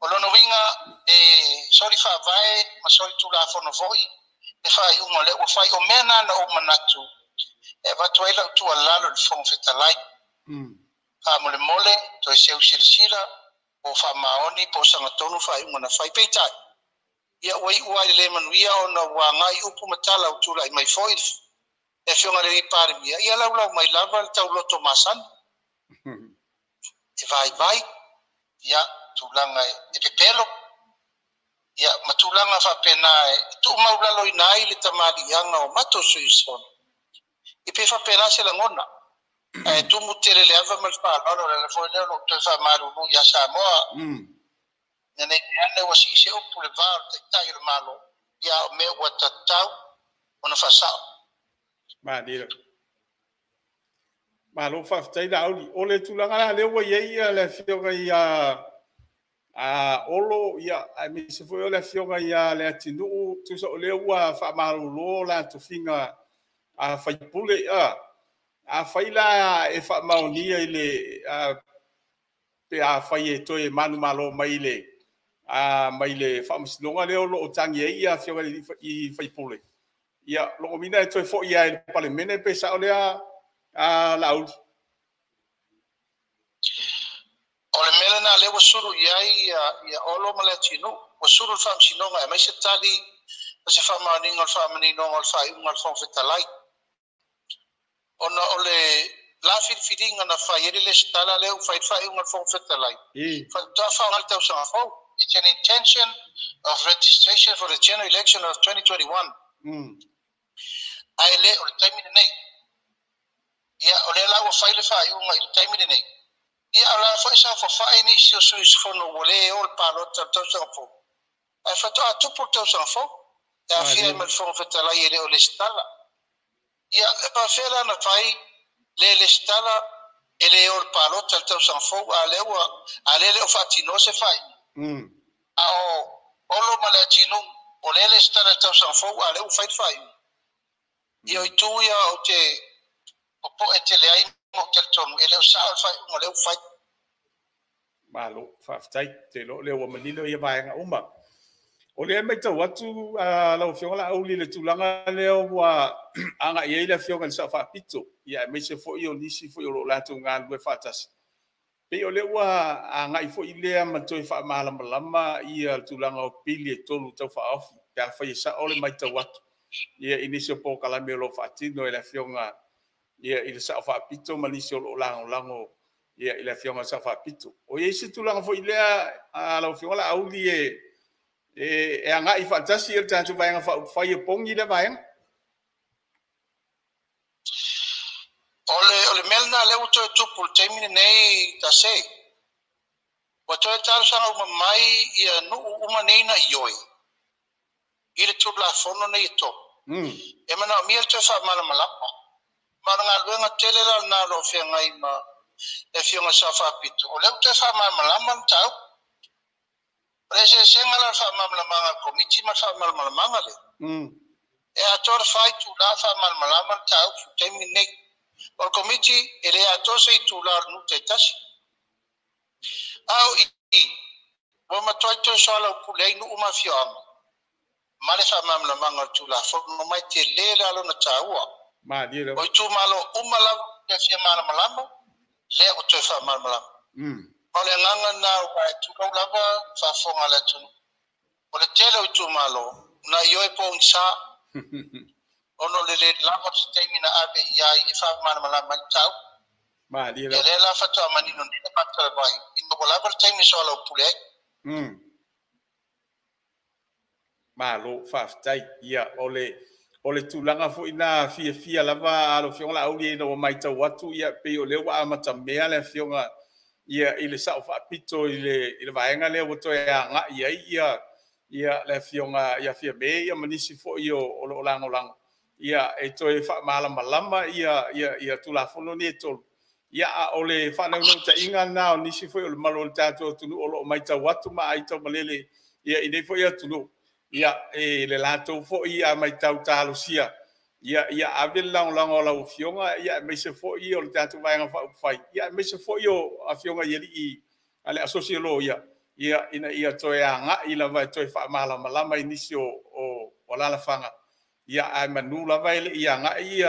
O lona uiga e soli faavae ma soli tulafono foi le faaiuga o lea ua fai. O mea na na ou manatu e avatu ai lau tuualalo i le Fofoga Fetalai. Faamolemole, toe seu silasila po o faamaoni po o sagatonu faaiuga na fai. Peitai, ia ua iu lava i le le manuia ona ua agai upu ma tala ua tulai mai foi le Afioga i le Palemia, ia laulau mai lava le tauloto masani. E vaivai, ia tulaga e pepelo, ia ma tulaga faapena e tuumaulaloina ai le tamaliiaga o matou sui usufono. E pei faapena se lagona. Ae tumu tele le ava ma le faaaloalo, o le ala foi lea o lou toe faamalulu ia Samoa. Ina ne i meaane ua sii se upu i le va o le Taitai o le Malo, ia o mea ua tatau ona faasao. Malie. Malo faafetai Laauli. O le tulaga la lea ua i ai le Afioga ia Olo, ia, aemaise foi o le Afioga ia Leatinuu, tusa o lea ua faamalolo la tofiga a faipule. Afai la e faamaonia i le pe afai e toe manumalo mai le Faamasinoga lea o lo o tagi ai ia Afioga i faipule, ia, lona uiga e toe foi lava i le Palemene, pe sao lea Laauli? O le mea lena lea ua sulu i ai ia Olo ma Leatinuu, ua sulu le Faamasinoga e aumai se tali ma se faamaoniga o le faamaninoga o le faaiuga a le Fofoga Fetalai. Ona o le la filifiliga na fai ai le lesitala lea ua fai le faaiuga a le Fofoga Fetalai, faatoa faaaoga le tausaga fou. It's an intention of registration for the general election of 2021. Ae le o le taimi lenei. Ia, o lea la ua fai le faaiuga i le taimi lenei. Ia, o la foi saofafai nisi o sui usufono ua le o le palota o le tausaga fou. Ae faatoa tupu le tausaga fou. E afia ai ma le Fofoga Fetalai e le o lesitala. Ia, e faafefea la na fai le lesitala e le o le palota le tausaga fou, a lea ua a lea le o faatinoa se faaiuga. A o Olo ma Leatinuu o lea lesitala le tausaga fou, a lea ua fai le faaiuga. Ia o itu ia ou te popoe tele ai ma ou talitonu e le o sao le faaiuga lea ua fai. Malo, faafetai. Te iloa o lea ua manino ia vaega uma. O lea e matau atu lau Afioga Laauli i le tulaga lea ua agai ai le Afioga i le Sao Faapito, ia aemaise foi o nisi foi o lo o latou galulue faatasi. Pei o lea ua agai foi lea ma toe faamalamalama ia tulaga o pili e 3 tau faaofi, pe afai e sao le matau atu ia i nisi o polokalame o lo o faatino e le Afioga ia i le Sao Faapito ma nisi o lo o lagolago ia i le Afioga i le Sao Faapito. O i ai se tulaga foi lea lau Afioga Laauli e agai faatasi le tatou Vaega Faaupufai e pogi lea vaega? O le mea lena lea ua toe tupu i le taimi lenei tase. Ua toe talosaga uma mai ia nuu uma nei na ioe i le Tulafono nei e 3. E manaomia le toe faamalamalama. Ma o le galuega tele la lena o lo o feagai ma le Afioga i le Sao Faapito. O lea ua toe faamalamalama le mataupu. O le eseesega la o le faamalamalamaga a le Komiti ma le faamalamalamaga lea. E atoa le 4 itula faamalamalama le mataupu i le taimi lenei. O le Komiti e le atoa se itula o le nuu taitasi. A o i Ua matuai toe soalaupule ai nuu ma afioaga ma le faamalamalamaga o le Tulafono ma e tele la lona taua. Malie lava. O itumalo uma lava e fia malamalama, lea ua toe faamalamalama. Ma o le agaga lena ua e tulou lava faafofoga a le atunuu. O le tele o itumalo, na ioe pogisa ona o le le lava o se taimi na ave i ai e faamalamalama ai le mataupu. Malie Ia lava. lea la faatoa manino nei le faatalavai ina ua lava le taimi e soalaupule ai. Malo, faafetai. Ia, o le tulaga foi na fiafia lava lau Afioga Laauli ina ua matau atu, ia pei o lea ua amatamea le Afioga ia i le Sao Faapito i le vaega lea ua toe agai ai ia le Afioga ia Fiame ia ma nisi foi o lo o lagolago ia e toe faamalamalama ia Tulafono nei e tolu. Ia, a o le faanaunautaiga lena o nisi foi o le mamalu o le tatou atunuu o lo o matau atu ma aitaumalele ia i nei foi atunuu, ia e le latou foi matau talosia ia ave le lagolago a lau Afioga ia aemaise foi o le tatou Vaega Faaupufai, ia aemaise foi o Afioga i alii a le Asosi o Loia, ia ina ia toe agai lava e toe faamalamalama i nisi o alaalafaga, ia ae manu lava e le i agai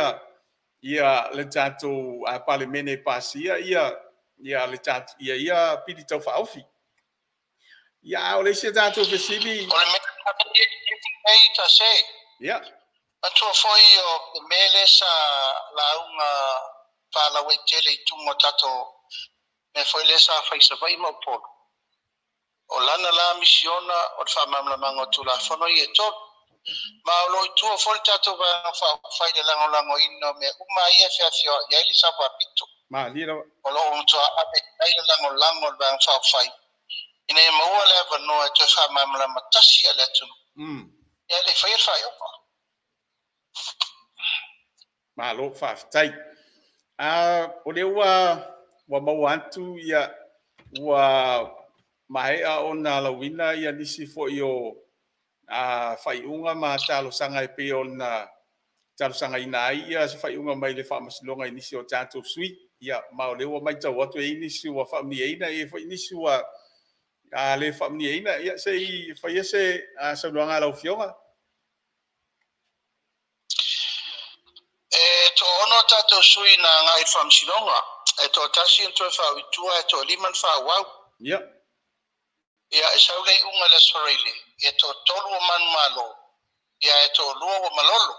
ia le tatou Palemene e pasia ia le tatou ia pili tau faaofi. Ia, a o le isi a tatou fesili. O le mea nei tase. Ia. Matua foi o le mea lea sa lauga faalauaitele i tuga o tatou mea foi lea sa fai i Savaii ma Upolu. O lana la misiona o le faamalamalamaga o Tulafono ia e tolu. Ma o lo o i tua foi le tatou Vaega Faaupufai i le lagolagoina o mea uma ia e feafioai ai le Sao Faapito. Malie lava. O lo o matua ave i ai le lagolago o le Vaega Faaupufai ina ia maua le avanoa e toe faamalamalama tasi a le atunuu. Ia le faia le faaiuga. Malo, faafetai. O lea ua maua atu ia ua maea ona lauina ia nisi foi o faaiuga ma talosaga e pei ona talosagaina ai ia se faaiuga mai le Faamasinoga i nisi o tatou sui. Ia, ma o lea ua matau atu e i ai nisi ua faamanuiaina, e i ai foi nisi ua le faamanuiaina. Ia, se i faia se saunoaga a lau Afioga. E toaono tatou sui na agai i le Faamasinoga. E toatasi na toe faaui i tua, e toalima na faaauau. Ia. Ia, e sau le iuga i le Aso Faraile, e toatolu ua manumalo, ia e toalua ua malolo.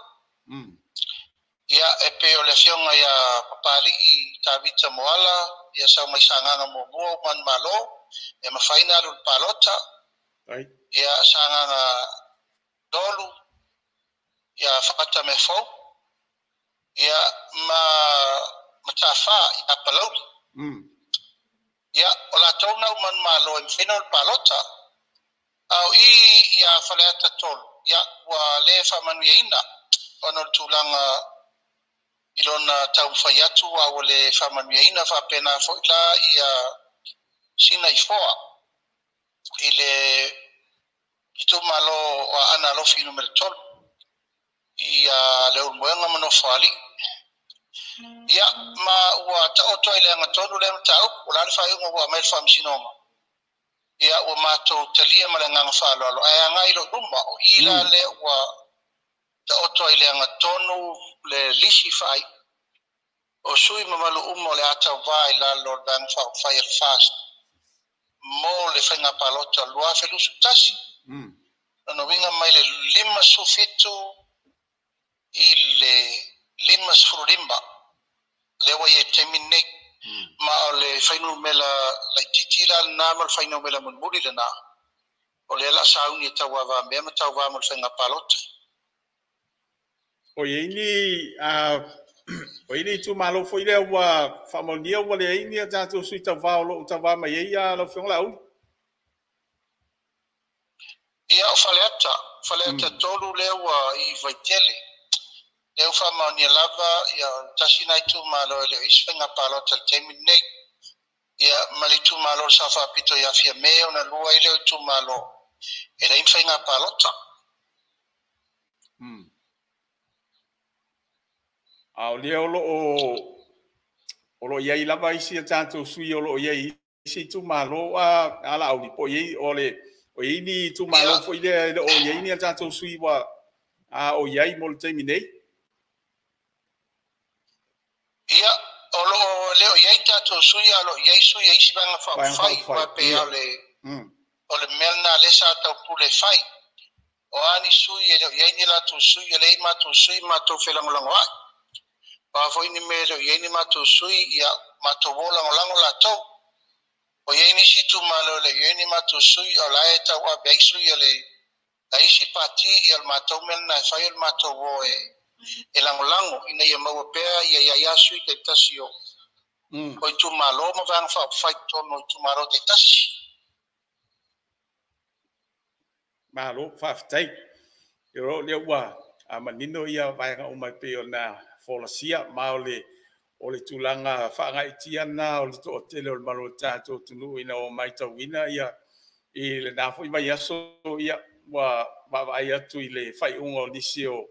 Ia, e pei o le Afioga ia Papalii Tavita Moala, ia sau mai Sagaga muamua ua manumalo, e mafai ona alu i le palota. Ia, Sagaga 3, ia Fata Mefou, ia ma Matafa ia Palauli. Ia, o latou na ua manumalo e mafai ona o i le palota. A o i ia Faleata 3, ia ua le faamanuiaina ona o le tulaga i lona taumafai atu a ua le faamanuiaina. Faapena foi la ia Sina Ifoa i le itumalo o Aana Alofi numera 3 ia Leulumoega ma Nofoalii. Ia, ma ua taoto ai le agatonu lea mataupu. O la le faaiuga ua aumai le Faamasinoga. Ia, ua matou talia ma le agaga faaaloalo. Ae agai i lou luma, o i la lea ua taoto ai le agatonu le lisi faaiu o sui mamalu uma o le a tauvā i lalo o le Vaega Faaupufai a le FAST mo le faiga palota 2021. Lona uiga mai le 57 i le 55 lea ua i ai i le taimi lenei. Ma o le fuainumera laitiiti la lena ma le fuainumera mulimuli lena. O lea la sauni e tauavamea ma tauvā mo le faiga palota. O i ai ni o i ai ni itumalo foi lea ua faamaonia ua leai ni a tatou sui tauvā o lo o tauvā mai ai lau Afioga Laauli? Ia, o Faleata, Faleata 3 lea ua i Vaitele. Lea ua faamaonia lava ia tasi na itumalo e le o isi faiga palota i le taimi lenei. Ia, ma le itumalo o le Sao Faapito ia Fiame ona lua ai lea o itumalo e leai ni faiga palota. A o lea o lo o i ai lava isi a tatou sui o lo o i ai isi itumalo a Laauli po o i ai o le o i ai ni itumalo foi lea e le o i ai ni a tatou sui ua o i ai mo le taimi nei. Ia, o loo le o i ai tatou sui, a o lo o i ai sui a isi vaega faaupufai, aua e pei lava o le mea lena lea sa taupule fai. O a ni sui e le o i ai ni latou sui, e leai matou sui, matou felagolagoai. O a foi ni mea e le o i ai ni matou sui, ia matou o lagolago latou. O i ai nisi itumalo e le o i ai ni matou sui, o la e tauave ai sui a le a isi pati, ia o le matou mea lena e fai o le matou o e lagolago ina ia maua pea ia i ai lava sui taitasi o itumalo ma vaega faaupufai i totonu o itumalo taitasi. Malo faafetai. O lea ua manino ia vaega uma e pei ona folasia, ma o le tulaga faagaeetia lena o le toatele o le mamalu o le tatou atunuu ina ua matauina ia i lena foi vaiaso, ia ua vaavaai atu i le faaiuga o nisi o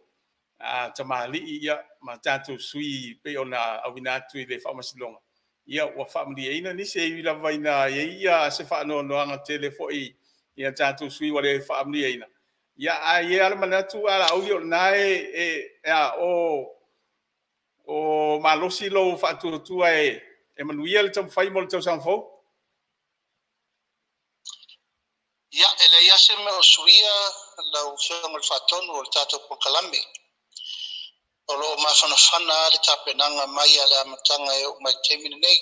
tamalii ia ma tatou sui pei ona auina atu i le Faamasinoga, ia ua faamalieina nisi, e ui lava ina i ai ia se faanoanoaga tele foi ia tatou sui ua le faamalieina. Ia ae i ai lava le manatu a Laauli, o lena e o malosi lou faatuatua e manuia le taumafai mo le tausaga fou. Ia, e leai lava se mea o suia lau Afioga i le Faatonu o le tatou polokalame. O lo o mafanafana lava le tapenaga mai a le amataga e oo mai i le taimi lenei.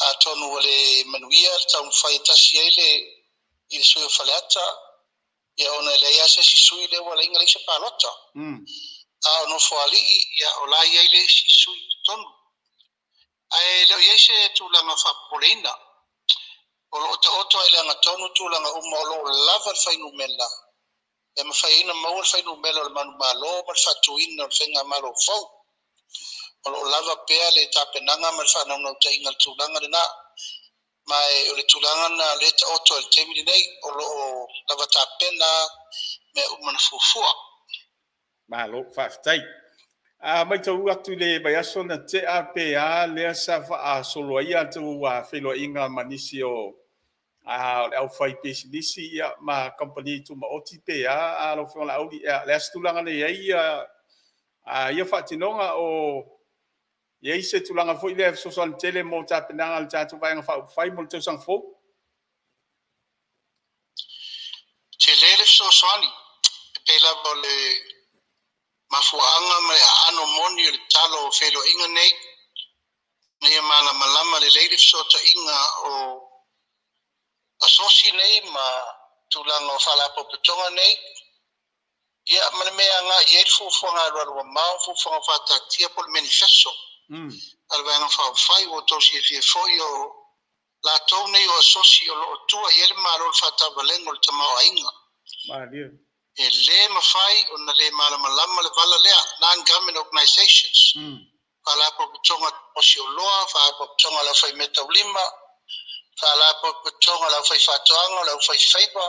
Atonu ua le manuia le taumafai e tasi ai le i le sui o Faleata, ia ona e leai lava se isi sui lea ua ala ai se palota. A o Nofoalii, ia o la e i ai le isi sui i totonu. Ae le o i ai se tulaga faapopoleina. O lo o taoto ai i le agatonu tulaga uma, o lo o lava le fuainumera e mafai ai ona maua le fuainumera o le manumalo ma le faatuina o le faigamalo fou. O lo o lava pea le tapenaga ma le faanaunautaiga i le tulaga lena. Ma o le tulaga lena o lea e taoto ai i le taimi lenei, o lo o lava tapena mea uma na fuafua. Malo faafetai. A matau atu i le vaiaso na tea pe a lea sa faasolo ai tou feiloaiga ma nisi o le aufaipisinisi ma kamupani tumaoti pe a, lau Afioga Laauli, le a se tulaga na i ai ia faatinoga o i ai se tulaga foi lea fesoasoani tele mo tapenaga a le tatou Vaega Faaupufai mo le tausaga fou? Tele le fesoasoani, e pei lava o le mafuaaga ma le aano moni o le talo o feiloaiga nei, ina ia malamalama lelei le fesootaiga o asosi nei ma tulaga o faalapotopotoga nei, ia ma le mea agai i ai le fuafuaga alualu mamao, fuafuaga faataatia po o le manifesto a le Vaega Faaupufai. Ua outou silafia foi o latou nei o asosi o lo o tua i ai le Malo i le faatavalega o le tamaoaiga. E le mafai ona le malamalama le vala lea, non-government organizations, faalapotopotoga osioloa, faalapotopotoga a le aufaimeataulima, faalapotopotoga a le aufaifaatoaga, o le aufaifaiva,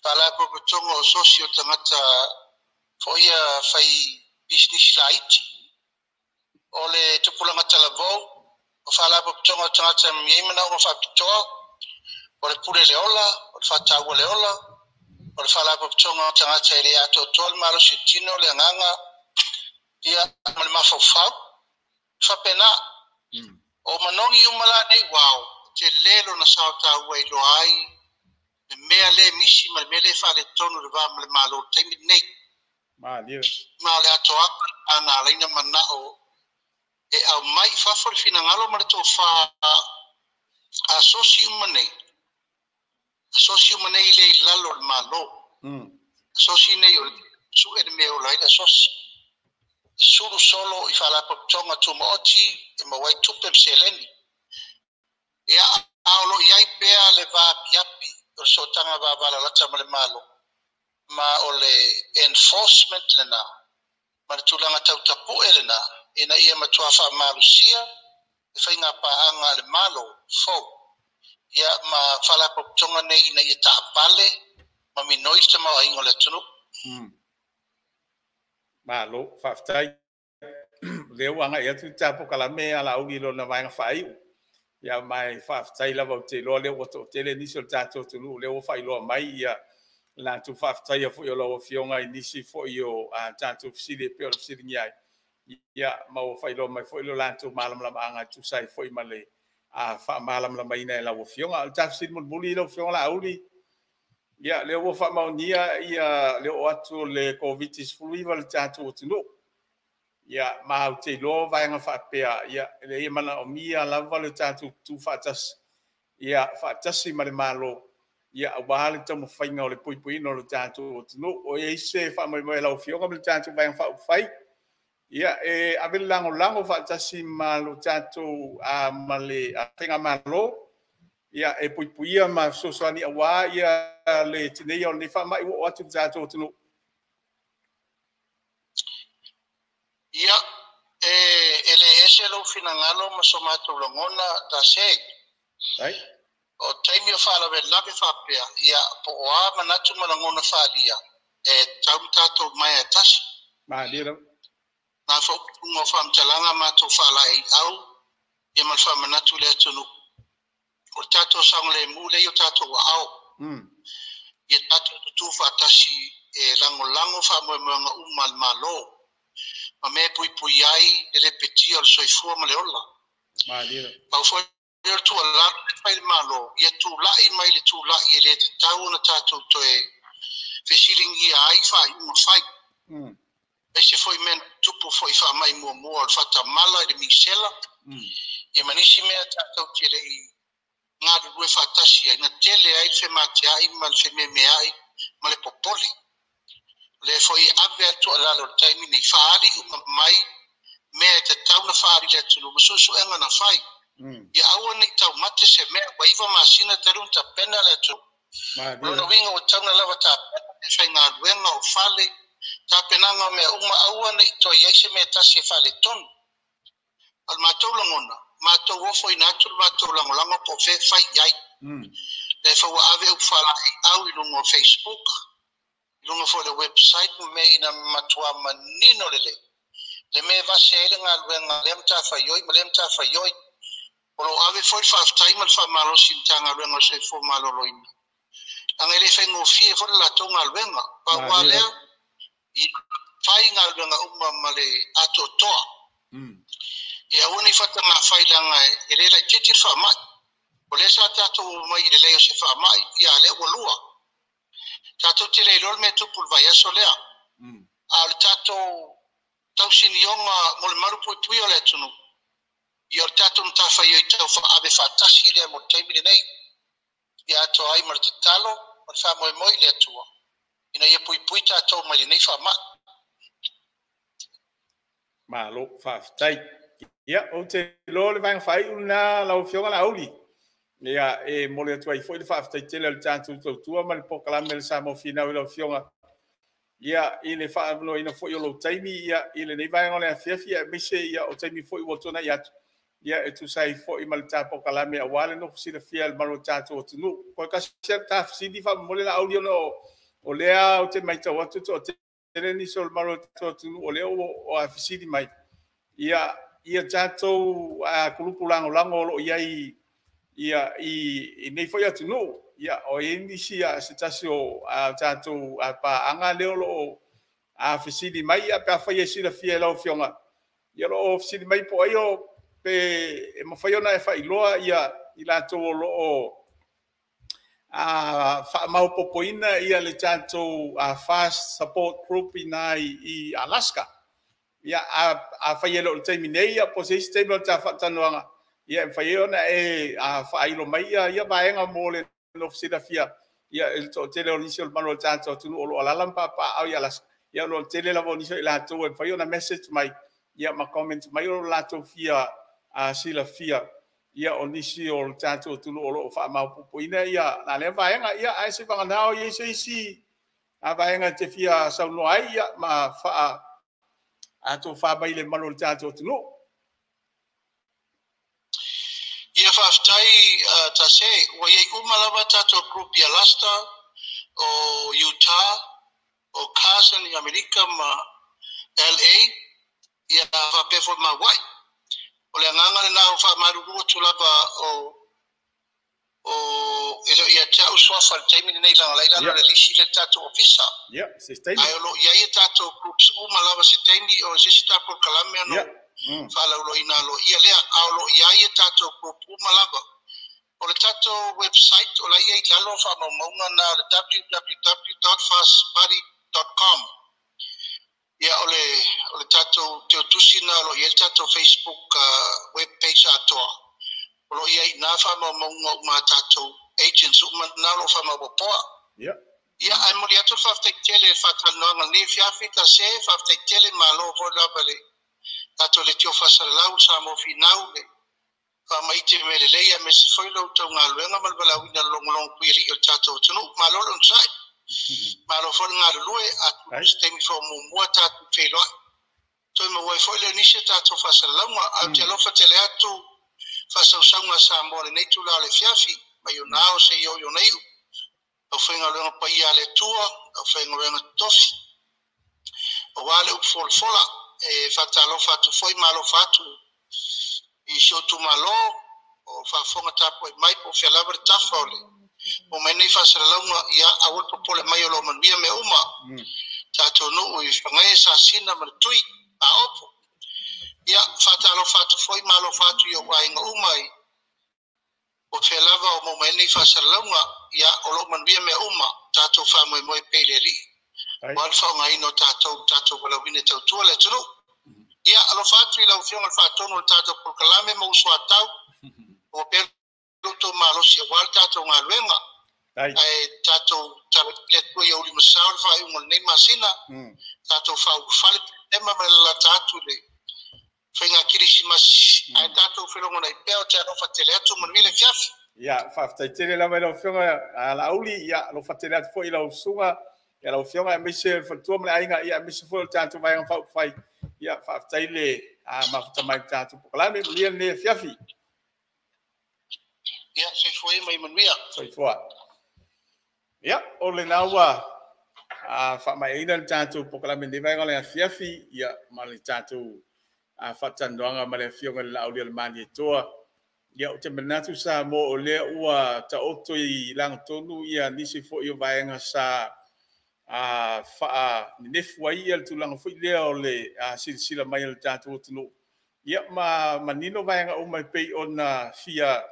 faalapotopotoga o sosi o tagata foi ia fai pisinisi laiti, o le tupulaga talavou, o faalapotopotoga o tagata e i ai manaoga faapitoa, o le pule le ola, o le faataua le ola, o le faalapotopotoga o tagata e le atoatoa le malosi o tino, le agaga, ia ma le mafaufau, faapena. O manogi uma la nei, wow, tele lona sao taua i iloa ai le mea le misi ma le mea le faaletonu le va ma le Malo i le taimi lenei. Ma o le atoaga na ala ai ona manao e aumai i fafo le finagalo ma le tofa asosi uma nei. Asosi uma nei le i lalo o le Malo. Asosi nei o le sue le mea o ola ai le asosi. Sulu solo i faalapotopotoga tumaoti e maua ai tupe ma seleni. Ia, a o lo o i ai pea le vaapiapi o le sootaga vavalalata ma le Malo, ma o le enforcement lena ma le tulaga tautapue lena ina ia matua faamalosia le faiga paaga a le Malo fou ia ma faalapotopotoga nei ina ia taavale ma minoi le tamaoaiga o le atunuu. Malo faafetai. Lea ua agai atu le ta polokalame a Laauli i lona vaega faaiu. Ia ma e faafetai lava, ou te iloa lea ua toatele nisi o le tatou atunuu lea ua faailoa mai ia latou faafetaia foi o lau Afioga i nisi foi o tatou fesili e pei ona fesiligia ai. Ia ma ua faailoa mai foi lo latou malamalamaaga e tusa ai foi ma le faamalamalamaina e lau Afioga. O le ta fesili mulimuli lau Afioga Laauli, ia lea ua faamaonia ia le oo atu o le Koviti-19 i le tatou atunuu. Ia ma ou te iloa vaega faapea, ia e leai, e manaomia lava le tatou tutu faatasi, ia faatasi ma le Malo, ia aua le taumafaiga o le puipuiga o le tatou atunuu. O i ai se faamoemoe a lau Afioga ma le tatou Vaega Faaupufai, ia e ave le lagolago faatasi ma lo tatou ma le faigamalo, ia e puipuia ma fesoasoani aua ia le tineia o lenei faamai ua oo atu i le tatou atunuu? Ia, e le ese lou finagalo ma so matou lagona tase. Right. O taimi o faalavelave faapea, ia po o a manatu ma lagona faaalia, e tatau ona tatou maea e tasi. Malie lava. Na faaupuga o faamatalaga matou faalaeiau ia ma le faamanatu i le atunuu. O le tatou saogalemu lea i o tatou aao. Ia tatou tutu faatasi e lagolago faamoemoega uma a le Malo ma mea e puipui ai le lepetia o le soifua ma le ola. Malie lava. Pau foi o le tuualalo le fai le Malo, ia tulai mai le tulai e le tatau ona tatou toe fesiligia ai faaiuga fai. Aise foi mea na tupu foi faamai muamua o le faatamala i le misela, ia ma nisi mea tatou te le i galulue faatasi ai, na tele ai le femateai ma le fememeai ma le popole. O lea foi e ave a le tuualalo i le taimi nei, faaali uma mai mea e tatau na faaali i le atunuu ma suesuega na fai. Ia aua ne i taumate se mea, ua 9 masina talu ona tapena le atunuu. O lona uiga ua tatau ona lava tapena le faigaluega o fale, tapenaga o mea uma, aua ne i toe i ai se mea tasi e faaletonu. O le matou lagona, matou ofoina atu le matou lagolago po o fea e fai i ai. Lea foi ua ave upu faalaeiau i luga o Facebook, i luga foi o le website, ma mea ina matua manino lelei le mea e vase ai le galuega a lea matafaioi ma lea matafaioi. O lo o ave foi le faafetai ma le faamalosi i le Matagaluega o le Soifua Maloloina, leaga e le faigofie foi le latou galuega. Pau lava lea, ia fai galuega uma ma le atoatoa. Ia aua ne i fatagafai, leaga e le laitiiti le faamai. O lea sa tatou omai i le leai o se faamai, ia a lea ua lua. Tatou te le iloa le mea tupu i le vaiaso lea. A o le tatou tausinioga mo le malupuipuia o le atunuu, ia o le tatou matafaioi tau faave faatasi lea mo le taimi lenei. Ia atoa ai ma le tatalo ma le faamoemoe i le Atua ina ia puipui tatou mai lenei faamai. Malo, faafetai. Ia, ou te iloa le vaega faaiu lena lau Afioga Laauli. Ia, e momoli atu ai foi le faafetai tele a le tatou tautua ma le polokalame a le Samoa Finau i lau Afioga, ia, i le faaavanoaina foi o lou taimi, ia, i lenei vaega o le afiafi, aemaise ia o taimi foi ua tuanai atu, ia, e tusa ai foi ma le ta polokalame aua le nofo silafia e le mamalu o le tatou atunuu. Toe tasi lava ta fesili faamolemole Laauli, ona o lea ou te matau atu toatele nisi o le mamalu o le tatou atunuu o lea ua fesili mai, ia tatou kulupu lagolago o lo o i ai ia i nei foi atunuu. Ia, o i ai nisi se tasi o tatou paaga lea o lo o fesili mai, ia, pe afai e silafia e lau Afioga, ia o lo o fesili mai po o ai o pe e mafai ona e faailoa ia i latou o lo o faamaopoopoina ia le tatou Fast Support Group i ina i Alaska. Ia, afai e le o le taimi nei, ia po o se isi taimi o le ta faatalanoaga, ia e mafai ai ona e faailo mai ia vaega mo le nofo silafia ia e le toatele o nisi o le mamalu o le tatou atunuu o lo o alaala ma papaaao i Alaska. Ia, o lo o tele lava o nisi o i latou e mafai ona message mai ia ma comment mai o latou fia silafia ia o nisi o le tatou atunuu o lo o faamaopoopoina ia na lea vaega. Ia, ae se vagana o i ai se isi vaega e te fia saunoa ai, ia, ma faa atofa mai le mamalu o le tatou atunuu. Ia faafetai tase, ua i ai uma lava tatou group i Alaska, o Utah, o Carson i Amerika ma LA, ia faapea foi ma Hawaii. O le agaga lenā ua faamalulu atu lava o o e le o ia te au suafa i le taimi lenei leaga la i lalo o le lisi lea le tatou ofisa. Ae o lo o i ai a tatou groups uma lava se taimi o se isi ta polokalame ona ou faalauiloaina aloaia lea. A o lo o i ai a tatou group uma lava. O le tatou website o la e i ai i lalo faamaumauga na o le www.fastparty.com. Ia o le o le tatou teutusi na o lo o i ai le tatou Facebook web page atoa. O lo o i ai i ina faamaumauga uma a tatou agents uma na o lo o faamauopoa. Ia, ae momoli atu le faafetai tele i le faatalanoaga i lenei afiafi, Tase, faafetai tele, malo foi lava i le tatou Leitio Faasalalau, Samoa Finau, le faamaite mea lelei aemaise foi lo outou galuega ma le valaauina o le logologo puialii o le tatou atunuu. Malo le onosai, malo foi le galulue, atonu se taimi foi o muamua tatou feiloai toe maua ai foi lea o nisi o tatou faasalalauga. Ae ou te alofa tele atu faasausauga a Samoa i lenei itula o le afiafi, mai ona ao seia oo i ona iu, aufaigaluega paia a le Atua, aufaigaluega totofi, aua le upu folafola. E faatalofa atu foi ma alofa atu i si ou itumalo o faafofoga tapuai mai po o fea lava le tafa o le oo mai nei faasalalauga. Ia aua le popole mai o lo o manuia mea uma. Tatou nuu i Fagae, Sasina ma le Tui, Aopo. Ia faatalofa atu foi ma alofa atu i ou aiga uma i o fea lava o maua mai ai nei faasalalauga. Ia o lo o manuia mea uma, tatou faamoemoe pea i le Alii aua le faaaogaina o tatou i le tatou valaauina e tautua le atunuu. Ia alofa atu i lau Afioga i le Faatonu o le tatou polokalame ma uso a tau, ua pea lo outou malosi aua le tatou galuega. Ae tatou tatalo i le Atua ia ulimasao le faaiuga o lenei masina, tatou faaulufale Petulehema ma le lalata atu i le faiga kerisimasi, ae tatou felogonai pea. Ou te alofa tele atu, manuia le afiafi. Ia, faafetai tele lava i lau Afioga Laauli, ia alofa tele atu foi i lau susuga, ia lau Afioga aemaise le faletua ma le aiga, ia aemaise foi o le tatou Vaega Faaupufai. Ia faafetai le mafuta mai i le tatou polokalame, manuia lenei afiafi. Ia, soifua ia ma ia manuia. Soifua. Ia, o lena ua faamaeaina le tatou polokalame i lenei vaega o le afiafi, ia, ma le tatou faatalanoaga ma le Afioga i le Laaulialemalietoa. Ia, ou te manatu Samoa o lea ua taoto i lagatonu ia nisi foi o vaega sa faanenefu ai ia le tulaga foi lea o le silasila mai o le tatou atunuu. Ia, ma manino vaega uma e pei ona fia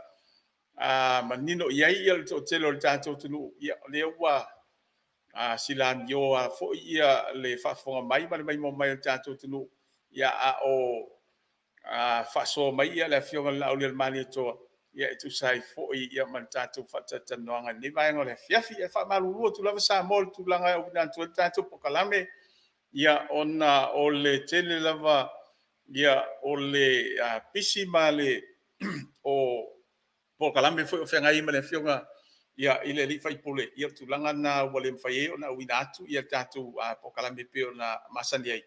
manino i ai le toatele o le tatou atunuu. Ia, o lea ua silamioa foi ia le faafofoga mai ma le maimoa mai o le tatou atunuu, ia, a o faasoa mai ia le Afioga i le Laaulialemalietoa, ia, e tusa ai foi ia ma le tatou faatalatalanoaga i lenei vaega o le afiafi. E faamalulu atu lava Samoa i le tulaga e auina atu ai le tatou polokalame, ia, ona o le tele lava ia o le pisi ma le o polokalame foi o feagai ma le Afioga ia i le alii faipule. Ia, o tulaga na ua le mafai ai ona auina atu ia tatou polokalame e pei ona masani ai,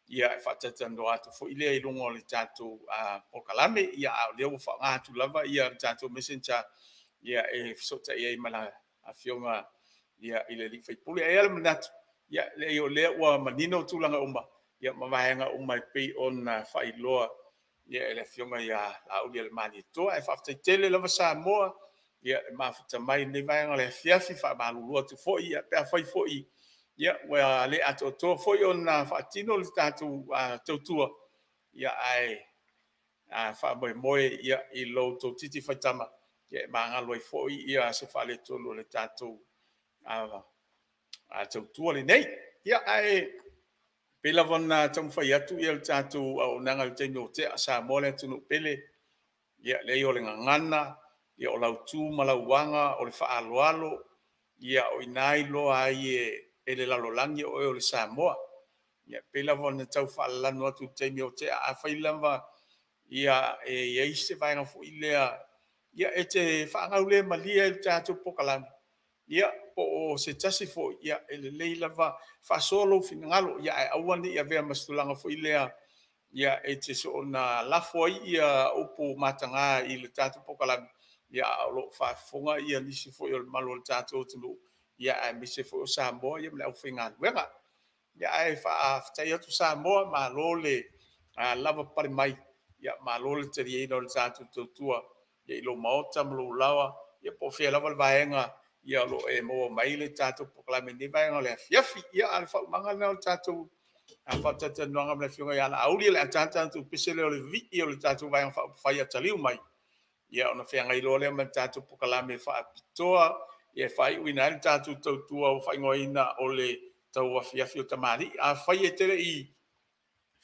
ia, e faatalatalanoa atu foi lea i luga o le tatou polokalame. Ia, a o lea ua faaaoga atu lava ia le tatou messenger, ia, e fesootai ai ma le Afioga ia i le alii faipule. Ae i ai le manatu, ia, leai, o lea ua manino tulaga uma, ia, ma vaega uma e pei ona faailoa ia e le Afioga ia Laaulialemalietoa. Ae faafetai tele lava Samoa ia e mafuta mai i lenei vaega o le afiafi. Faamalulu atu foi ia pe afai foi ia ua le atoatoa foi ona faatino le tatou tautua, ia, ae faamoemoe ia i lo outou titi faitama, ia, e magalo ai foi ia se faaletonu o le tatou tautua lenei. Ia, ae pei lava ona taumafai atu ia le tatou auaunaga i le taimi o tea, Samoa le atunuu pele, ia, leai, o le gagana, ia, o lau tu ma lau aga, o le faaaloalo, ia, o ina iloa ai e le lalolagi o oe o le Samoa. Ia, pei lava ona tau faalalanu atu i le taimi o tea, afai lava ia e i ai se vaega foi lea ia e te faagaulemalie ai le tatou polokalame, ia, po o se tasi foi, ia, e lelei lava faasoa lou finagalo, ia, ae aua ne i avea ma se tulaga foi lea ia e te soona lafo ai ia upu mataga i le tatou polokalame, ia, a o lo o faafofoga ia nisi foi o le mamalu o le tatou atunuu, ia, aemaise foi o Samoa ia ma le aufaigaluega. Ia, ae faafetai atu Samoa, malo le lava papale mai. Ia malo le taliaina o le tatou tautua ia i lou maota ma lou laoa ia po o fea lava le vaega ia o lo o e maua mai le tatou polokalame i lenei vaega o le afiafi. Ia a o le faaumaga lena o le tatou faatalatalanoaga ma le Afioga ia Laauli, o le a tatou pese lea o le vivii o le tatou Vaega Faaupufai ia taliu mai, ia ona feagai loa lea ma le tatou polokalame faapitoa ia e faaiuina ai le tatou tautua ua faaigoaina o le tauafiafi o tamalii. Afai e te le i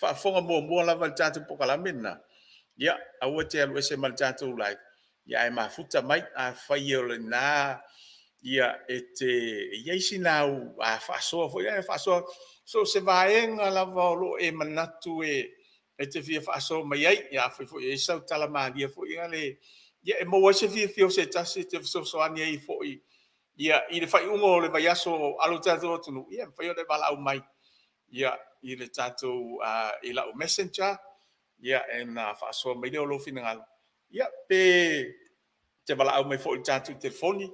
faafofoga muamua lava i le tatou polokalame lena, ia aua te alu ese ma le tatou live, ia ae mafuta mai. Afai o lena ia e te i ai sina au faasoa foi, ae faasoa so se vaega lava o lo o e manatu e te fia faasoa mai ai. Ia afai foi e i ai sau tala malie foi ale ia e maua ai se fiafia o se tasi e te fesoasoani ai foi ia i le faaiuga o le vaiaso a lo tatou atunuu, ia e mafai ona e valaau mai ia i le tatou i lau messenger, ia e na faasoa mai lea o lou finagalo, ia pe te valaau mai foi i le tatou telefoni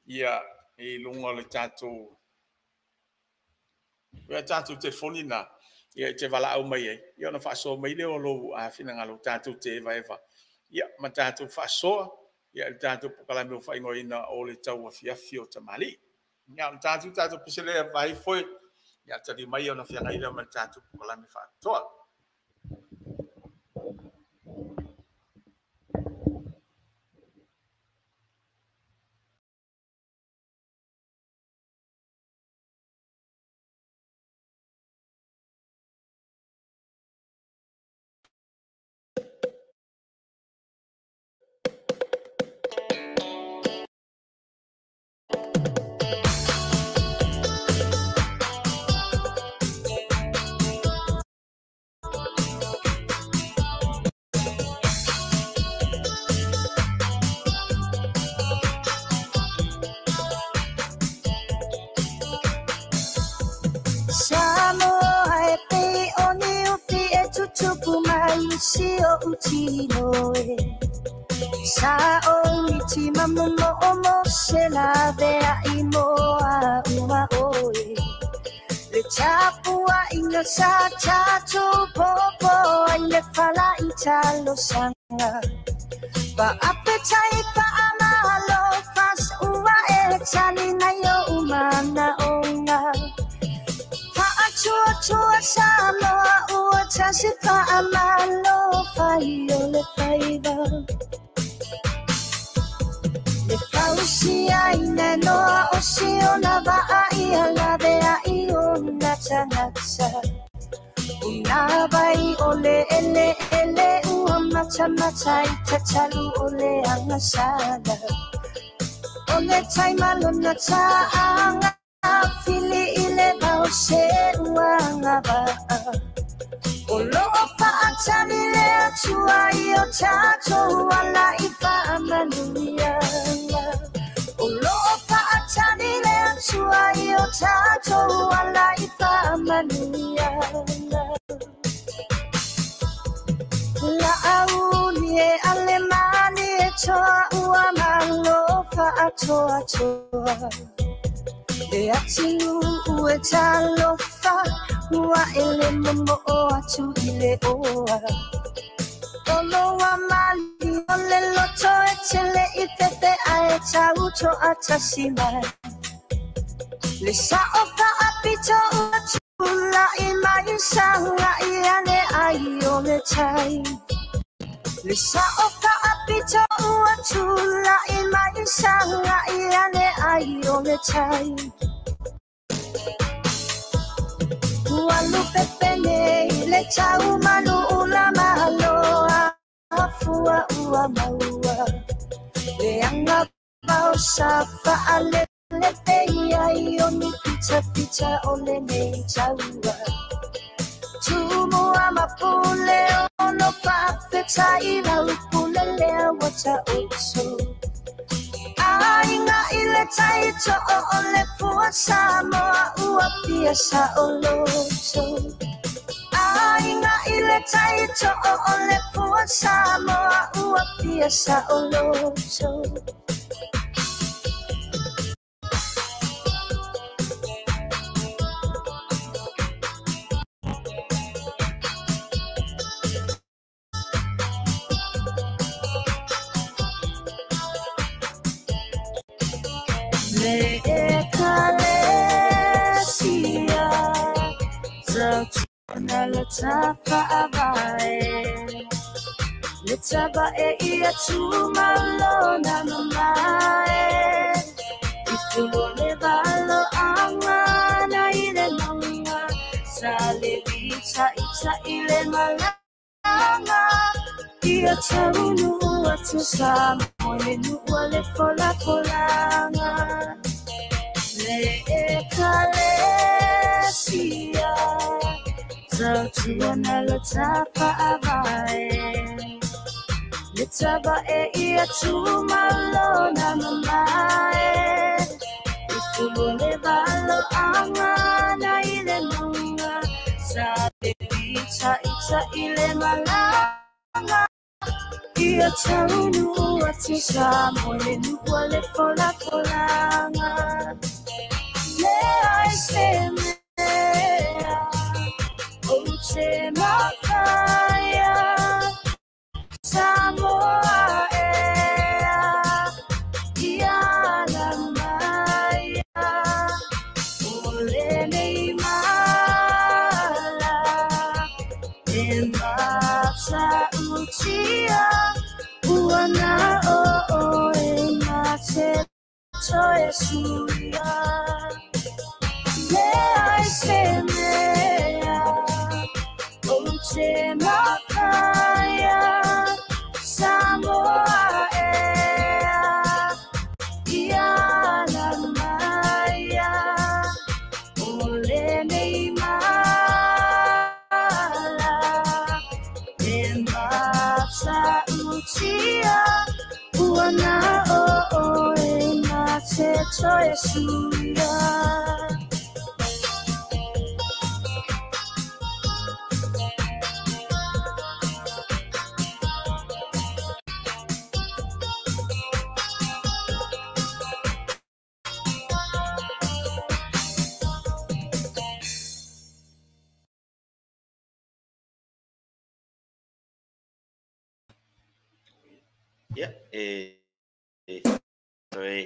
ia i luga o le tatou telefoni na ia e te valaau mai ai, ia ona faasoa mai lea o lou finagalo tatou te evaeva ia ma tatou faasoa ia le tatou polokalame ua faaigoaina o le tauafiafi o tamalii. Ia o le tatou pese lea vai foi ia tali mai ona feagai lea ma le tatou polokalame faapitoa. Samoa e pe o ni ufi e tutupu mai si o utino e. Sa o miti mamumo o mo se la vea i moa ua oe. Le tapua inga sa tatu popo ai le fala i talo sanga. Pa apetai pa amalo fas ua e tali na yo umana onga. Tua tua Samoa ua tasi faamalo fai o le faiva. Le fausia ina noa o siona vaa ia lavea i ona tangata. Una vai o le ele ele ua mata mata i tatalu o le angasala. O le taimalona taanga fili ile vau se uanga va'a. O loo fa'atali le atua i o tatou ala i fa'amanuiaga. O loo fa'atali le atua i o tatou ala i fa'amanuiaga. La'auli e alemani e toa ua malo fa'atoatoa. Le atinu ue talofa ua ele momo o atu i le oa. Oloa mali o le loto e tele i fefe ae tauto atasi mai. Le sao faapito ua tula i mai sanga i ane ai o le tai. Le sao faapito ua tula i mai sanga i ane ai o le tai. Ua lupepe nei le tau manu ula maloa afua ua maua. Le anga vau sa faale le peia i o ni pita pita o le nei taua. Tumu ama pule ono fa'afeta i lau pule lea ua ta'oto. Aiga i le taito'o o le fua Samoa ua fia sa'oloto. Aiga i le taito'o o le fua Samoa ua fia sa'oloto. Le ekalesia tautuana le tafa'avae le tava'e ia tumalona mamae i fulo le valo'aga na i le mauga sa le litaʻitaʻi le malaga ia taunuu atu sa mo le nuu a le folafolaga le ekalesia tautuana lo tafa'avae le tava'e ia tumalona mamae i fulo le valo'aga na i le mauga sa le litaʻitaʻi le malaga ia taunuu atu sa mo le nuu a le folafolaga leai se mea ou te mafaia Samoa ea ia ala maia o lenei mala e matautia ua na o oe ma te toe suia leai se mea ou te mafaia Samoa ea ia ala maia o lenei mala e matautia ua na o oe ma te toe suia. Ia, e toe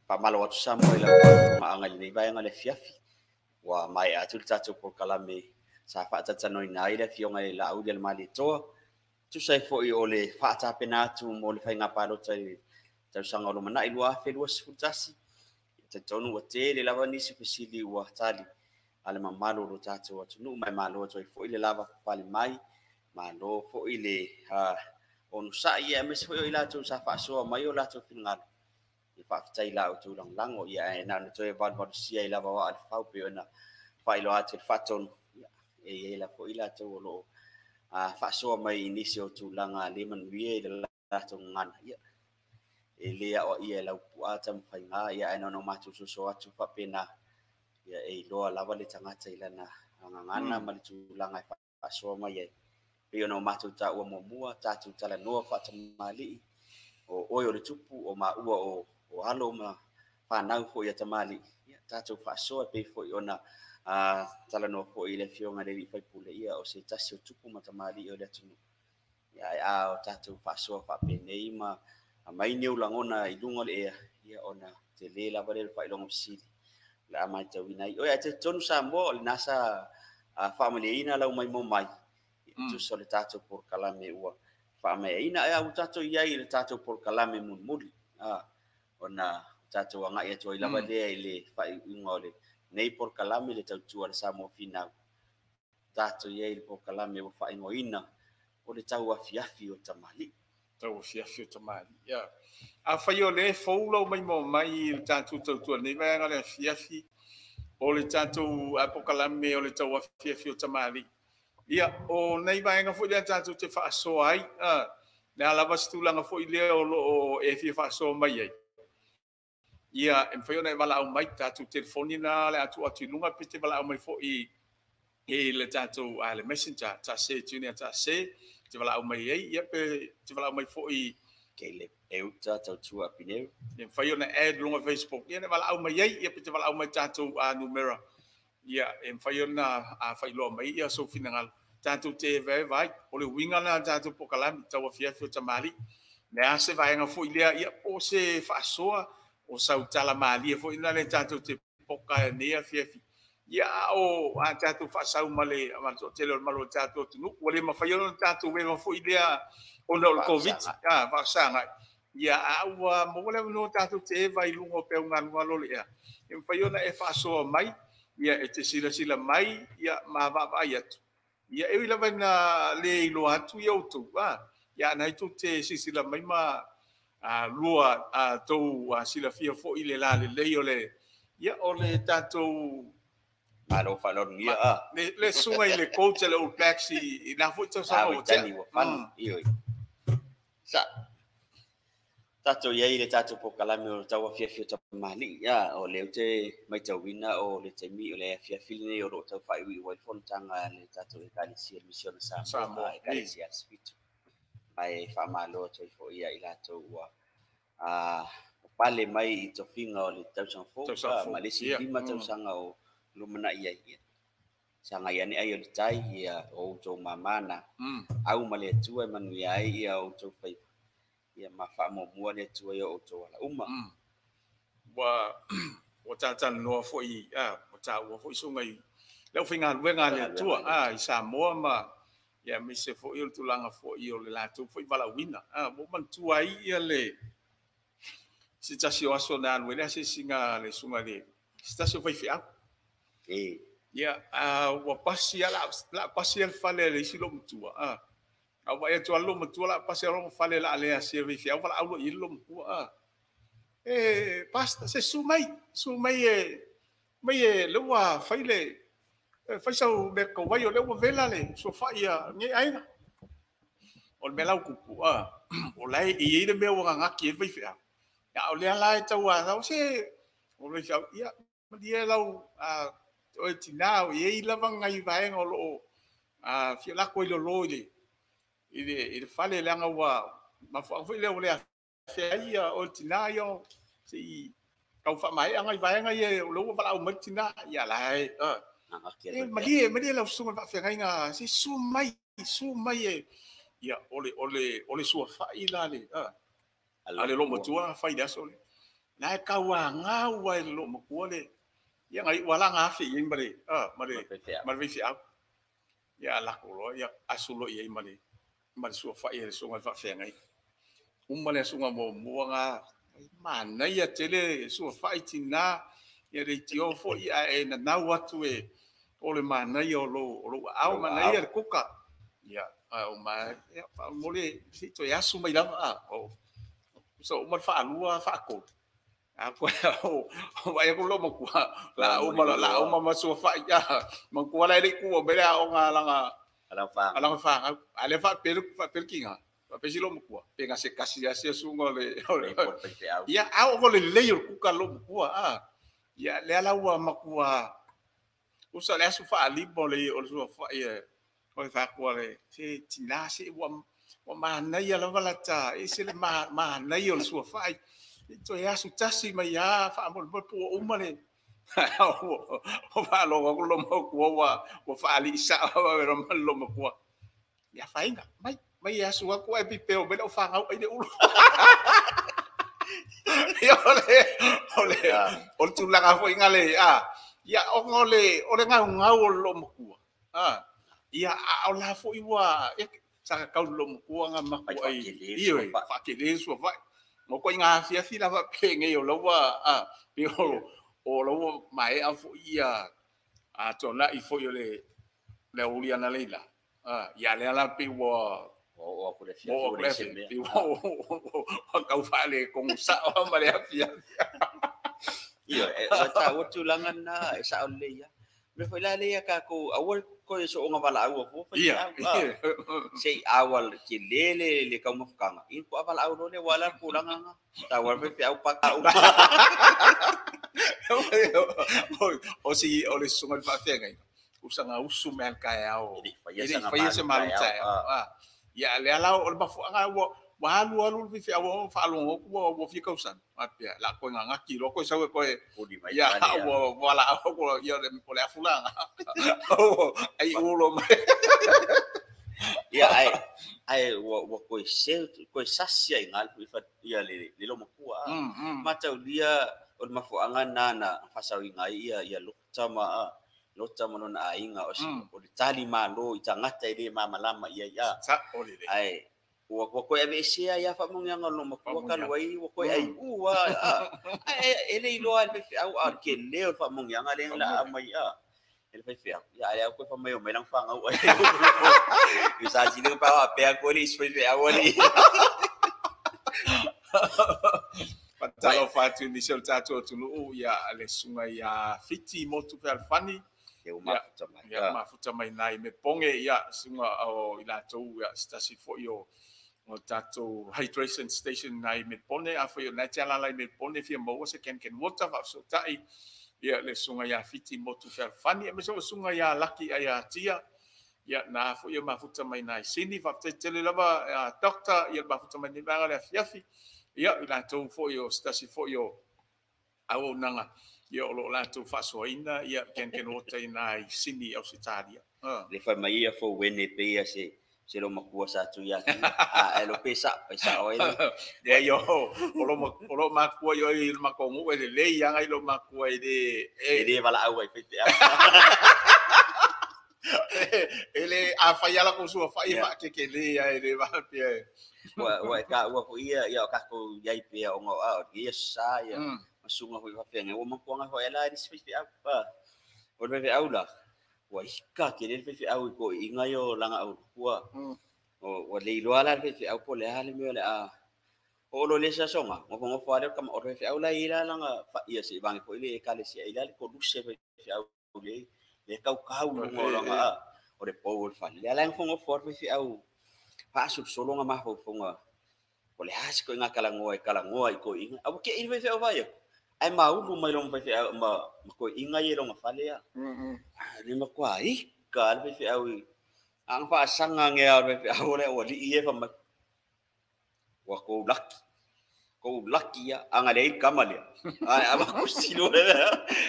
faamalo atu sa mo i lau faafofoga i lenei vaega o le afiafi. Ua maea atu le tatou polokalame sa faatatanoina ai le afioga i le Laauli a le Malietoa. Tusa ai foi o le faatapena atu mo le faiga palota i le tausaga o lumanai 2021. Talitonu ua tele lava nisi fesili ua tali a le mamalu o lo tatou atunuu ma e malo atu ai foi le lava papale mai, malo foi le onosai ia aemaise foi o i latou sa faasoa mai o latou finagalo. E faafetai la outou lagolago ia ae na ona toe valuvalusia ai lava o aa le fau pei ona faailoa atu i le faatonu. Ia, e i ai la foi latou o loo faasoa mai i nisi o tulaga le manuia i le latou gagana. Ia, e le aoaia e lau puaa taumafaiga ia ae na ona matou soso atu faapena. Ia, e iloa lava le tagata i lana gagana ma le tulaga e faasoa mai ai. Pei ona o matou taua muamua, tatou talanoa faatamalii, o oe o le tupu, o maua o alo ma fanau foi a tamalii. Ia, tatou faasoa pei foi ona talanoa foi i le afioga i le alii faipule, ia o se tasi o tupu ma tamalii o le atunuu. Ia, ae a o tatou faasoa faapenei ma aumai ni ou lagona i luga o le ea, ia ona tele lava lea o le faailoga fesili o le a matauina ai. Oi, ae talitonu Samoa o lena sa faamalieina lau maimoa mai tusa o le tatou polokalame ua faamaeaina. Ae ua tatou i ai i le tatou polokalame mulimuli, ona tatou agai atu ai lava lea i le faaiuiuga o lenei polokalame le tautua a le Samoa Finau. Tatou i ai i le polokalame ua faaigoaina o le tauafiafi o tamalii. Tauafiafi o tamalii. Ia. Afai o lea fou lau maimoa mai i le tatou tautua nei vaega le afiafi o le tatou polokalame o le tauafiafi o tamalii. Ia, o nei vaega foi lea tatou te faasoa ai, le a lava se tulaga foi lea o loo e fia faasoa mai ai. Ia, e mafai ona e valaau mai tatou telefoni na le atu atu i luga pe te valaau mai foi i le tatou le messenger ta se tune ta se te valaau mai ai, ia pe te valaau mai foi ke le euta tautua pineu. E mafai ona add luga Facebook, ia ne valaau mai ai, ia pe te valaau mai tatou numera. Ia, e mafai ona faailoa mai ia sou finagalo. Tatou te vaevai, o le uiga lena tatou polokalame tauafiafi o tamalii. Le a se vaega foi lea, ia po se faasoa o sautala malie foʻi na le tatou te poka e nei afiafi. Ia a o a tatou faasau ma le toatele o le malo o le tatou atunuu ua le mafai ona tatou eva foʻi lea ona o le Covid faafesagai. Ia a ua maua le avanoa tatou te eva i luga o peugalugalu o le ea e mafai ona e faasoa mai, ia e te silasila mai, ia ma vaavaai atu. Ia e ui lava ina le iloa atu ia outou, ia na tou te silasila mai ma lua tou silafia foʻi le lalelei o le ia o le tatou malo faaloalogia le suga i le coach a le All Blacks i na foʻi tausaga ua tea. Ua sa tatou iai le tatou pokalame o tau afiafi o tamalii o lea ou te matauina o le taimi o le afiafi lenei o loo tau faaiuiu ai le fonotaga a le tatou Ekalesia Misiona Samoa, Ekalesia Aso Fitu. Ae faamalo atu ai foi ia i latou ua pale mai i tofiga o le tausaga fou ma le isi 5 tausaga o lumanai ai. Sagai ane ai o le tai ia o outou mamana au ma le Atua e manuia ai ia outou faiva. Ia ma faamuamua le Atua ia outou ala uma. Ua tatalanoa foʻi ua taua foʻi suga i le aufaigaluega a le Atua i Samoa ma ia aemaise foʻi o le tulaga foʻi o le latou foʻi valaauina. Ua ou manatua ai ia le se tasi o aso na alu ai le asiasiga a le suga i le se tasi o faifeau. Ia ua pasi la pasi le fale a le isi loomatua. A ua vaai atu lava le loomatua la pasi lona fale la le asia faifeau valaau loa i ai le loomatua. E pasta se su mai e mai e le ua fai le fai sau mea kauai o le ua vela le suafaʻi a nei aiga. O le mea lau kupu o la e i ai le mea ua gagaki ai le faifeau. Ia o lea la e tau a se o le faifeau ia malie lau o tina o iai lava ngai vaega o loo fia lako i lolo i le fale leaga ua mafuaaga foi lea ua le afea ai ia o tina ia se i tau faamaea ngai vaega ia o lea ua valaau mai le tina ia la e malie lau susuga i le faafeagaiga se su mai e ia o le suafaʻi la le a le loomatua fai le aso le la e tauagau ai le loomatua le ia ngai ua laga afe i ai ma le ma le faifeau. Ia lako loa ia asu loa i ai ma le suafaʻi a le susuga i le faafeagai. Uma le asuga muamua ga manaia tele suafaʻi tina ia le itio foʻi ae nanau atu e o le manaia o lou aao manaia le kuka. Ia o ma ia faamole se toe asu mai lava o so uma le faalua faatolu. A ko o vai ko lo makua la uma ma suafaʻi ma kua la le ku o mele o nga langa ala fa ale fa pelu kinga fa pesi lo makua pe nga se kasi asia sunga le ia a o le lei o kuka lo makua ia le ala ua makua usa le asu faalima o le suafaʻi o le faakua le se tina se ua manaia lava lata e se le manaia o le suafaʻi. Toe asu tasi mai a faamolemole po ua uma le o faalogo aku loomatua ua faaliʻi sao ma le loomatua. Ia faiga mai asu aku ae pipeo mai lau fagau ai le ulu. Ia o le tulaga foʻi ga le ia ona o le gaugau o le loomatua. Ia a o la foʻi ua sa kakau le loomatua ga makua ai ioe faakele suafaʻi. Mo ko inga afiafi la faapea nei o laua pe o laua maea foʻi ia tonaʻi foʻi o le auli ana leila. Ia lea la pe ua o aku le afiafi ua tau faale kogo sao ma le afiafi. Ia e taua tulaga lena e sao lelei ia. Me foi la lea tatou aua koe sooga valaau fua faifeau. Se i aua tele le taumafataga ia toa valaau loa lea ua ala le tulaga ga taua le faifeau paka uma. O si o le susuga i le faafeagaiga usaga usu mai a le taeao e lei faia se malu taeao. Ia lea la o le mafuaaga ua alu alu le faifeau ua faalogo atu ua fia tausaga faapea la koe gagaki loa koe sau e koe ia ua valaau ia o le afulaga ai ulo mai. Ia ae ua koe se koe sasi ai gal ia le loomatua. Mataulia o le mafuaaga lena na faasauiga ai ia ia Lota ma Lota ma lona aiga o o le talimalo i tagata e lē mamalama i ai a. Saʻolelei. Ae ua ua toe aveesea ai lava faamanuiaga o lona matua talu ai ua toe aiʻu a ae e le iloa e le faifeau a o le telē o le faamanuiaga lea na aumai a e le faifeau ia ae lea toe faamai o mai lana fanau ai sa sili pa faapea atu le isi faifeau alii. Faatalofa atu i nisi o le tatou atunuu, ia le susuga ia Fiti Motu Fealofani. Ia ua mafuta mai. Ia mafuta mai nai Mepoge, ia susuga o i latou ia se tasi foi o tatou hydration station nai Mepone. Afai o lena e te alaala i Mepone fia maua se Kangen Water, faafesootai ia le susuga ia Fiti Motu Fealofani, aemaise o le susuga ia Laki Aiatia, ia na foi e mafuta mai nai Sini. Faafetai tele lava Doctor ia le mafuta mai nei vaega o le afiafi. Ia i latou foi o se tasi foi o auaunaga ia o lo o latou faasoaina ia Kangen Water i nai Sini Ausetalia. Le fai mai ia fou wene pe ia se lo makua sa tu ia tu. A e lo pe sa pe sa o e. Ia yo o lo makua yo i le makongu e le lei anga i lo makua e le e le wala au ai pe pe. E le a fai ala ko sua fai fa ke ke le ia e le va pe. Ua ua ka ua ko ia ia ka ko iai pe o ngo a ia sa ia masunga ko fa fe ua makuanga ho ela ri sfi au pa. O le fe au la. Ua ika ke le fe au ko inga yo langa au kua. O ua le iloa la le faifeau po o le a le mea o le a o'o le se asoga gofogofo a lea o le kama o le faifeau la i la laga fa'ia se'i vage fo'i le ekalesia i la le koluse faifeau le le kaukau i luga o laga a o le pou o le fale lea la e gofogofo a le faifeau fa'asolosolo mafaufauga o le a se ko'iga kalagoa e kalagoa i ko'iga a ua ke'i le faifeau vaai aku ae maulu mai lona faifeau ma ko'iga ia i lona fale a le matua ika a le faifeau i aga fa'asaga agea o le faifeau o le auali'i ia e famai ua kou laki kou laki ia aga leai le kama lea ae avakusilo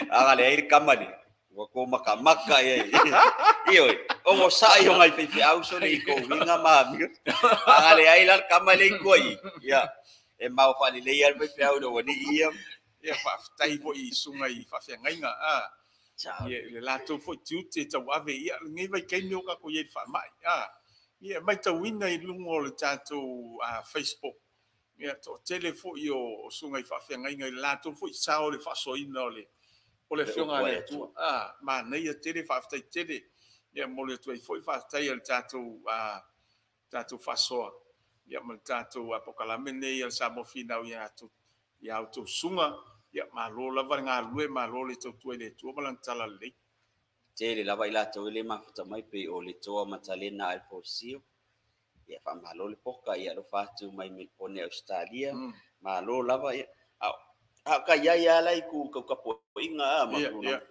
aga leai le kama lea ua kou makamaka ia ioe ogosa'i o gai faifeau sole i kou uiga ma amio aga leai la le kama lea i tua i ia e mau fa'alelei a le faifeau i le auali'i ia. Ia faafetai foi i susuga i faafeagaiga a ia le latou foi tiute tauave ia lenei vaitaimi o tatou i ai i le faama'i a. Ia matauina i luga o le tatou Facebook ia to'atele foi o susuga i faafeagaiga i le latou foi sao le faasoaina o le afioga a le Atua a manaia tele. Faafetai tele ia momoli atu ai foi faafetai a le tatou tatou faasoa ia ma le tatou polokalame nei a le Samoa Finau ia ia outou susuga. Ia malo lava le galulue, malo le tautua i le Atua ma lana talalelei. Tele lava i latou e le mafuta mai pei o le Toa Matalena Alfosio. Ia faamalo le poka ia alofa atu mai Melbourne Australia. Malo lava ia. A ka ia ia la i ku kaukapoiga a ma tulaga.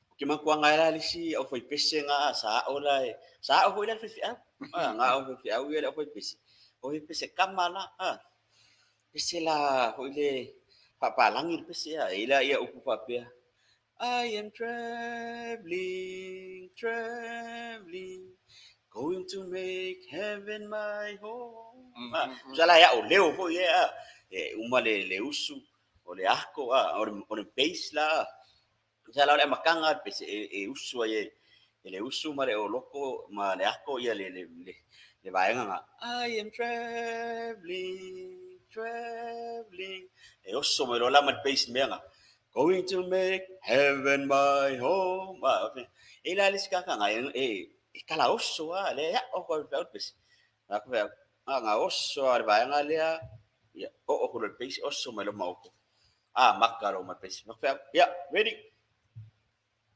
O ke makuaga e la le isi au faipese ga sa o la e sa o foi la le faifeau. A ga au faifeau ia le au faipese. O faipese kama la a. Pese la foi le fa'apalagi le pese a e ila ia upu fa'apea I am traveling, traveling, going to make heaven my home. Tusa la e a'o leo foi e a e uma le le usu o le ako a o le bass la tusa la o le amataga le pese e usu ai e le usu ma le oloko ma le ako ia le le le le vaega ga I am traveling, traveling e oso mai loa la ma le bass mea ga going to make heaven my home. E la le isi kakaga e kala oso a le a'o ko le feau le pese a ko feau ga oso a le vaega lea ia o'o ko le bass oso mai lo maoko a maka lo ma pese ma feau ia ready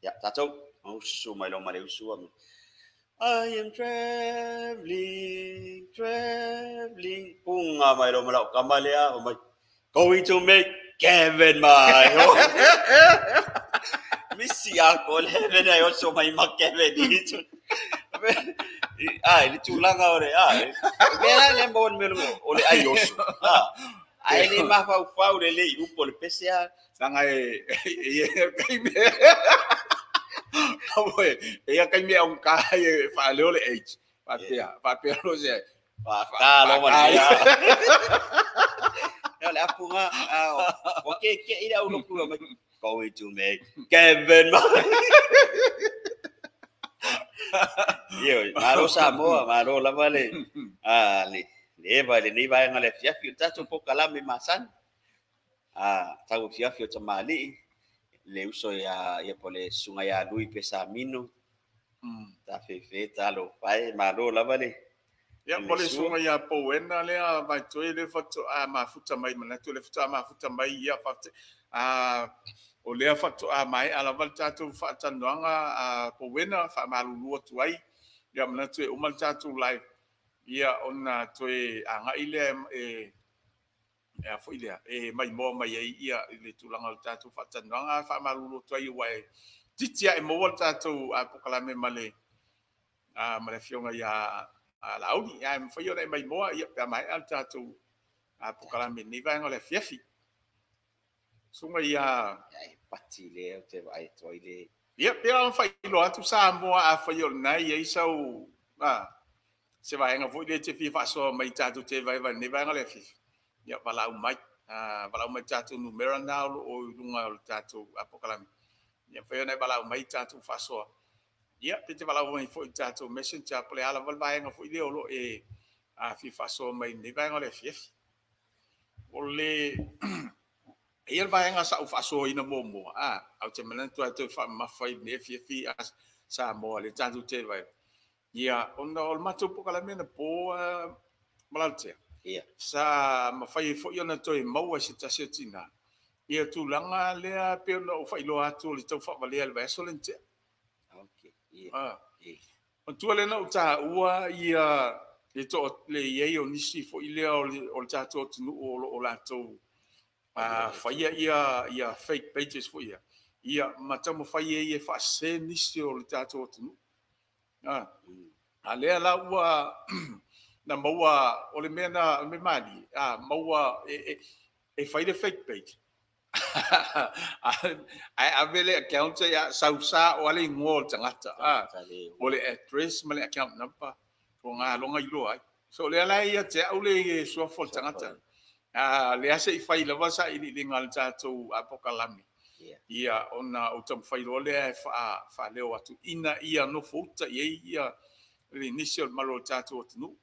ia tatou usu mai lo ma le usu a I am traveling, traveling punga mai lo ma lau kama lea o mai going to make heaven my home. Misi a ko le heaven ai oso mai ma Kevin i tu. Ai le tulaga o le a. Mea le mo le o le ai oso. Ai le mafaufau le le upo le pese a. Sanga e e kai me. Aue, e kai me on ka e fa le o le H. Fa pea, fa pea lo se. Fa ka lo ma le. Le apu nga o ke ke i au loku mai going to make Kevin. Io, malo Samoa, malo lava le le le va le nei vaega le afiafi o tatou pokalame masani. Tau afiafi o tamalii le uso ia ia po le susuga ia Lui Pesamino. Tafefe talofa e malo lava le. Ia, mo le susuga ia Powena lea vaitoe le faatoa mafuta mai manatu le faatoa mafuta mai ia o lea faatoa maea lava le tatou faatalanoaga Powena faamalulu atu ai. Ia manatu e uma le tatou live ia ona toe agai lea e a foi lea e maimoa mai ai ia i le tulaga o le tatou faatalanoaga faamalulu atu ai ua e titi ae maua le tatou pokalame ma le afioga ia Laauli. Ae mafai ona e maimoa ia pe a maea le tatou pokalame nei vaega o le afiafi. Susuga ia pati lea o te vaai atu ai le. Ia pe ona faailoa atu Samoa a fai o lena i ai sau se vaega foi lea te fia faasoa mai tatou te vaevae nei vaega o le afiafi. Ia valaau mai. Valaau mai tatou numera na o lo o i luga o le tatou pokalame. Ia mafai ona e valaau mai tatou faasoa. Ia pe te valaau mai foi tatou messenger po le a lava le vaega foi lea o lo e fia faasoa mai nei vaega o le afiafi. O le ia le vaega sa ou faasoaina muamua, au te manatu ai toe faamamafa i lenei afiafi Samoa le tatou te vae. Ia ona o le matou pokalame na po Malalatea. Ia. Sa mafai foi ona toe maua se tasi o tina. Ia tulaga lea pe ona ou faailoa atu o le tau faavalea le vaiaso le tea. Okay. Ia. Matua lea na ou taua ia le to le iai o nisi foi lea o le tatou atunuu o lo o latou faia ia fake pages foi ia. Ia ma taumafai ai e faasese nisi o le tatou atunuu. A lea la ua na maua o le mea na o le mali maua e fai le fake page. Ae ave le account ia sausa o ale igoa o le tagata. O le address ma le account number o ngā longa iloa ai. So lea la ia te au le suafa o le tagata. Lea se i fai lava sa i liga le tatou apokalame. Ia ona o taumafai loa lea e faaleo atu ina ia nofo uta i ai ia le nisi o le malo o le tatou atunuu.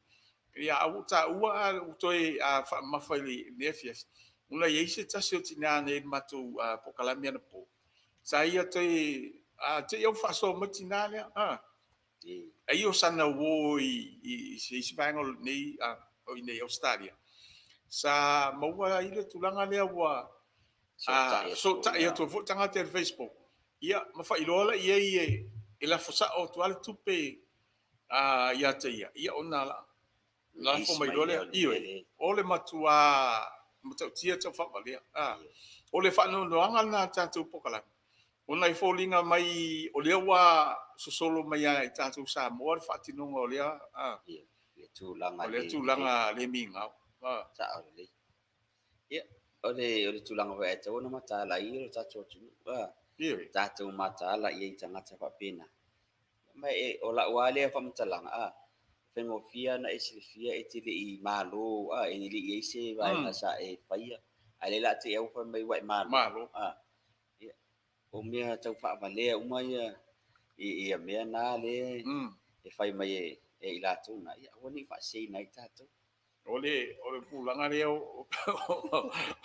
Ia au taua ua toe faamamafa i lenei afiafi. Ona i ai se tasi o tina nei i le matou pokalame anapo. Sa ia toe te i au faasoa mai tina lea. Ai o sana uo i se isi vaega o nei o i nei Australia. Sa maua ai le tulaga lea ua sootai atu foi tagata i le Facebook. Ia ma faailoa la i ai e lafo sao atu lava le tupe ia te ia. Ia ona lafo mai loa lea. Ioe, o le matua matautia tau faavalea. O le faanoanoaga lena tatou pokalame. Ona e foliga mai o lea ua sosolo mai ai tatou Samoa le faatinoga o lea tulaga o lea tulaga le migao. Sao lelei. Ia o le tulaga foi e tatau ona mataala ai le tatou atunuu. Tatou mataala i ai tagata faapena. Ma e o lau lava lea faamatalaga faigofie na e silafia e te le i malo e le i ai se vaega sa e faia. Ae le la te au fai mai ua e malo. Ia o mea tau faavalea uma ia ia mea na le e fai mai e i latou na. Ia aua ne i faaseseina ai tatou. O le tulaga lea o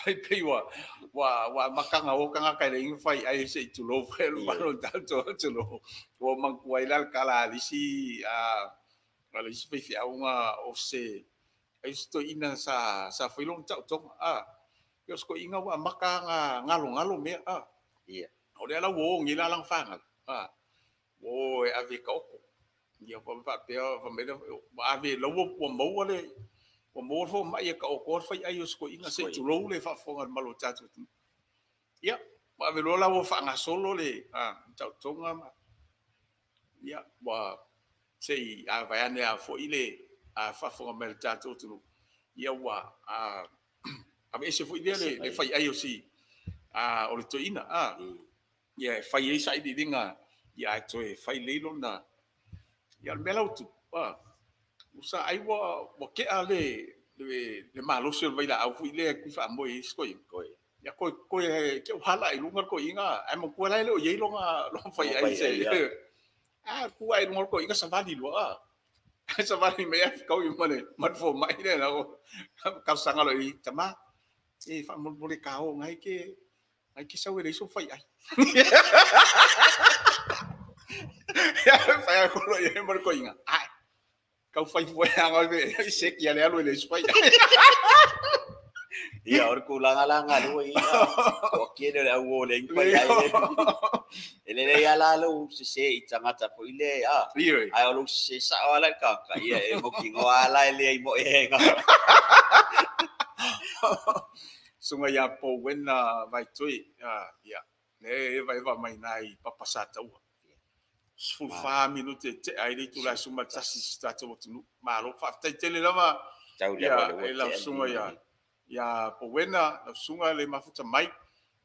ai pei ua makanga o kanga kai le inga fai ai se i tulou foi le malo tatou atunuu. Ua manatua ai la le tala a le isi faifeauga o se ai se toeaina sa fai lona taotoga. O se toeaina ua amata galogalo mea. Ia. O lea la ua o nei la lana fanau. Ua o e ave taoto. Ia faapea fai mai ua ave laua ua maua le ua maua le fomai e taoto le fai ai o se toeaina se i tulou le faafofoga a le malo o tatou atunuu. Ia, ua ave loa la ua faagasolo le taotoga ma ia ua se i vaeane a foi le faafofoga mai le tatou atunuu. Ia ua aveese foi lea le fai ai o si o le toeaina. Ia e fai ai sailiiliga ia ae toe fai lelei lona. Ia o le mea la ua tupu, sa ai ua kea le Le malosi o le vailaau foi lea e kui faamoe ai isi toeaiina. Ia toe ke hala i luga le toeaiina, ae matua la e le o i ai lona faiai se. A tu ai luga le toeaiina savali loa. Savali mai ai fekaui ma le fomai lea na o talosaga loa i tama. E faamolemole ka o ngai ke sau e leai sou faiai. Ia fai aku loa i ai ma le toeaiina. Ai, kau fai fua anga i seki ale alu e leai se faiai. Ia, o le tulaga la galue ia. O kele le au o le fai ai. E lelei ala lou sese i tagata foi le a. Ai o lou sese sao ala i ka ia e mautinoa ala e le ai mo e nga. Suga ia Powena Vaitui, ia, le e eva eva mai nai papa sa taua. 14 minute te ai le itula e 11 i si tatou atunuu. Malo faafetai tele lava Tau leva ia le ua e lau tea susuga nei. ia Powena, lau susuga le mafuta mai.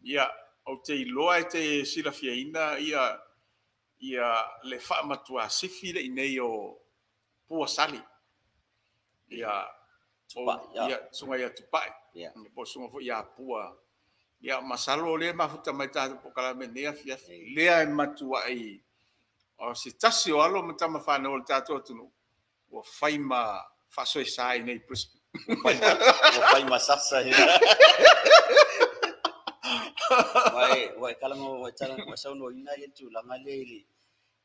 Ia, ou te iloa e te silafiaina ia le faamatuasifi le i nei o Pua Sali. Ia, Tupai, ia. Ia, susuga ia Tupai. Ia. Po o susuga foi ia Pua. Ia, masalo o lea e mafuta mai tatou polokalame nei afiafi. Lea e matuai o se tasi o alo ma tama fanau o le tatou atunuu ua fai ma faasoesa i nei Brisbane. Ua fai ma sasa ia. Ua e kala ua e tala ua saunoaina ia le tulaga lea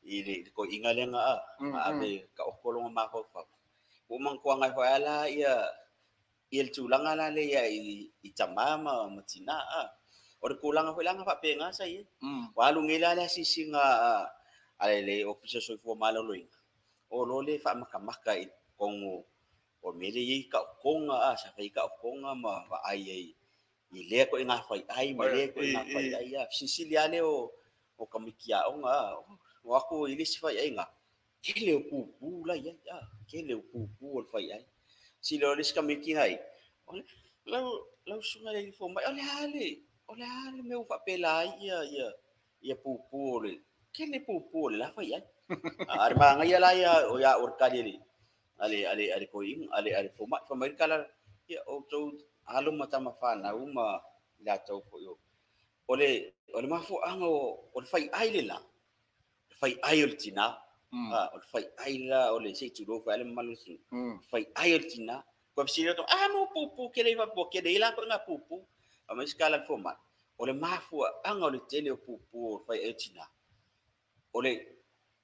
i le toeaiina lea na ave ka oko lona mafaufau. Ua ou manatua agai foi ala ia le tulaga la lea ia i tama ma tina a. O le tulaga foi la na faapena sa i ai. Ua alu nei la le asiasiga a le Ofisa o Soifua Maloloina. O lo le faamakamaka i totonu o mea lea e i ai taotoga a, sa fai taotoga ma vaai ai i lea toaiga faiai ma lea toaiga faiai a. Silisili lava lea o tamaiti aoga a. O atu i le isi faiaiga, tele o pupu la i ai a. Tele o pupu o le faiai. Sili o le isi tamaiti na ai, o le lau susuga i le fomai, o le a le mea ua faapela ai ia pupu o le tele pupu o le la faiai. A le manaia la ia o ia o le tali a le toeaina, a le fomai, fai mai le tala, ia outou alo ma tama fanau ma i latou foi o. O le mafuaaga o le faiai le la, le faiai o le tina. O le faiai la o le se i tulou foi le mamalu o le atunuu. Faiai o le tina. Kua fesili atu, a mo pupu kele i faapua kele i la koe ngā pupu. A mai se kala le fomai. O le mafuaaga o le tele o pupu o le faiai o tina. O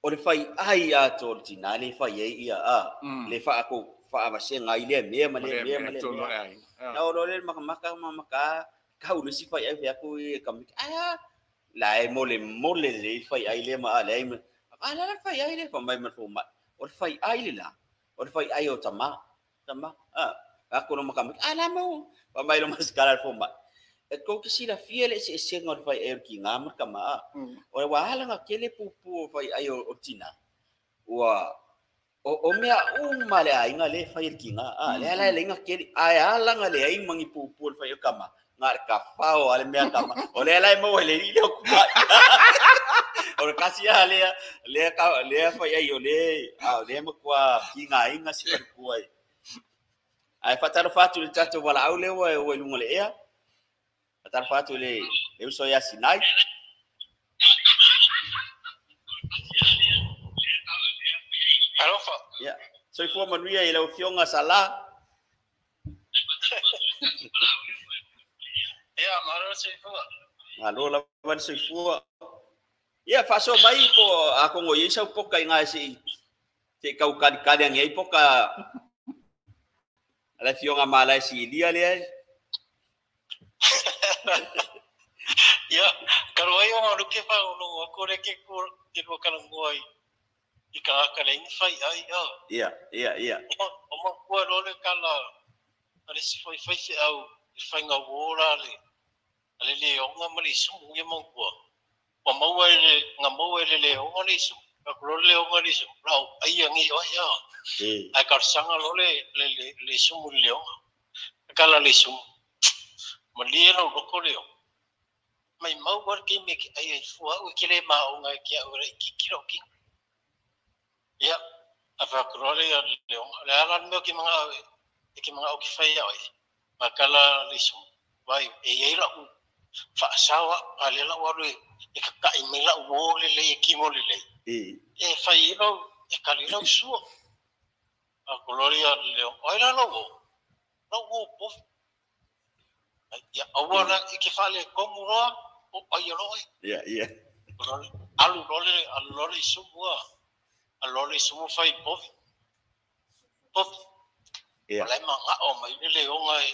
le faiai atoa o le tina le fai ai ia a. Le faakou faavasega ai lea mea ma lea mea ma lea mea. Na o lo le makamaka ma maka kau le si fai ai fai aku i kamiki. Ai la e mole mole le fai ai le ma a le ai ma. A la la fai ai le fa mai ma fomai. O le fai ai le la. O le fai ai o tama. Tama. A aku lo makamiki. A la mo. Fa mai lo maskara le fomai. E kou te silafia le eseesega o le faiai o le kiga ma le kama a. O le ua ala kele pupu o faiai o tina. Ua o mea uma le aiga le fai e le kiga a. Le ala e leiga kele. Ae ala nga leai mangi pupu o le fai o kama. Nga le kafao a le mea kama. O le ala e maua i le ili o kuai. O le kasi a lea faiai o le a o le matua kiga inga si falikua ai. Ae faatalofa atu i le tatou valaau lea ua i luga o le ea. Faatalofa atu i le uso ia Sinai. Alofa. Ia, soifua manuia i lau Afioga Sala. Ia, malo soifua. Malo lava le soifua. Ia, faasoa mai po a kongo i ai sau poka i ngā se i kau kalikali angi ai poka a le Afioga Malae Silia lea. Ia, talu ai ona luke faalogologo atu le ke ke lua talanoa i tagata leai ni faiai a. Ia, ia, ia. O makua loa le tala a le isi foi faifeau i le faiga uō la a le leoga ma le isumu ia maukua. Ua maua e le na maua e le leoga le isumu. Aku loa le leoga le isumu. La o aia nei oe a. Ae talosaga loa le isumu i le leoga. E kala le isumu. Malie lou loko leo. Mai mau le keimi e ke ai ai fua au e ke le maoga e ke au e laitiiti lou kino. Ia, a fai atu loa le leoga. O le a la le mea o ke manao e E ke manga'o ke fai ia oe. Ma kala le isu. Vai, e iai la'u fa'asao a'u, a lea la'u alu e kaka'i mai la'u uō lelei e kimo lelei. E fai ai lau, e kali lau sua. A ko loa ia le leo, o ai la lou uō? La'u uō povi. Ai, ia aua la e ke fa'aletonu loa, o ai loa oe. Ia, ia. Alu loa le, alu loa le isumu a, alu loa le isumu fai i povi. Povi. Ia. O la e maga'o mai le leoga e,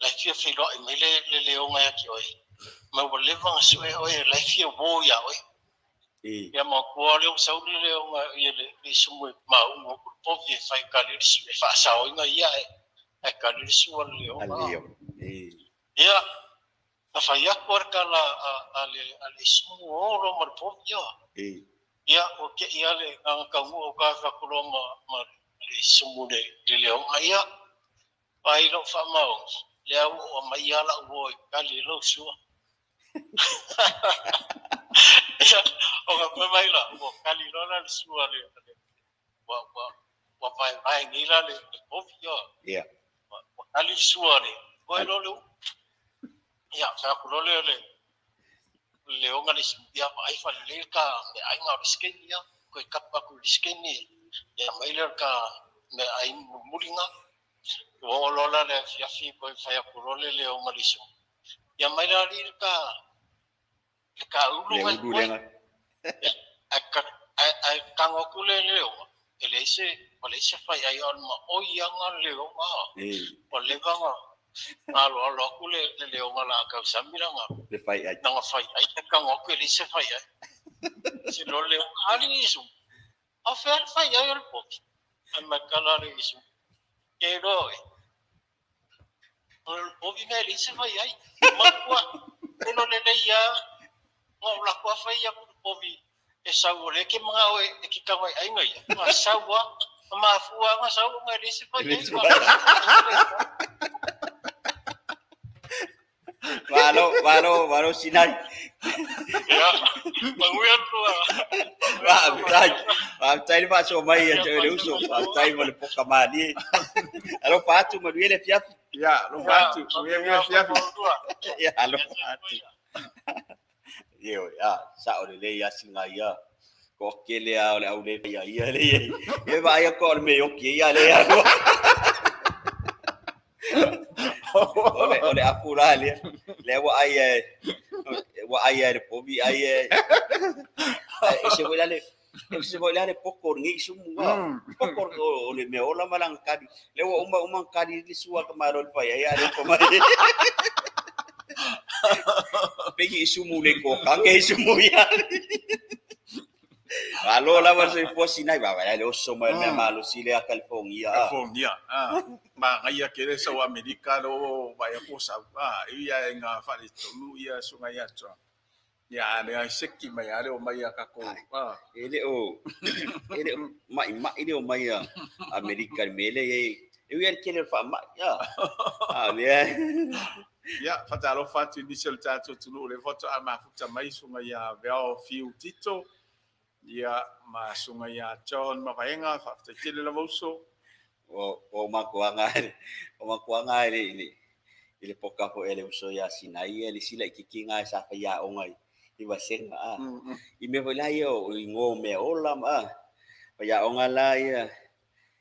la e fia feiloa'i mai le, le leoga ia te oe. Ma ua leva ona su'e oe, la e fia uō iā oe. Ia matua lea ua sau le leoga ia le, le isumu e maugu aku le povi e fai kali le su, e fa'asaoina ia e, ae kali le sua le leoga. A leo. Ia, na fai atu a le kala a, a le, a le isumu o loa ma le povi ia. Ia, ua te'i a le agaga taunuu o ka fai loa ma, ma le isumu le, le leoga ia. Vaai lou faamaoni, lea ua ou aumaia la'u uō e kali ai lou sua. Ia, ona fai mai la, ua kali loa la le sua le, le ua, ua, ua vaevae nei la le, le povi ia. Ia. Ua, ua kali le sua le, ua loa le u'u. Ia, fai atu loa lea le, le leoga le isi, ia vaai faalelei le ta meaai na o le sikeni ia. Toe kapa atu i le sikeni, ia aumai lea o le ta meaai mulimuli na. Ua oo loa la le afiafi, toe fai atu loa le leoga le isi, ia mai la alii le ta, le ta ulu Le na ulu koe. lea. Ia, ae, ae tago atu le leoga, e leai se, ua leai se faiai o le maoi aga le leoga. Ua leva ona aloalo atu le, le leoga la tausami lana, Le faiai. lana faiai, ae tago atu e leai se faiai. Se loa le leoga, alii Iesu, a fea le faiai o le povi? Ae mai kala le Iesu, ke iloa oe. O le povi na e leai se faiai. Matua, e lo lelei lava, na ou lako lava fai atu le povi e sau o lea e ke mana'o e ke tago ai aiga ia. Na sau lava, na mafua lava ona sau ona e leai se E leai faiai. se Malo, malo, malo Sinai. Ia, manuia le lua. Faafetai. Faafetai le faasoa mai ia te oe le uso. Faafetai mo le poka malie. Alofa atu, manuia le afiafi. Ia, alofa atu, manuia le afiafi. Ia, alofa atu. Ioe, a, sa'o lelei asiga ia. To'atele a o le au lē faia ia le ia. Ia vaai atu o le mea e oki ai ia le alu. O le, o le afu la lea. Lea ua ai e, ua ai e le povi ai e. E se foi la le, e se foi la le poko o lenei sumu a. Poko o le mea ola ma lana kali. Lea ua uma uma kali le sua ka malo le fai ai a le pa mai. Pegi i sumu le ko kange i sumu ia. Malo lava le soifua Sinai, vaai le oso mai le mea malosi lea California. California. Ah, magaia kele sau Amerika lo vai ko sau. Ah, ia e ngā wharetonu ia sunga ia atoa. Ia le ai seki mai ale o mai a kako. Ah, E le o e le o mai mai le o mai a Amerika le mele e e ui le kele o wha mai ia. Ah, lea. Ia, whatalofa atu i nisi o le tātou tunu le foto a mafuta mai sunga ia Veo Fiu Tito. Ia, ma sunga ia John Mavaenga, whaafetai tele lava uso. O o makuanga o makuanga le le i le poka fo ele uso ia Sinai e le sila i kikinga e sa whai a onga i vasenga a. I mea foi la ia o i ngō mea ola ma a. Whai a onga la ia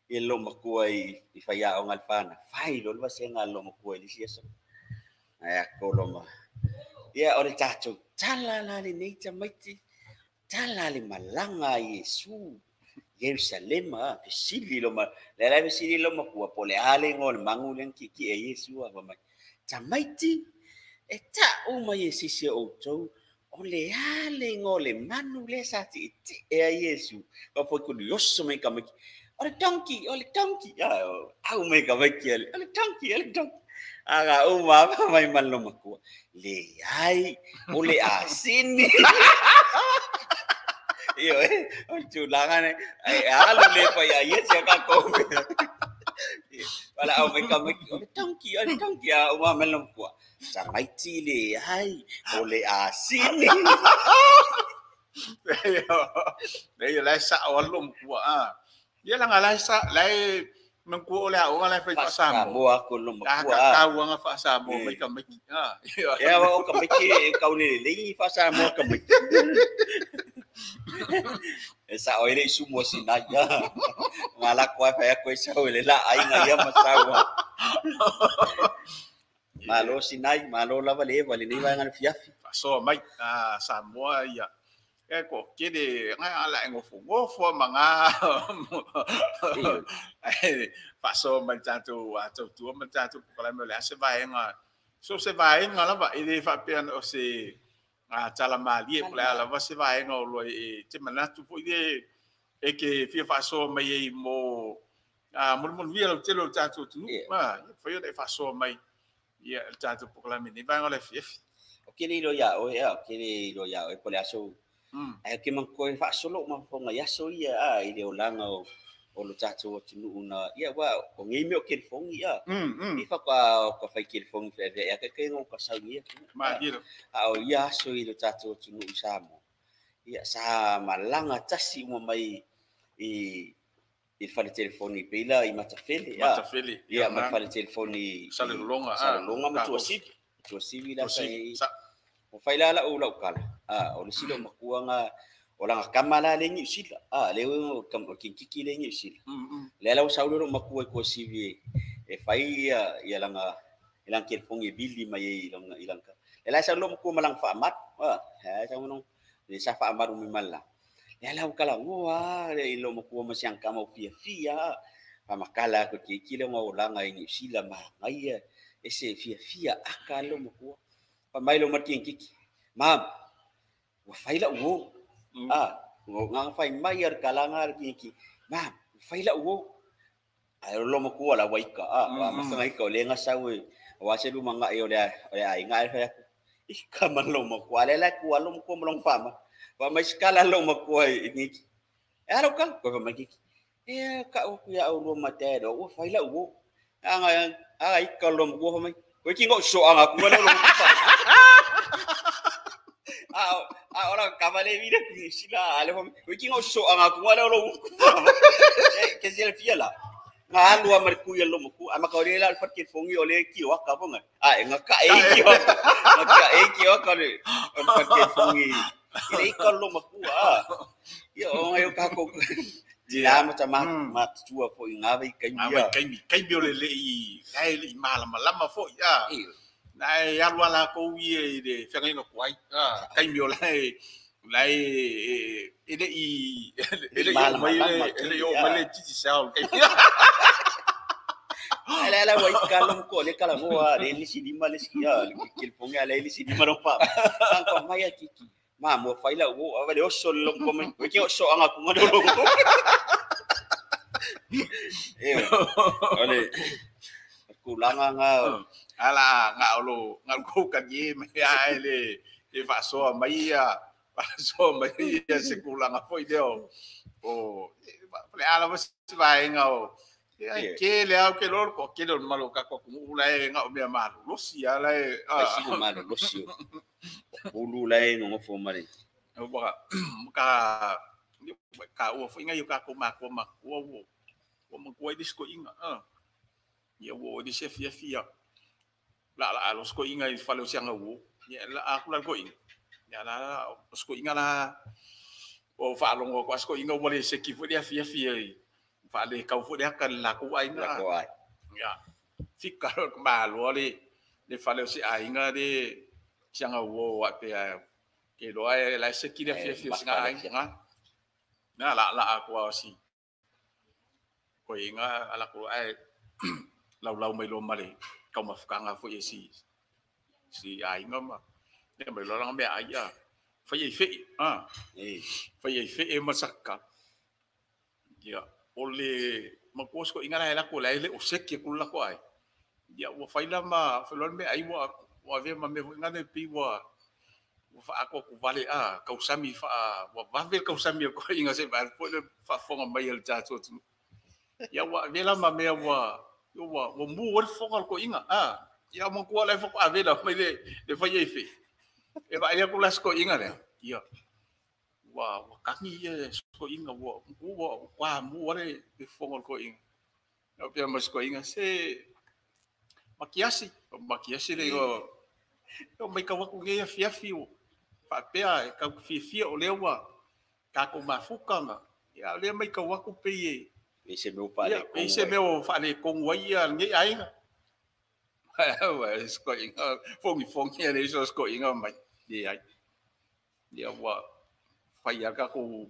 i lo makua i whai a onga le whana. Whai lo le vasenga lo makua i lisi aso. Ai a kolo ma. Ia o le tātou tala la le nei tamaiti. Tala le malaga a Iesu. Yerusalema, fesili lo ma, le la fesili lo makua po le a le igoa o le magu lea na ki'eki'e ai Iesu a fai mai. Tamaiti, e ta'u mai e se isi o outou, o le a le igoa o le manu lea sa ti'eti'e ai Iesu. Ka foi kurioso mai tamaiti. O le donkey, o le donkey. Au mai tamaiti o le donkey, o le donkey. Aga uma lava mai ma le lomakua. Leai, o le asini. Ioe, o le tulaga nei, e alu le paia ia si a kākou mea. Valaau mai tamaiti, o le donkey, o le donkey. A uma mai le lomakua. Tamaiti leai, o le asini. Nei, lai sa'o a le lomakua. Ah. Ia laga lai sa lai Man ku ole a ola fai fa Samoa. Samoa ko lo Ah, makua. ka kauanga fa Samoa mai ka mai. Ah. Ia o ka mai e kau le le fa Samoa ka mai. E sa o ile sumo sinai ya. Mala kwa fa ko sa o le la ai nga ia masawa. Malo sinai, malo lava le vale nei vai nga fiafi. So mai a Samoa ia. E ko kele nga ala e ngofo ngofo manga. Fa so mai tatou a tautua ma tatou ko la me le se vai nga. So se vai nga lava e le fa pe o se a tala malie po le ala va se vai nga o lo e te manatu po ile e ke fia fa so mai e mo a mo mo via lo te lo tatou tu. Ma fa yo e fa so mai ia le tatou po la me ni vai nga le fiafi. O kele ilo ia o ia, kele ilo ia o po le aso. Ai ke man koe fa solo ma fonga ia so ia a i le olanga o lo tatou atunuu na ia wa o ngi me o ke fongi ia. I fa ka ka fai ke fongi fe fe ia ke ke ngo ka sau ia. Ma dilo. A o ia so i lo tatou atunuu Samoa. Ia sa malanga tasi uma mai i fale telefoni pela i Matafele ia. Matafele. Ia ma fale telefoni Salelolonga. Salelolonga ma Tuasivi. Tuasivi la sai. O fai la la o lau kala. Ah, o le silo makuanga o langa kama la le ngi sila. Ah, le o kam o kinkiki le ngi sila. Le la o saulo lo makua ko sivi e fai ia ia langa ilang kelfongi bili mai ilang ilang ka. Le la saulo makua malang fa amat. Ah, ha saulo no le sa fa amat umi mala. Le la o kala ngoa le ilo makua masiang kama o fia fia. Pa makala ko kiki le ngo langa ngi sila ma ngai e se fia fia akalo makua. Pa mai lo marking kiki. Mam, wa fai la uo. Ah, nga fai mai ar kalanga ar kiki. Mam, fai la uo. Ai lo makua la waika. Ah, wa masanga ika le nga sawe. Wa se lu manga e ole ole ai nga fa. Ika man lo makua le la ku lo makua molong fama. Wa mai skala lo makua i kiki. E alo kal ko fa mai kiki. E ka o ku ya o lo mate do wa fai la uo. Anga anga ika lo makua fa mai. Ko ki ngo so anga ku lo makua. Ah, ora cavale vira sila ale fo wiki ngo so anga ku wala lo ke se le fiala nga lu amar ku yelo ku ama ka ore la fat ke fongi ole ki wa ka fonga ah nga ka e ki wa nga ka e ki wa ka le fat ke fongi ile ka lo maku ah yo yo ka ko la ma ta ma tua fo nga vai kai mi kai mi kai mi ole le i ai le malama lama fo ya nai alu ala ko ie le whangainga ko ai. Ah, kai mi o lai lai e le i e le i mai e le o mai le titi sao. Ala ala wai kalom ko le kala ngoa le ni si lima le si ya le ke ponga le ni si lima ro pa. Ang ko mai kiki. Ma mo fai la wo ava le o so lo ko mai. Ko ki o so anga ku ngado lo. Eh. Ole kulanga nga ala nga lo nga ko ka ye me ai le e fa so mai ya fa so mai ya se kulanga foi deo o le ala va se vai nga o e ke le au ke lor ko ke lo malo ka ko ku la e nga o me malo lo si ala e a si malo lo si ulu la e no fo mare o ba ka ka o fo inga yo ka ko ma ko ma ko o mo ko disco inga ah ia wo di se fia fia la la los ko inga i fale o sianga wo ia la a kula ko inga ia la os ko inga la o fa longo ko asko inga wale se ki fo dia fia fia i fa le kau fo dia kan la ko ai la ko ai ia fika ko ma lo le le fale o se ai inga de sianga wo wa pe a ke lo ai la se ki dia fia fia singa ai nga na la la a ko si ko inga ala ko ai lau lau mai lo male kau mafukanga fo ye si si ai ngama ne mai lo langa me ai ya fa ye fe ah eh fa ye fe e masaka ya ole makosko inga la ko la le o seke ku la ko ai ya wa fa ila ma fa lo me ai wa wa ve ma me inga ne pi wa fa ako ku vale a kau sami fa wa va ve kau sami ko inga se va fo le fa fonga mai el ta to ya wa ve la ma me wa yo wa wa mu wa fonga ko inga ah ya mo ko la fo ave la mai le le fa ye fe e va ya ko la sko inga le ya wa wa ka ni ye sko inga wa wa wa mu wa le fonga ko inga O pia maskoinga se makiasi, o makiasi le o o mai ka waku nge afiafi o faapea e kau fiafia o lea ua tatou mafuka ma ia lea mai kau aku pe e E se mea o ia faaletonu e se ai. mea o faaletonu ai ia lenei aiga. Ua e skoinga fogifogi e le iso skoinga mai leai. Ia ua fai a tatou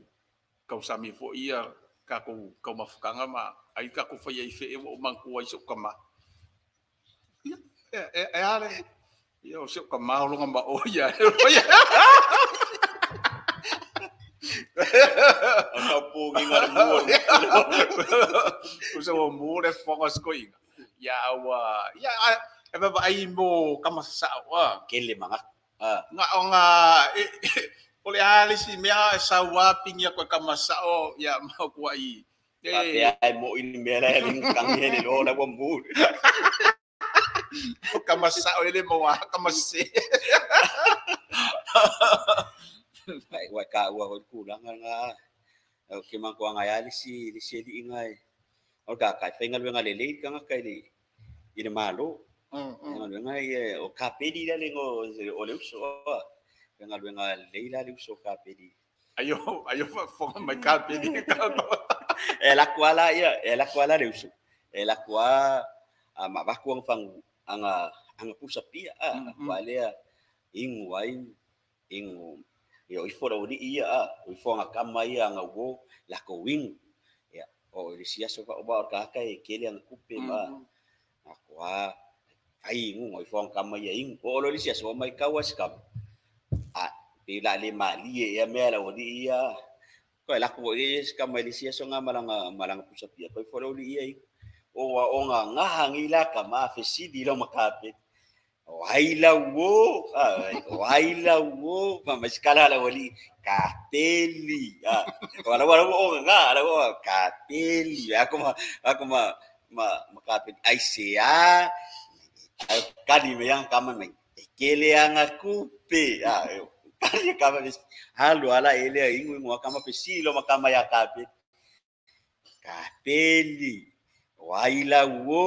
tausami foi ia tatou taumafukaga ma ai tatou fai ai fee ua ou manatua ai si ou tama. Ia e a le ia o si ou tama o loga ma o ia. O tau pōgiga le mua le O se ua mu le fofoga o sikoiga. Ia ua ia e vaavaai mo kama sasao a. Kele mangaku. Ah, Nga o nga o le a le isi mea e sau a pingi aku e kama sasao ia ma o kuai. E faapea e mo'i ni mea la e ligaga e le loa la ua mu. O kama sasao ele mo a kama se. Ai ua ka ua hoi kulaga nga. O ke mankoanga ia le si le si eli'iga e. O ka kai faigaluega lelei le tagata i le malo. Galuega ia o kapeli la le igoa o le uso a. Galuega lelei la le uso o kapeli. Aio aio faafofoga mai kapeli. E lako a la ia, e lako a la le uso. E lako a a mavaku aga fagu aga aga pusa pia a lako a lea igu ai igu ia o ifo laulii ia a o ifo aga kama ia aga uo lakou igu. Ia o le isi aso faaoba o le tagata e kele aga tupe ma lako a fai iguga o ifo aga kama ia igu. Oo loa le isi aso ua maitau a se kama a pe o le a le malie ea mea a le aualii ia. Toe lako foi i se kama i le isi aso ga malaga pusa pia toe ifo le aualii ia igu. O ua ogagaha nei la kama fesili i lau makapeni. O ai lau uō, o ai lau uō, ma mai se kala a le aualii, kapeli. O la ua ogagaha, la ua kapeli. Ako ma ako ma ma ma kapeli aisea ae kali mai aga kama mai e kele aga kupe. Kali kama alu ala e lea igu igu kama fesili lo makama ia kapeli. Kapeli. O ai lau uō,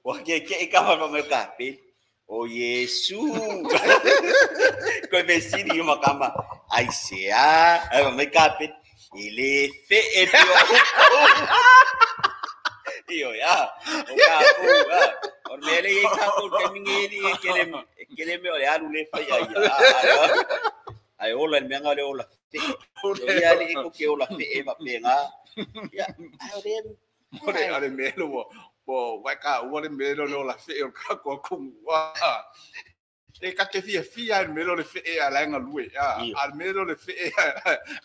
ua keke'i kama ma mai o kapeli. O Iesu. Koe fesili i makama aisea ae mai kapeli. E le fe'e pe o Io ia, o kākou, a. O le mea lea e i ai kākou i le taimi nei alii e kele e kele mea o le alu lea e fai ai ia. Ae ola i le mea lena o le ola fe'e. O ia alii e ke ola fe'e faapena. Ia, ae o lea O le ale mea ua ua ua ka ua le mea le ola fe'e o le tatou atunuu. E ka te fiafia le mea o le fe'e a lae galue. A le mea o le fe'e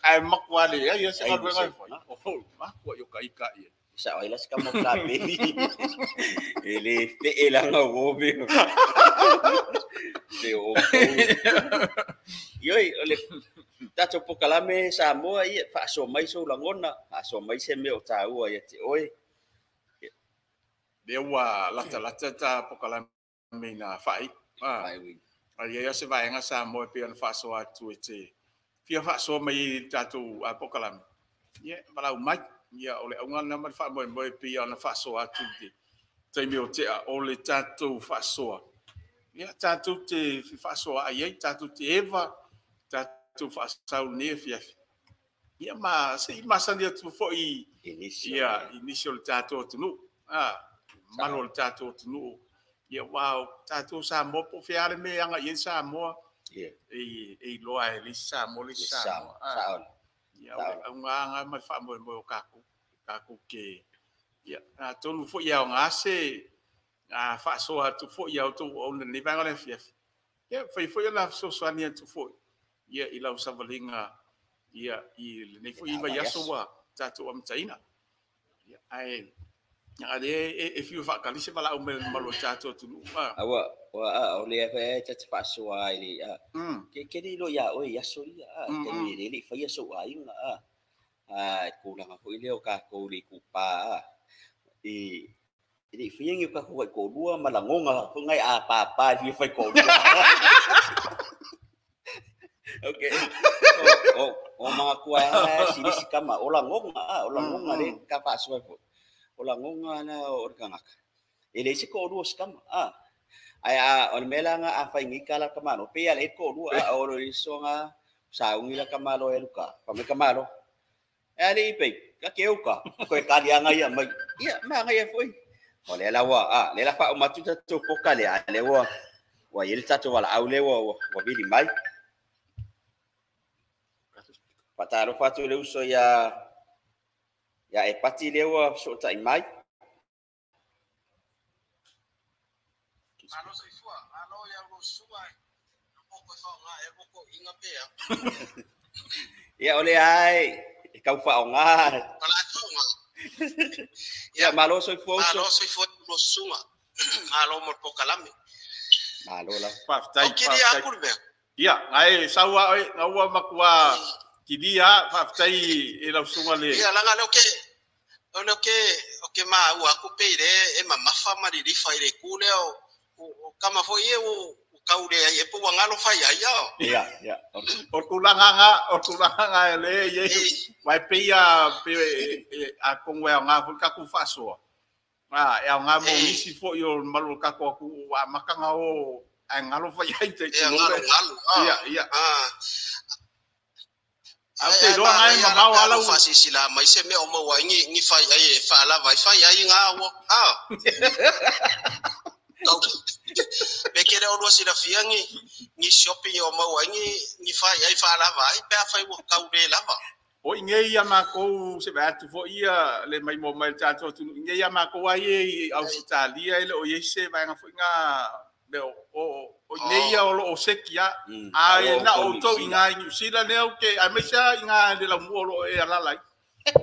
ae matua leai ia se galuega e fai. O matua i o ka ika ia. Sa'o ai la se kama o kapeli. E le fe'e laga uō pe pe o outou. Ioe, o le tatou pokalame Samoa ia faasoa mai sou lagona, faasoa mai se mea o tāua ia te oe. Lea ua latalata ta pokalame ina faaiu. Ae i ai lava se vaega Samoa e pei ona faasoa atu e te fia faasoa mai ai i le tatou pokalame. Ia, valaau mai. Ia, o le auga lena ma le faamoemoe e pei ona faasoa atu i le taimi o tea o le tatou faasoa. Ia, tatou te fefaasoaai ai, tatou te eva, tatou faasau i lenei afiafi. Ia, ma se i masani atu foi ia, i nisi o le tatou atunuu. Mamalu o le tatou atunuu. Ia, aua o tatou Samoa po o fea lava le mea e agai i ai Samoa. E iloa e le isi Samoa le isi Samoa. Ia, o le auga lena ma le faamoemoe o tatou, tatou te, ia, atonu foi e aoga se faasoa atu foi ia outou auauna i lenei vaega o le afiafi. Ia, fai foi ona fesoasoani atu foi ia i lau savaliga ia i lenei foi vaiaso ua tatou amataina. Ia, ae a lea e fiu faatali se valaau mai le mamalu o le tatou atunuu. Aua, ua a o lea foi e ta te faasoa ai le a. Ke ke le iloa iā oe i aso ia a, taimi e le le i faia sou aiga a. A tulaga foi lea o tatou le itupa a. E le i faia ni o tatou taitoalua ma lagona foi nai a papa e fia faitoalua. Okay. O o manatua ai lava si le isi tama o lagona a, o lagona lea ta faasoa ai foi. O lagoga na o le tagata e leai se toalua o se tama a. Ae a o le mea la ga afaiga kala ka malo pe ia le toalua a o le isoga saugi la ka malo e luka pa me ka malo. E ali pe ka ke uka ko e kali anga ia mai ia ma anga ia foi. O le la ua a le la fa o matuta to poka le a le ua ua i le tatou valaau lea ua vili mai. Faatalofa atu le uso ia e pati lea ua fesootai mai. Malo soifua, malo ia lo suga poko e whaonga e poko inga pea. Ia o le ai e kau whaonga. Pala whaonga. Ia malo soifua uso. Malo soifua lo suga. Malo mo pokalame. Malo la. Faafetai. O kiri aku le mea. Ia, ai saua oi ngaua makua kilia faafetai e lau suga le. Ia langa le ke o le ke o ke ma ua ku pe le e mamafa ma ririfa i le kule o kama foi e o kaure ai e po ngalo fai ai ia. Ia, ia. O tulanga le ye vai pe ia pe a kongwe nga fu ka ku fasoa. Ah, e nga mo isi fo yo malo ka ko ku wa makanga o a ngalo fai ai te. Ia ngalo ngalo. Ia, ia. Ah. Au te roa ngai mamao ala u. Fasisila mai se me o mo wa ngi ngi fai ai e fa la vai fai ai nga o. Ah. Pe kere o lua silafia ngi shopping o maua ngi fai ai fa lava ai pe fai ua kaure lava. O inge ia makou se vai atu fo ia le mai mo mai tatou tu inge ia makou ai i Australia ele o se vai nga fo nga le o inge ia o lo sekia a na o to inga New Zealand le o ke a mesa inga le la mo lo e ala lai.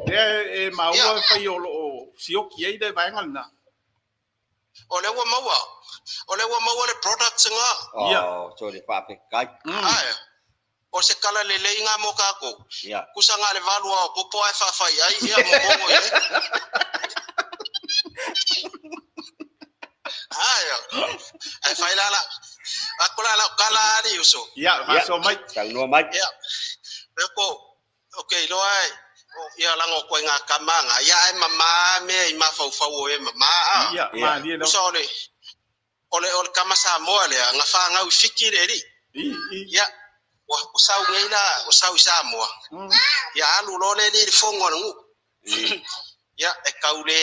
E maua fai o lo sioki ai le vai nga na. O le ua maua. O le ua maua le products nga. Ia. Oh, so le whaape kai. Ai. O se kala le lei ngā mō kākou. Ia. Kusa ngā le valua o popo ai whawhai ai, ia mo mongo ia. Ai. Ai whai lala. Ako lala o kala ari uso. Ia, whaso mai. Saunua mai. Ia. Peko, okei, loa ai. Ia lango koe ngā kamanga. Ia ai mama me i mawhauwhau o e mama. Ia, ma Kusa ole, ole kama Samoa lea, ngā whāngau i fiki le ri. Ia, o sau ngei la, o sau i Samoa. Ia, alu lo le li fongo ngu. Ia, e kau le,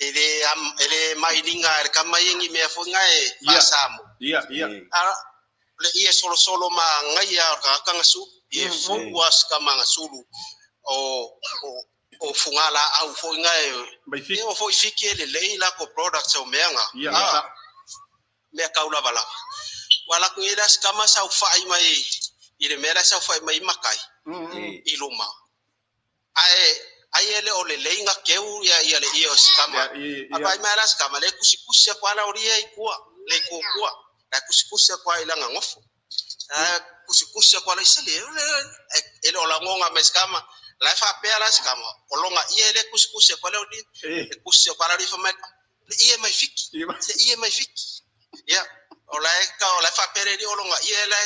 e le mailinga, e le kama ingi mea fonga e wha Samoa. Ia, ia. Ara, le ia solo solo ma ngai a o kakanga su, ia fō as kama ngā sulu. O funga la au fo inga e o fo fiki le lei la ko products o meanga. Ia, mea kaula wala. Wala ku ira skama sau fai mai i le mera sau fai mai makai. I luma. Ai ai ele o le lei nga keu ia ia le ia o skama. Apai mai la skama le kusikusi kwa la oria i kua, le kua. La kusikusi kwa ila ngofo. Kusikusi kwa la isale ele o la ngonga me skama. La fa pea la skama. O longa ia ele kusikusi kwa le ori. Kusi kwa la rifa mai. Le ia mai fiki. Le ia mai fiki. Ia, o la e ka o la fa pere ri o longa ia le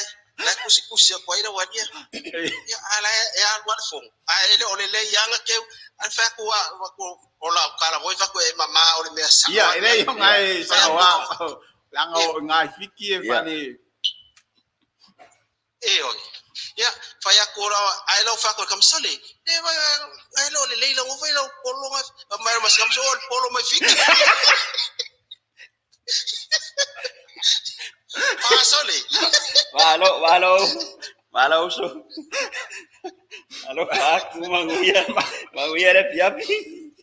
la kusikusi kwa ila wadia. Ia ala e alu al fong. A ele o le le yanga ke al fa ku o la kala voi fa ku e mama o le mea sa. Ia ele yo ngai sa wa. Langa o ngai fiki e fa ni. E oi. Ia, fai aku ora ai lau fa ko kam sale. E vai ai lo le leila ngo vai lo polo mai mas kam so polo mai fiki. Pasole. Malo, malo. Malo uso. Malo aku manguia. Manguia le piapi.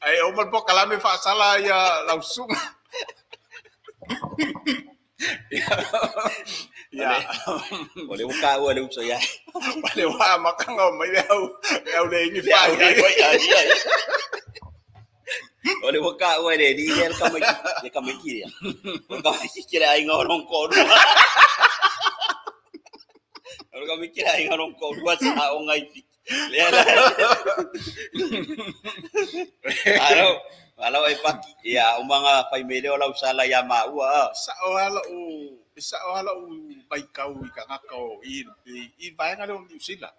Ai o mal pokalame fa sala ia lausunga. Ya. O le uka o le uso ya. Le wa makanga mai le au le ni fa. O le uka o le ni le kama le kama ki ya. O kama ki le ai ngorong ko. O kama ki le ai ngorong ko wa sa o ngai fi. Le la. Aro alo e paki ya o manga fai mele o lau sala ya maua. Sa o ala o sa o ala o bai kau i ka ngaka i vaenga le o New Zealand.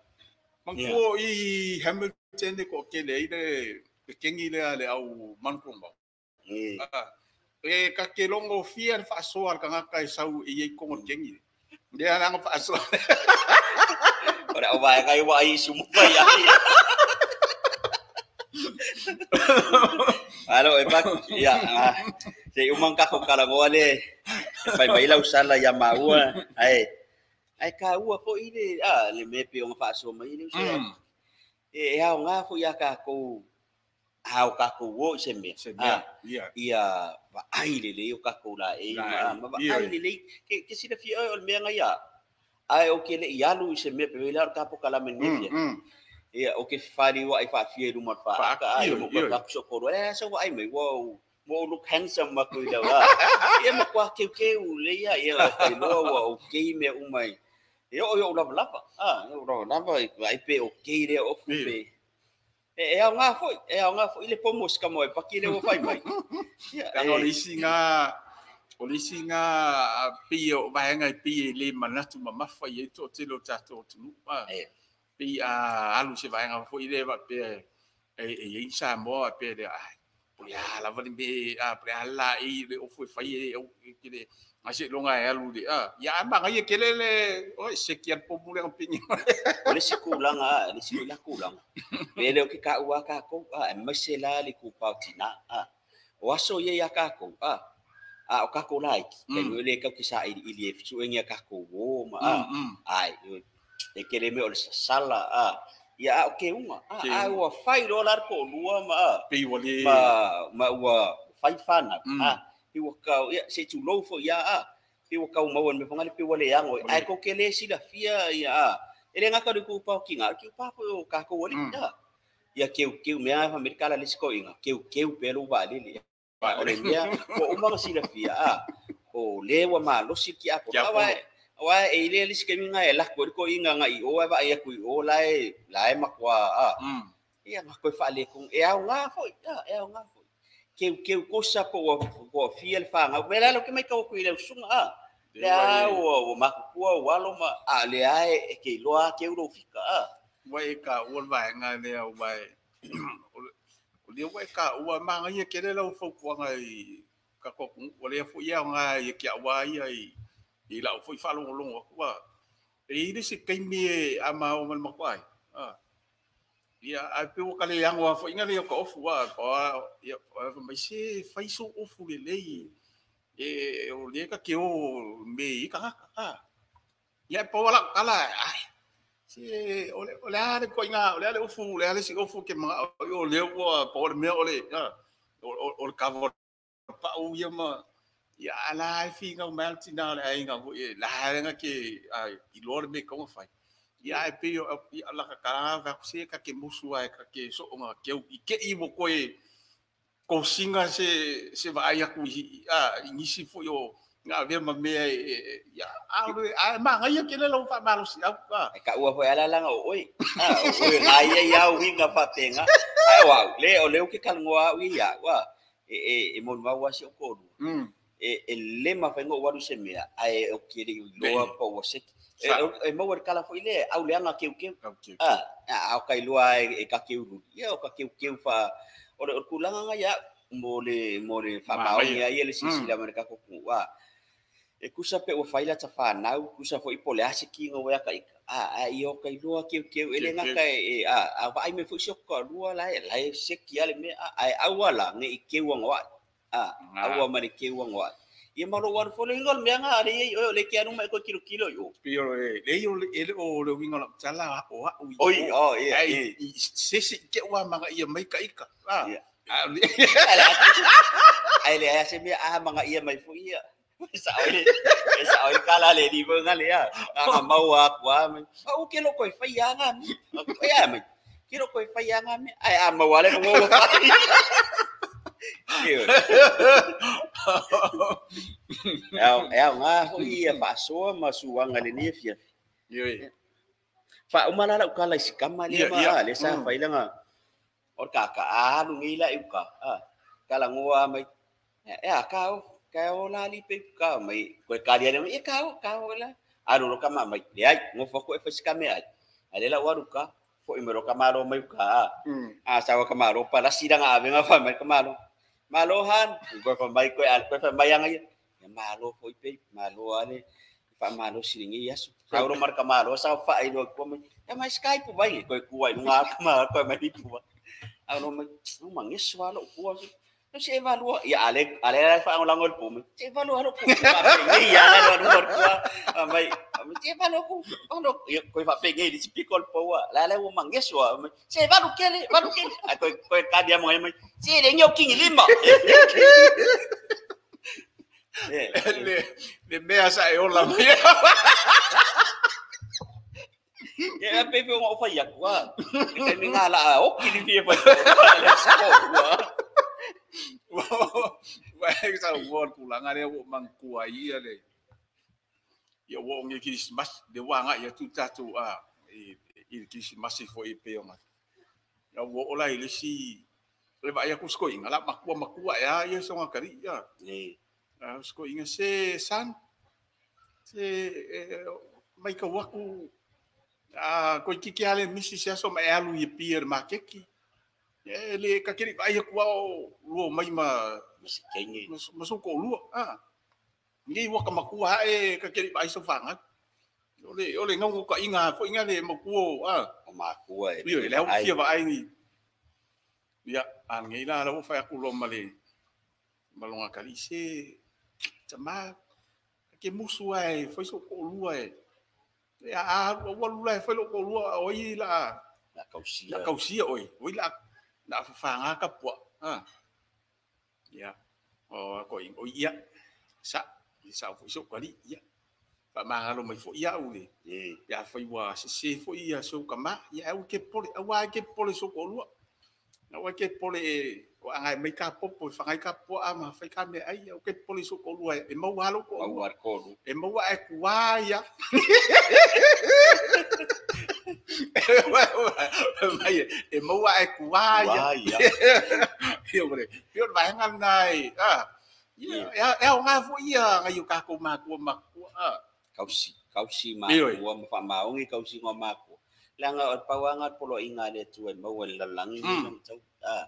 Mangko i Hamilton ko ke le ile Pekengi lea le au manutumau. E ka ke longo fia le faasoa le tagata e sau e iai kogo le kegi lea laga faasoa. O le auvaega ai ua ai sumu mai ai. Alo e pak ia se uma ka ko kala le fai mai lau sala ia maua ai ai ka ua foi le le me pe o faasoa mai le uso e ao ngā foi ia ka ko ao ka ko wo se mea se mea ia ia vaai le le o ka ko la e ma vaai le le ke sila fia o le mea ngai ia ai o ke le ialu se mea pe la ka po kala men fia ia o ke fali wa ai fa fia lu ma fa ka ai mo ka so ko le so ai me wo mo look handsome ma ko ila ia ma kwa ke ke u le ia ia ka lo wa o ke me u mai e o yo lava lava o lava lava ai pe o ke le o pe e au ngā foi, e au ngā foi le pomo ska mo e paki le o fai mai. Ia o le isi ngā o le isi ngā pi o vaenga i pi e le manatu mamafa i e tō tele o tātou tunu. Pi a alu se vaenga foi le va pe e e i Samoa pe le ai. Pole a lava le me a pole a la i le ofu e fai e au ke le ase longa e alu le a ia ma ngai ke le le o se ki al pomu le pingi. O le sikulanga le sikula kulanga. Pe le o ke ka ua ka ko a e mai se la le ku pau tina a. O aso ye ya ka ko a. A o ka ko lai ke le ka ki sa i le su engia ka ko wo ma a. Ai e ke le me o le sala a. Ia o ke unga a ua fai ro la ko lua ma a. Pe ua le ma ua fai fana a. Pe ua kau ia se tu low fo ia a. Pe ua kau mau me fanga le pe ua le ango ai ko ke le sila fia ia a. Ele ngaka du ku pau ki ngā ki pa fo ka ko wali ia. Ia keu keu mea fa Amerika la le sko inga keu keu pe lu va le le. O le mea ko uma sila fia a. O le wa ma lo si ki a ko wa wa e le le ske minga e la ko ko inga ngai o va ia ku o la e la e makwa a. Ia ma ko fa le ko e au ngā fo ia e au ngā fo. Keu keu ko sa po o fia le fanga me la lo ke mai ka ko ile sunga a. Le a o ma ku o alo ma a le a e ke loa ke uro fika a. Wa e ka o va nga le au vai o le wa ka o ma ngai ke le lau fo ko ngai ka ko o le fo ia ngai ke a wa ia i la fo i fa longo longo wa e ile se kaimi e ama o ma ko ai a ia ai pe o ka le yango fo inga le ko ofu wa pa ia mai se fai so ofu le le e o le ka ke o me i ka a ia pa wala kala ai se o le a le ko inga o le ofu le ale si ofu ke ma o le o pa o le me o le o le ka pa o ia ma ia ala fi nga mal tina le ai nga la nga ke i lo le me ko fai ia e pe o la ka ka va se ka ke musu ai ka ke so nga ke i ke i mo ko e ko singa se se va ai ku i a nisi fo yo nga ve ma me ia a a ma nga ia ke le lo fa ma lo si a e ka ua foi ala langa o oi a o ngai ia ia u nga fa tenga ai wa le o le ke kal ngoa u ia wa e e mo ma wa si o ko e le ma fa ngo wa lu se mea ai o ke le loa pa o se e mo wa kala foi le au le anga keu keu a a o kai loa e ka keu lu ia o ka keu keu fa o le kulanga nga ia mo le fa ma o ia ia le sisi la ma ka ko ku wa e kusa pe o faila ta whanau, kusa fo ipo le ase ki ngā wea ka ika. A i o kai lua keu keu, ele ngā ka e a wa ai me fo isi o ka lua lai, lai se ki ale me, a e aua la nge i keu anga a aua ma le keu anga. Ia malo waru fo le inga mea ngā ale i o le ke anu mai koe kilo kilo i o. Pio le, le i o le o le winga la tala o a ui. Oi, o, ia, ia. Se se ke ua manga ia mai ka ika. Ia. Ai le a se mea a manga ia mai fo ia. Sa oi kala le di nga le a nga mau a kwa me o ke lo koi fai anga mi o ya me ke lo koi fai anga mi ai a mau ale ngo fai e nga ho ia fa so ma suanga le ni fia yo fa umala la ukala isikama le ma le sa fai langa o ka ka a lu ngi la uka a kala ngoa mai e a ka o ka o la li pe ka mai ko ka dia le ka o ka o la a ro ka ma mai le ai ngo fo ko e fa sikame ai ale la waru ka fo Foi me ro ka malo mai ka. A sa ka malo pa la sira nga avenga fa mai ka malo. Malo han, ko fa mai ko al ko fa mai anga ia. Malo foi pe, malo ale fa malo siringi aso. Sa ro mar ka malo sa fa ai lo ko mai. Ya mai Skype vai ko ku ai nga ka ma ko mai ku. A no mai no mangeso lo ku aso. No se evalua ya ale ale fa ang langol po mai. Se evalua lo ku. Ni ya la lo lo ku. Mai se evalua ku. Ano ko fa penge di pikol po wa. La le wo mangeso mai. Se evalu kele, valu kele. A ko ko ka dia mai mai. Se le nyo kingi lima. Le mea sa e ola mai. Ya pe pe ngo fa ya kwa. Ke mi ngala o ki ni fi fa. Le sko wa. Wa sa wo ku la ngare wo mang ku ai ale. Ia wo ngi Christmas de wa nga ia tu tatu a i Christmas fo i pe o. Ia wo ola ile si le va ia ku sko inga la makua makua ya ia so ngakari ya. Ni. Sko inga se san se mai ka waku a ko kiki ale misi se so mai alu i pier makeki. E le kakiri ai ku o luo mai ma masikenge maso ko luo a ngi wa ka makua e kakiri ai so fanga ole ole ngau ka inga fo inga le makuo a o makua e le au fia va ai ni ya a ngi la la fa ku lo male malonga kali se tama ke musu ai fo so ko luo e a wa lula fo lo ko luo o i la la kausia oi oi la na fanga ka pua a ya o ko o ia sa sa fo so kali ia fa ma lo mai fo ia u le ya fo wa se se fo ia so ka ma ia u ke pole wa ke pole so ko lua na wa ke pole ko anga mai ka popo fa ka pua ma fa ka me ai u ke pole so ko lua e mau halo ko wa ko e mau e ku wa ia mai e mau e ku wa ia ia ore ia vai ngan nai a ia e o nga fo ia ngai ka ko ma ko ma a kausi kausi ma ko ma fa ma ongi kausi ngo ma ko la nga o pawanga polo inga le tu e mau le langi no tau a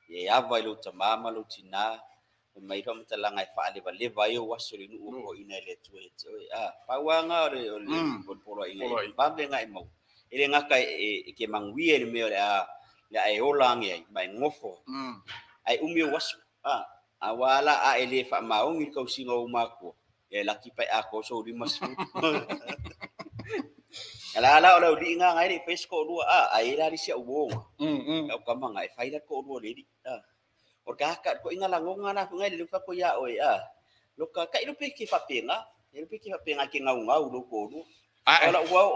ye ava lo tamama lo tina mai fa mtalanga e fa le le vai o wasuri nu ko ina le tu e a pawanga o le polo inga ba le ngai mau ele ngaka e ke mangwie le mea le a le ai ola ngi ai mai ngofo ai umi wasu a awala a ele fa maongi kausinga o mako e laki pai a ko so di masu ala ala ola di nga ngai le face ko lua a ai la di sia uonga au kama ngai fai la ko lua le di a o ka ka ko inga la ngonga na ngai le fa ko ya oi a lo ka kai lo pe ki fa penga le pe ki fa penga ke ngau ngau lo ko lu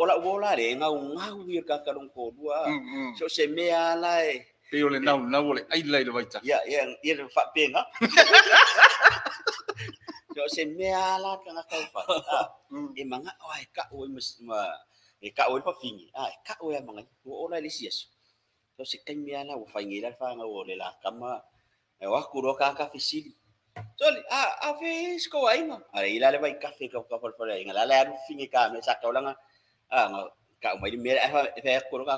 ola ua la le ngau ngau ia ka ka long ko lua so se mea la e pe o le nau nau le ai lai le vaita ia ia ia fa penga so se mea la ka ngakau fa e manga oi ka oi ma e ka oi pa fingi a ka oi manga o ola le sias so se kai mea la o fa ngi la fa ngau le la kama e wa ku ro ka ka fisili Toli, a fe sko ainga. Ara ila le vai kafe ka ka fa inga la la fingi ka me sa ka ulanga. A nga ka mai me a fe ko ka.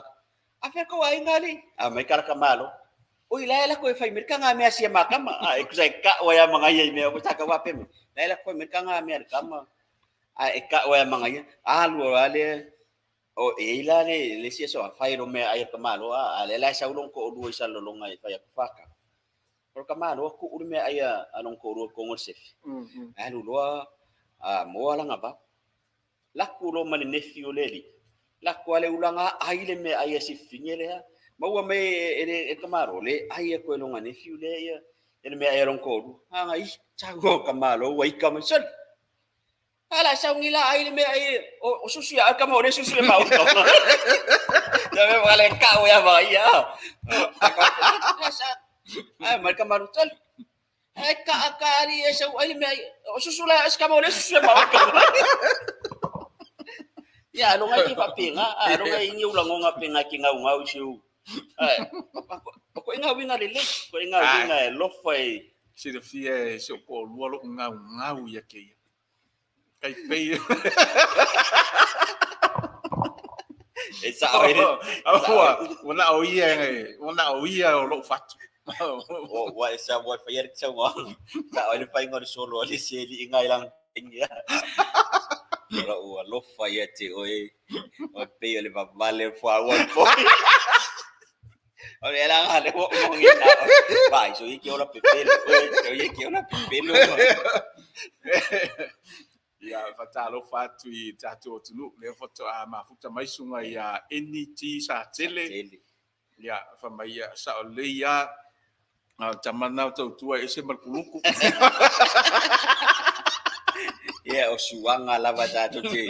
A fe ko ainga li. A mai kara ka malo. Oi la la ko fai merka nga me asia makama. A e ku sai ka wa ya manga ye me ko sa ka wa pe me. La la ko merka nga me kama. A e ka wa ya manga ye. A lu ale o e ila le le sia so fai ro me ai ka malo a le la sa ulong ko lu isa lo longa e fai ka faka. Por kamalo ku urme aya along ko ro ko ngol sef. Alu lo a mo ala ngaba. La ku lo man nephew leli. La ku ale ulanga ai le me aya si fingele ha. Maua me ele kamaro le ai ko lo ngane nephew le ya. Ele me aya long ko ru. Ha ngai chago kamalo wai kam sel. Ala saungila ai le me ai o susu ya kama ole susu le mau. Ya me vale ka o ya va ya. Ai marka marutal. Ai ka ka ali esa ai me susula es kama ole susula ma ka. Ya lo ngai pa pinga, a lo ngai ni ulango nga pinga ki ngau ngau siu. Ai ko inga winga le ko inga winga lo fai si de fie so ko lo lo ngau ngau ya ke. Kai pe. E sao ai le Ua na o ia ua na o ia o lou fatu. O ua e sa ua whai le sau ngā. Sa oi le whai ngā solo le se li inga ilang inga. Ora ua lofa ia te oe. O pe o le vavale fua ua po. O le la ngā le mo ngi na. Vai so i ke ora pepelo. O i ke ora pepelo. Ia whatalofa atu i tātou atunuu lea faatoa mafuta mai suga ia NT sa tele. Ia fai ia sao lelei a tamana o tautua e ese ma le kuluku. Ia o suaga lava tatou te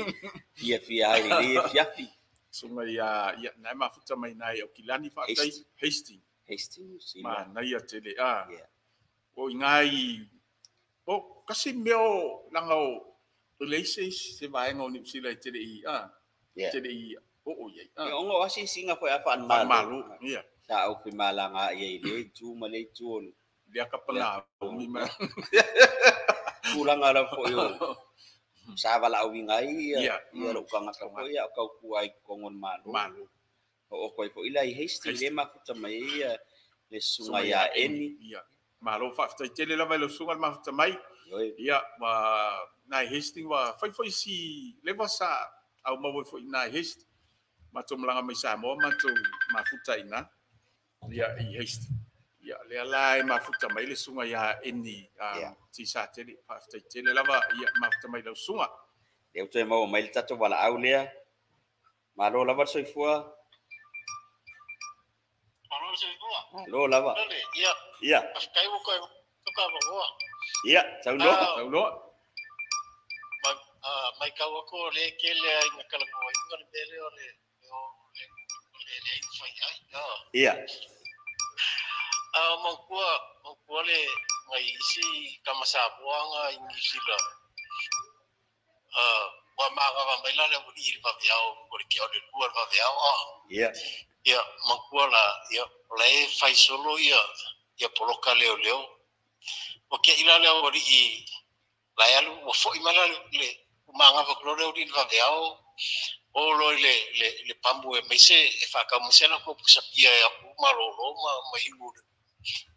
fiafia ai lenei afiafi. Suga ia ia nae mafuta mai nai o Kilani faafetai Hastings. Hastings. Manaia tele a. O iga i o kasi mea o laga o leai se vaega o Niu Sila e tele i a tele i oo i ai. Ia ona o asiasiga foi a faale-Malo. Ia. Sa au femalaga ai i lea itu ma lea itu o lea kapana o mi ma tulaga lava foi o sa valaauina ai ia lou tagata foi ia o tautua ai i totonu o le Malo. Malo. Oo atu ai foi la i Hastings lea e mafuta mai ai ia le susuga ia Eni. Ia. Malo faafetai tele lava i lau susuga le mafuta mai. Ia ua nai Hastings ua fai foi si leva sa au maua foi nai Hastings. Matou malaga mai Samoa matou mafuta i ina ia i Hastings. Ia lea la e mafuta mai le susuga ia Eni Tisatele. Faafetai tele lava ia mafuta mai lau susuga. Lea ua toe maua mai le tatou valaau lea. Malo lava le soifua. Malo le soifua. Malo lava. Ia. Ia. Faafetai ua koe toka Ia, tauloa. Tauloa. Mai kau aku o le kele ai na kala mo ai le mele o le o le le fai ai. Ia. A mangkua le ngai isi kama samoanga i New Zealand. Wa manga wa mai la le uri i vaveao o le ke o le lua vaveao. Ia. Ia, mangkua la ia le fai solo ia ia poloka leo leo. O ke ila le uri i la alu o foi mai la le manga va klore uri i vaveao. O lo le le le pambu e mai se e whakau mai se la ko pusa pia e aku malolo ma mai uru.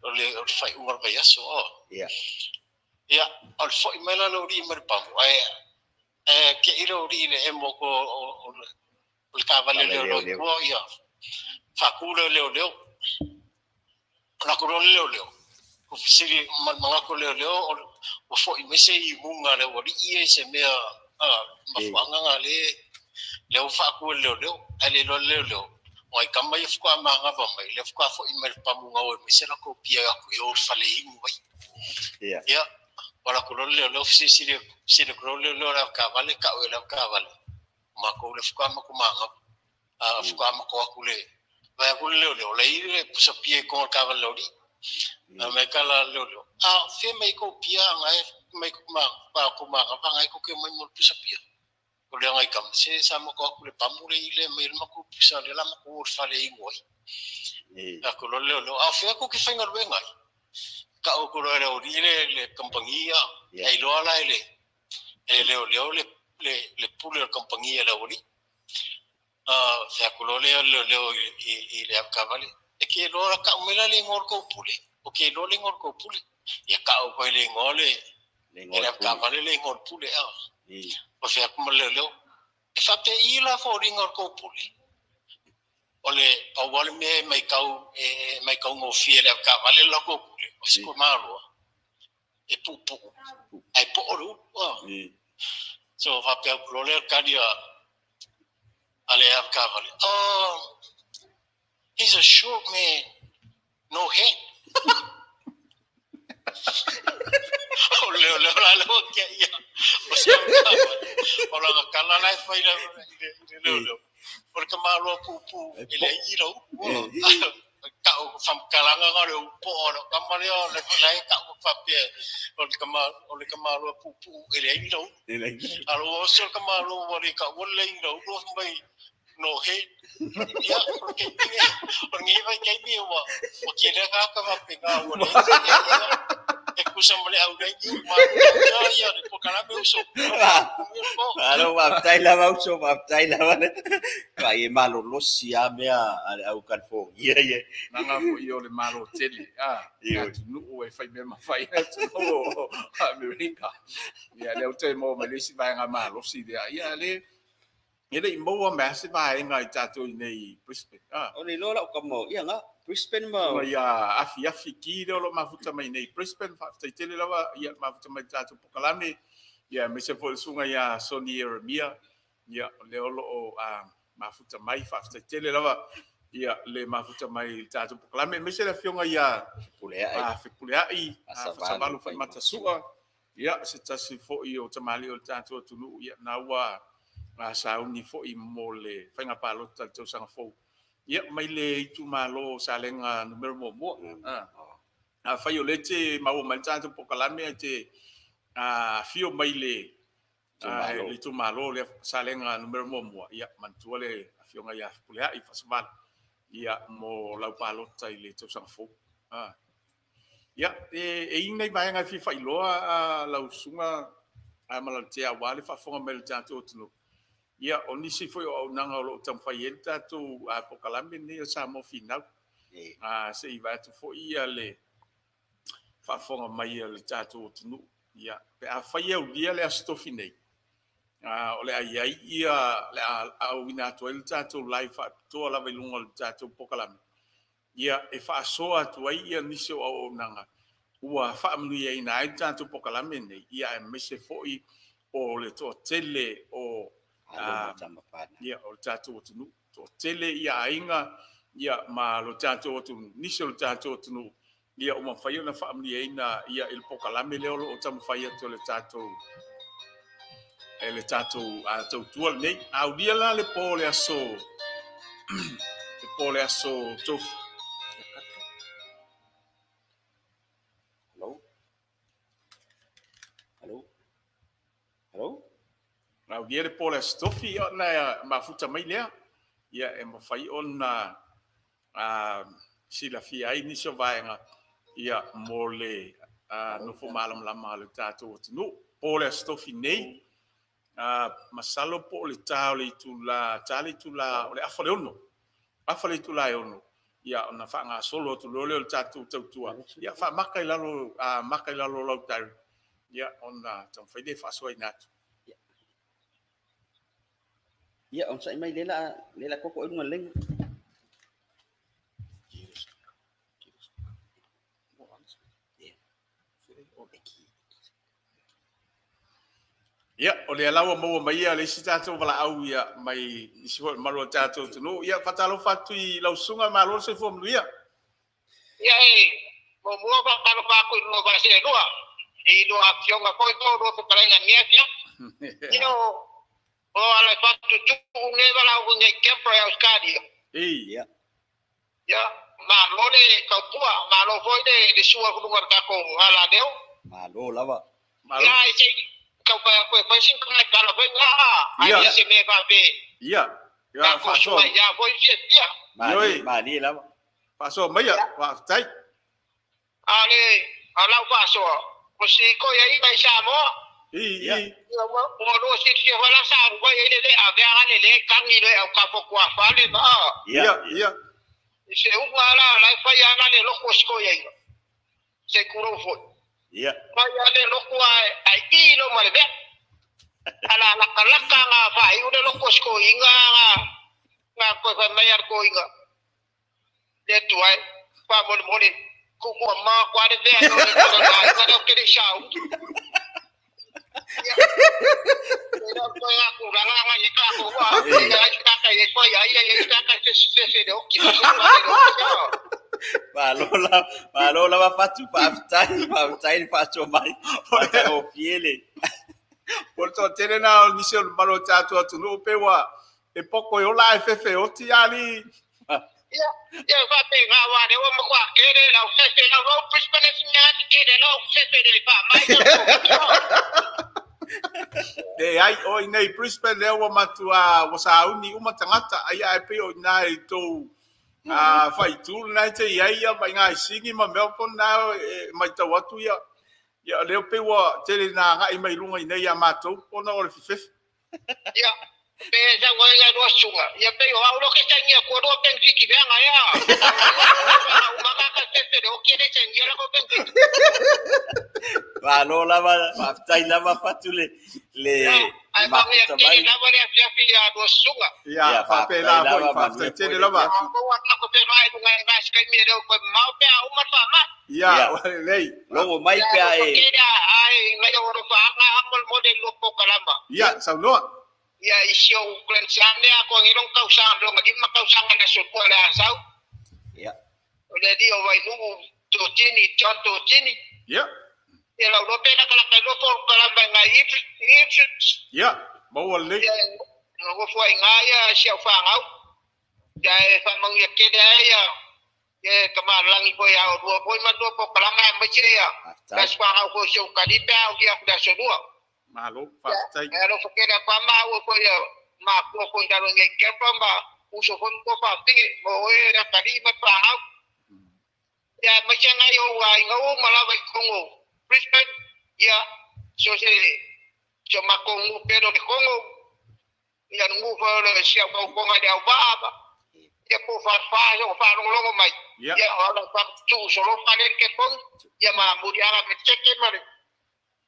O le whai unga vai aso o. Ia. Ia, o le foi mai la le uri i mai pambu. Ai e ke ira uri le e moko o le kawale leo leo kua ia. Whakura leo leo. Ona kuro leo leo. Ko fisiri mangako leo leo o foi mai se i munga le uri i e se mea mafuanga le leo whakua leo leo. Ai le leo leo leo. Ngai kama ia fuka manga va mai le fuka fo i mai pamunga o mai se la ko pia aku e o fale ingu ai. Ia. Ia, wala ko leo leo si si si le ko leo leo la ka vale ka o la ka vale. Ma ko le fuka ma ko manga. A fuka ma ko aku le. Va ko leo leo le i le pusa pia ko ka vale ori. A me kala leo leo. A fe mai ko pia ngai mai ko ma pa ko manga va ngai ko ke mai mo pusa pia. O le ngai kam se sa mo ko le pamule ile mai ma ko pusa le la ma ko fale ingoi. E. A ko leo leo a fe ko ke whainga ruenga. Ka o ko le o ile le kampangia ai loa la ile e leo leo le le pule le kampangia la ori. A fe ko leo leo leo i le akavale. E ke loa ka umela le ngor ko pule. O ke loa le ngor ko pule. Ia ka o ko le ngor le le akavale le ngor pule a. O fea kuma leo leo. E whape i la fōringa o kou pule. O le pauale mea e mai kau ngōwhia le ka vale la kou pule. O se ko māloa. E pupu. Ai po oru. So whape au kurole kari a le au ka vale. Oh, he's a short man. No head. O leo leo la leo kia ia. O se o la kala la fai la leo leo. O le kamaloa pupu e le ira upu. Ka o whamkalanga ngā leo upo o le kamaleo le lai ka o whapea o le kamaloa pupu e le ira upu. Alo o se kamaloa wale ka o le ira upu mai no he. Ia, o ke tinge, o ngi vai kei mi o o ke le ka ka whape ngā o le e kusa male au nei ma ia ia le polokalame uso. Malo faafetai lava uso, faafetai lava le vaai e malolosi a mea a le au California ia. Naga fo'i o le malo tele a atunuu e fai mea ma fai atunuu o Amerika. Ia lea ua toe maua mai le isi vaega malosi lea. Ia le e le'i maua mai a se vaega i tatou i nei i Brisbane. O le iloa lau kama ia ga Brisbane ma ia afiafi ki lea o lo o mafuta mai nei Brisbane. Faafetai tele lava ia mafuta mai tatou polokalame. Ia aemaise foi le susuga ia Sonny Ieremia. Ia o lea o lo o mafuta mai. Faafetai tele lava ia le mafuta mai i le tatou polokalame. Aemaise le afioga ia Fepuleai. Fepuleai, Fasavalu Faimata-sua. Ia se tasi foi o tamalii o le tatou atunuu. Ia na ua sauni foi mo le faiga palota i le tausaga fou. Ia mai le itumalo o Salega numera 1. Afai o lea e te maua mai le tatou polokalame ae te afio mai le itumalo lea Salega numera 1, ia manatua le afioga ia Fepuleai Fasavalu ia mo lau palota i le tausaga fou. Ia e i ai nai vaega e fia faailoa lau susuga Malalatea aua le faafofoga mai o le tatou atunuu. Ia o nisi foi o auaunaga o lo o taumafai ai le tatou polokalame lenei o Samoa Finau. Se i vaai atu foi ia le faafofoga mai a le tatou atunuu. Ia pe afai e aulia le Aso Tofi nei, o le a i ai ia le a auina atu ai le tatou live faapitoa lava i luga o le tatou polokalame. Ia e faasoa atu ai ia nisi o auaunaga ua faamanuiaina ai le tatou polokalame nei, ia aemaise foi o le toatele o ia o le tatou atunuu, toatele ia aiga ia ma lo tatou atunuu, nisi o le tatou atunuu ia ua mafai ona faamanuiaina ia i le polokalame lea o lo o taumafai atu e le tatou tautua lenei. Aulia la le po le aso le po le aso Tofi. Hello? Hello? Hello? Aulia le po le aso Tofi ona mafuta mai lea. Ia e mafai ona silafia ai nisi o vaega ia mo le nofo malamalama a le tatou atunuu. Po le Aso Tofi nei, masalo po o le ta o le itula, ta le itula o le 5:30. Afa le itula e 6. Ia ona faagasolo atu loa lea o le tatou tautua. Ia faamaka i lalo, maka i lalo o lau diary. Ia ona taumafai lea e faasoaina atu. Ia on sai mai lela koko e lunga lenga. Ia, o le alaua maua mai ia le isi tatou valaau ia mai nisi foi malu o tatou atunuu. Ia, faatalofa atu i lau susuga, malo le soifua manuia. Ia e, muamua faatalofa atu i lua vaeseelua, i lua afioga foi po o lua fetalaiga i lenei afiafi. Ia o ala e faatutuu nei valaau nei Canberra i Australia. Ia. Ia, malo le tautua, malo foi le sua luga o le tatou alaleo. Malo lava. Malo. Ia, e sei kau pai aku e pai sin kai kala pai nga ai se me fa be. Ia. Ia fa so. Ia foi fia fia. Mali, mali lava. Fa so mai ia, fa tai. Ale, ala fa so. Ko si ko ia i mai sa mo. I i. Mo lo si si wala sa wa ia le a ve ale le kangi le au ka fo kwa fa le ba. Ia, ia. Se u ala la fa ia le lo ko si ko ia. Se kuro fo. Ia. Mai ale loko ai i lo male ve. Ala la kalaka nga fa i le loko sko inga nga ko fa mai ar ko inga. Le tu ai fa mo mo le ku ku ma kwa le ve no le ko na ko ke le shau. Ia. Era ko nga ku nga nga ye ka ko wa. Ia ai ka ka ye ko ya ya ye ka ka se se se le o ki. Malo lava fatu faafetai, faafetai le faasoa mai. Faafetai o fiele. O le toatele na o nisi o le malo o tatou atunuu pe ua e poko e ola e fefe oti ali. Ia, ia faapena wa le ua matua kele lau fefe lau lau Brisbane e simea atu kele lau fefe le faamai. Le ai o i nei Brisbane lea ua matua ua sauni uma tagata ai ae pei o i ina i tou faitū lena e te i ai ia mai ngā singi ma Melbourne na e matau atu ia Ia leo pe ua tele na ngai mai lunga i nei a mātou, ona o le fifefe. Ia, pe sa ngoi ngai lua sunga. Ia pe o au loke sa ngia kua lua peng fiki venga ia. Au makaka fefe le oke le sa ngia la ko peng fiki. Malo lava, faafetai lava Fatu le Ai mangia tele lava le afiafi ia lua sunga. Ia, faapena foi, faafetai tele lava. Ko ako pe vai lunga i ngai skai mi reo ko mau pe a uma fa ma. Ia, lelei. Logo mai pe a e. Ai ngai o ro fa anga amol mo le lo po kalama. Ia, saunoa. Ia isio klensane a ko ngilong kausanga longa di makausanga na so ko la sau. Ia. O le di o vai nu totini John totini. Ia. Ia lau lo pena kala kai lo po kalama ngai Ipswich. Ia, maua lelei. Ia no fo ngai ia sia fa ngau. Ia e fa mangia kele ia. Ia kama langi po ia o dua po ma dua po kalama ma che ia. Das fa ngau ko sio kalipa o ia ku da so dua. Malo, faafetai. Ia lo fokera pa ma o ko ia ma ko ko da ngai kepa ma uso ko ko pa tingi mo e ra kali ma pa ngau. Ia ma che ngai o wa ngau ma la vai Kongo. Brisbane, ia so se so ma Kongo pero de Kongo. Ia ngu fa le sia ko ko ngai au ba. Ia po fa fa o fa longo mai. Ia o la fa tu so lo fa le ke kon. Ia ma muri ara me cheke mare.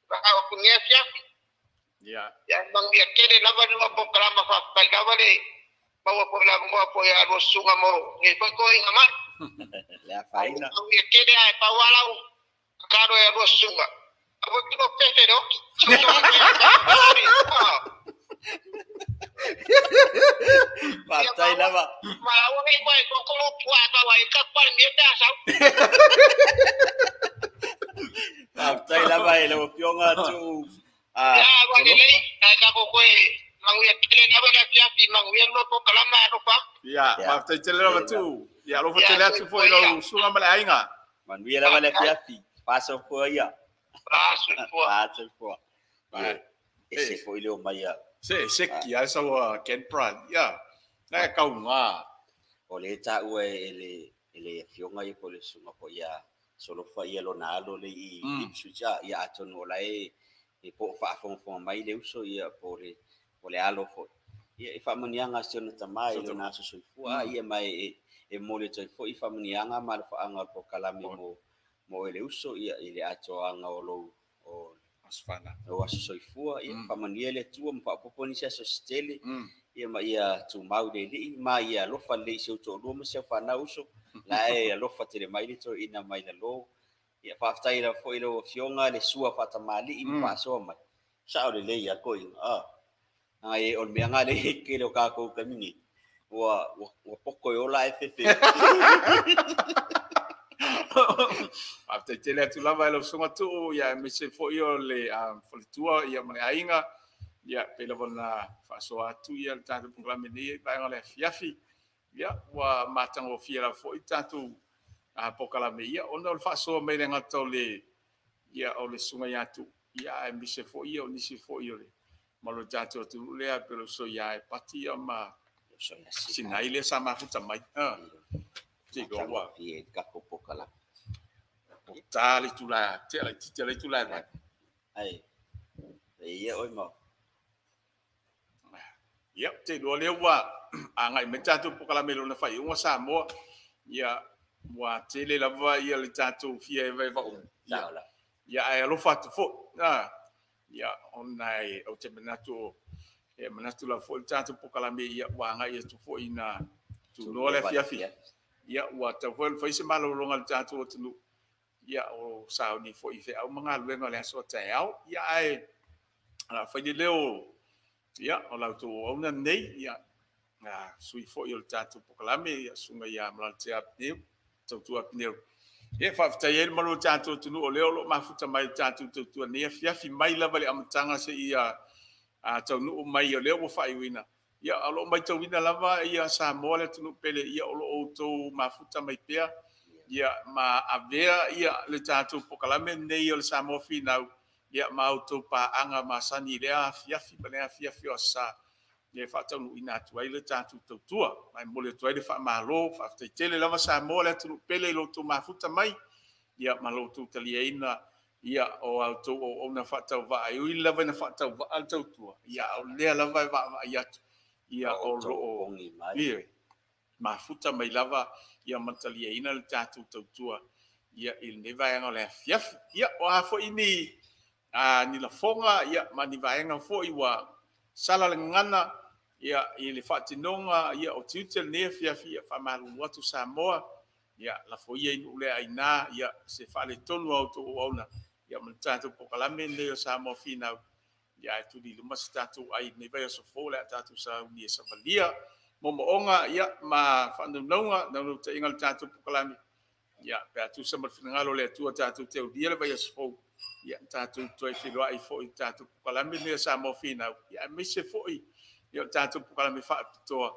Ba o ku ngia sia. Ia. Ia mangia kele lava lua po kalama fa pai lava le. Maua po la mo po ia ro sunga mo ngi foi ko inga ma. Le afaina. Mangia kele ai pa wala u. Karo ia ro sunga. Abo ki no pefe ro. Faafetai lava. Ma o ngai ko ko ko pua ka wa ka pa mi ta sa. Faafetai lava e lau afioga tu. Ia wa le ai ka ko ko manguia kele na ba fia fi manguia lo po kalama ro pa. Ia, faafetai tele lava tu. Ia alofa tele atu foi lau suga ma le aiga. Manuia lava le afiafi. Fasofoa ia. Fasofoa. Fasofoa. Ia, e se foi leo mai ia. Se se ki ai sa wa Ken Pride. Ia. Na ka unga. O le ta ua e le afioga ia po le suga po ia solofa ia lona alo le i Ipswich ia atonu o la e po faafogafoga mai le uso ia po le alo foi. Ia e faamanuiaga si ona tamā i lona aso soifua ia mai e moli atu ai foi faamanuiaga ma le faaga o le pokalame mo e le uso ia i le atoaga o lou o aso soifua ia faamanuia le Atua ma faaopoopo nisi aso se tele ia ma ia tumau le alii ma ia alofa lelei i si ou toalua ma si au fanau uso la e alofa tele mai le toeaina mai lalo. Ia faafetai lava foi lau afioga le sua faatamalii ma faasoa mai. Sao lelei a koiga. Ai o le mea ngā le kele o kākou kamingi. Ua poko e ola e fefe. Faafetai tele atu lava e lau susuga tuu ia aemaise foi o le faletua ia ma le aiga. Ia pei lava ona faasoa atu ia le tatou pokalame nei i vaega o le afiafi. Ia ua matagofie lava foi tatou pokalame ia ona o le faasoa mai le gata o le ia o le susuga ia Tuu. Ia aemaise foi ia o nisi foi o le malo tatou atunuu lea pe o so ia e pati ia ma sinai le sa mafuta mai. Te go wa. Fie ka popokala. O ta le tula, te le tite le tula vai. Ai. Ia oi mo. Ia, te lo le wa anga me tatou pokalame lona fai unga Samoa. Ia wa tele lava ia le tatou fia e vai va o. Ia ai alofa atu foi. Ia ona e o te manatu e manatu la foi tatou pokalame ia wa anga ia tu foi na tu no le afiafi. Ia ua tau foi fai se malologa le tatou atunuu. Ia o sauni foi fe au magaluega o le aso taeao. Ia ae ala fai le leo ia o lau tou auna nei ia sui foi o le tatou pokalame ia susuga ia Malalatea Apineu tautua Apineu. Ia faafetai ai le malo o le tatou atunuu o lea o loo mafuta mai le tatou tautua nei afiafi mai lava le amataga se ia taunuu mai o lea ua faaiuina. Ia o loo maitauina lava ia Samoa le atunuu pele ia o loo outou mafuta mai pea. Ia ma avea ia le tatou pokalame nei o le Samoa Finau. Ia ma outou paaga masani i lea afiafi ma lea afiafi o asa. Ia e faataunuuina atu ai le tatou tautua. Mai momoli atu ai le faamalo, faafetai tele lava Samoa le atunuu pele i lo outou mafuta mai. Ia ma lo outou taliaina Ia o outou auauna faatauvaa e ui lava ina faatauvaa le tautua, ia o lea lava e vaavaai atu, ia o lo o ia mafuta mai lava ia mataliaina le tatou tautua ia i lenei vaega o le afiafi. Ia o a foi ni ni lafoga ia ma ni vaega foi ua sala le gagana ia i le faatinoga ia o tiute lenei afiafi, ia faamalulu atu Samoa, ia lafoia i nuu le aina ia se faaletonu o outou auauna ia ma le tatou polokalame lenei o Samoa Finau, ia ae tuli i luma se tatou ai lenei vaiaso fou o le a tatou sauni e savalia moomooga ia ma faanaunauga naunautaiga o le tatou polokalame, ia pe a tusa ma le finagalo o le Atua tatou te aulia le vaiaso fou, ia tatou toe feiloai foi i le tatou polokalame lenei o Samoa Finau, ia aemaise foi ia o le tatou polokalame faapitoa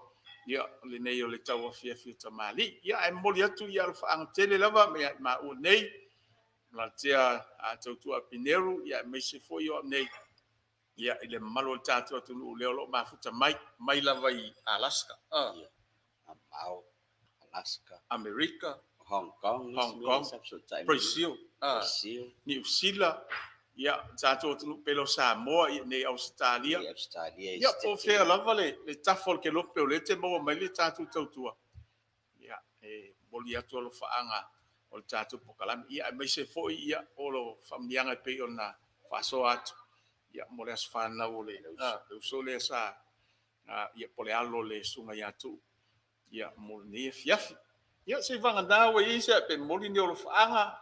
ia lenei o le tauafiafi o tamalii. Ia ae momoli atu ia alofaaga tele lava ma ia maua nei Malatea tautua Pineru, ia aemaise foi o au nei ia i le mamalu o le tatou atunuu lea o lo o mafuta mai, mai lava i Alaska, Amao, Alaska, Amerika, Hong Kong, Hong Kong, Brazil, Brazil, Niu Sila, ia tatou atunuu pele o Samoa, ia nei Ausetalia, Australia, ia po o fea lava le tafa o le kelope o lea te maua mai le tatou tautua. Ia e momoli atu alofaaga o le tatou polokalame, ia aemaise foi ia o lo faamanuiaga e pei ona faasoa atu ia mo le aso fanau o le uso lea sa ia po le alo o le susuga ia Tuu ia mo lenei afiafi. Ia se vagana ua i ai se pe momoli ni alofaaga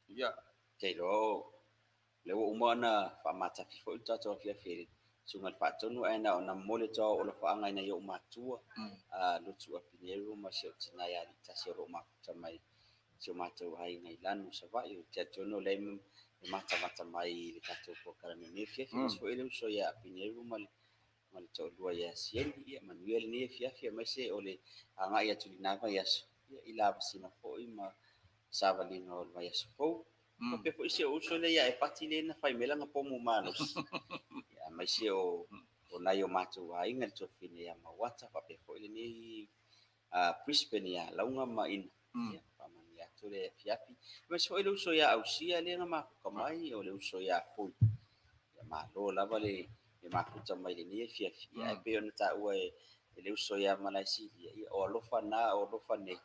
ia te iloa le ua uma ona faamatafi foi le tatou afiafi e le susuga i le faatonu, ae na ona momoli atu o alofaaga ina ia ou matua, Lutu Apineru ma si ou tina ia Alitasi o lo o mafuta mai si o matou aiga i Lanu Savaii. Ou te talitonu o lea e matamata mai i le tatou polokalame lenei afiafi, aemaise foi le uso ia Apineru ma le toalua ia Sieni. Ia manuia lenei afiafi, aemaise o le agai atu i lena vaiaso ia i lavasiga foi ma savaliga o le vaiaso fou. Faapea foi si ou uso lea ia Epati lea na fai mai lana pomu malosi, ia aemaise o nai o matou aiga le tuafafine ia Mauata, faapea foi lenei Brisbane ia Lauga ma Ina. Ia faamanuia atu le afiafi. Aemaise foi le uso ia Ausia lea na mafuta mai, o le uso ia Fui. Ia malo lava le mafuta mai lenei afiafi. Ia ae pei ona taua e le uso ia Malaesilia, ia o alofa na o alofa nei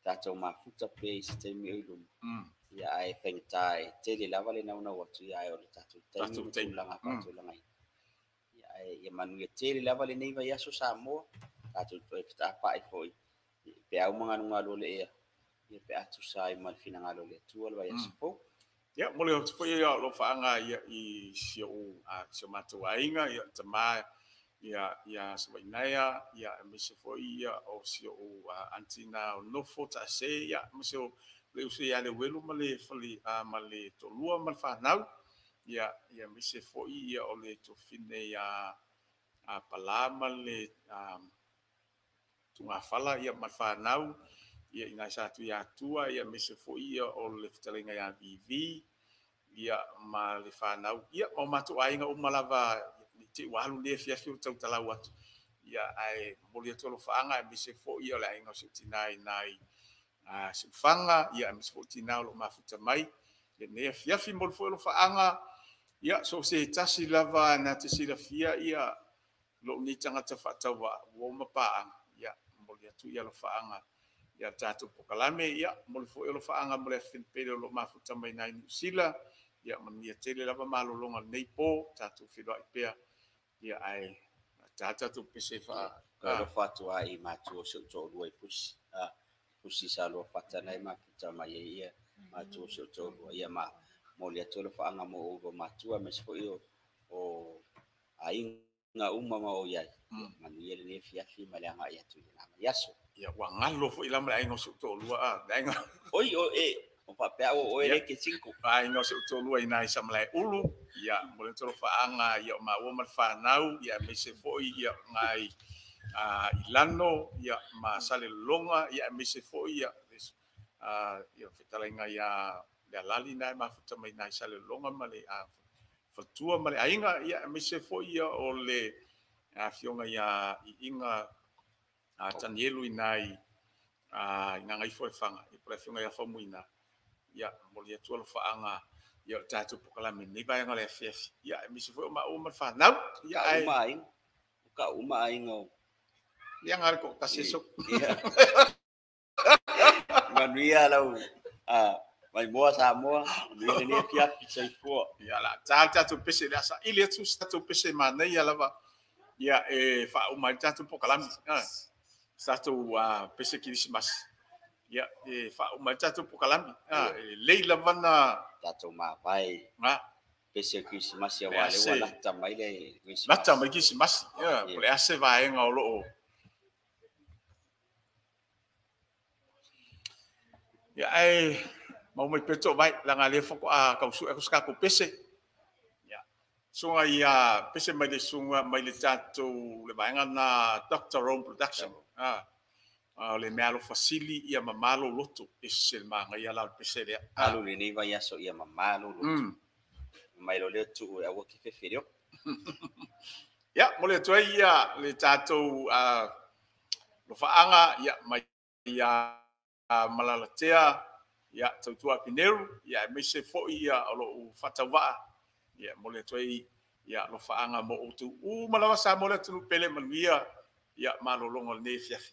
tatou mafuta pea i se taimi o i luma. Ia ae faigata e tele lava le naunau atu, ia ae o le tatou taimi ma tulaga faatulagaina. Ia ae ia manuia tele lava lenei vaiaso Samoa, tatou toe fetaapai foi pe au magalugalu o le ea, ia pe a tusa ai ma le finagalo o le Atua le vaiaso fou. Ia momoli atu foi ia alofaaga ia i si ou si o matou aiga ia tama ia ia Savainaia, ia aemaise foi ia o si ou aunty na o nofo taase, ia aemaise o le uso ia le Welu ma le fale ma le toalua ma le fanau, ia ia aemaise foi ia o le tofine ia Pala ma le tugafala ia ma le fanau ia ina sa atu ia Atua, ia aemaise foi ia o le fetalaiga ia Vivi ia ma le fanau, ia ma o matou aiga uma lava te ua alu le afiafi o tautalau atu, ia ae momoli atu alofaaga aemaise foi ia o le aiga o si ou tina i nai Siufaga, ia aemaise foi tina o lo o mafuta mai lenei afiafi. Momoli foi alofaaga ia so o se tasi lava na te silafia ia lou nei tagata faatauvaa ua uma paaga, ia momoli atu ia alofaaga ia tatou polokalame, ia momoli foi alofaaga mo le afifine pele o lo o mafuta mai nai Niu Sila, ia manuia tele lava malologa lenei po, tatou feiloai pea, ia ae tatou pese faa alofa atu ai i matua o si ou toalua i Fusi, Fusi sa lua fata na e mafuta mai ai ia matua o si ou toalua, ia ma momoli atu alofaaga mo outou matua, aemaise foi o aiga uma ma o i ai. Manuia lenei afiafi ma le agai atu i lena vaiaso. Ia ua galo foi la ma le aiga o si ou toalua, le aiga Oi o e o faapea o oe le ke cinco. Aiga o si ou toalua i nai Samalae Ulu, ia momoli atu alofaaga ia o maua ma le fanau, ia aemaise foi ia ngai Ilano ia ma Salelologa, ia aemaise foi ia ia fetalaiga ia le alali na e mafuta mai nai Salelologa ma le fatua ma le aiga, ia aemaise foi ia o le afioga ia Iiga Tanielu i nai i Gagaifo le Faga, ia po o le afioga ia Faumuina, ia momoli atu alofaaga Ia o le tatou pokalame nei vaega o le afiafi. Ia aemaise foi o maua ma le fanau. Ia ai uma aiga. O ka uma aiga o. Ia ngā ko tasi so. Ia. Manuia lau mai moa Samoa, manuia lenei afiafi soifua. Ia la ta tatou pese le asa ili atu sa tatou pese manaia lava. Ia e faauma ai le tatou pokalame. Sa tatou pese kirisimasi. Ia e faauma ai le tatou pokalame. E lelei lava na tatou mavae. Pese o kirisimasi aua lea ua lata mai le kirisimasi. Lata mai kirisimasi. Ia, po o le a se vaega o loo. Ia ae mau mai pea toovai laga lea faatoa tausue atu se tatou pese. Ia susuga ia pese mai le susuga mai le tatou le vaega lena Doctor Rome Production. O le meaalofa sili ia mamā lou loto e se le manaia la o le pese lea. Alu lenei vaiaso ia mamā lou loto. Mai lo lea tuu e aua ke fefe leo. Ia, momoli atu ai ia le tatou alofaaga ia mai ia Malalatea, ia Tautua Apineru, ia aemaise foi ia o lou faatauvaa, ia momoli atu ai ia alofaaga mo outou uma lava Samoa le atunuu pele manuia ia malologa o lenei afiafi.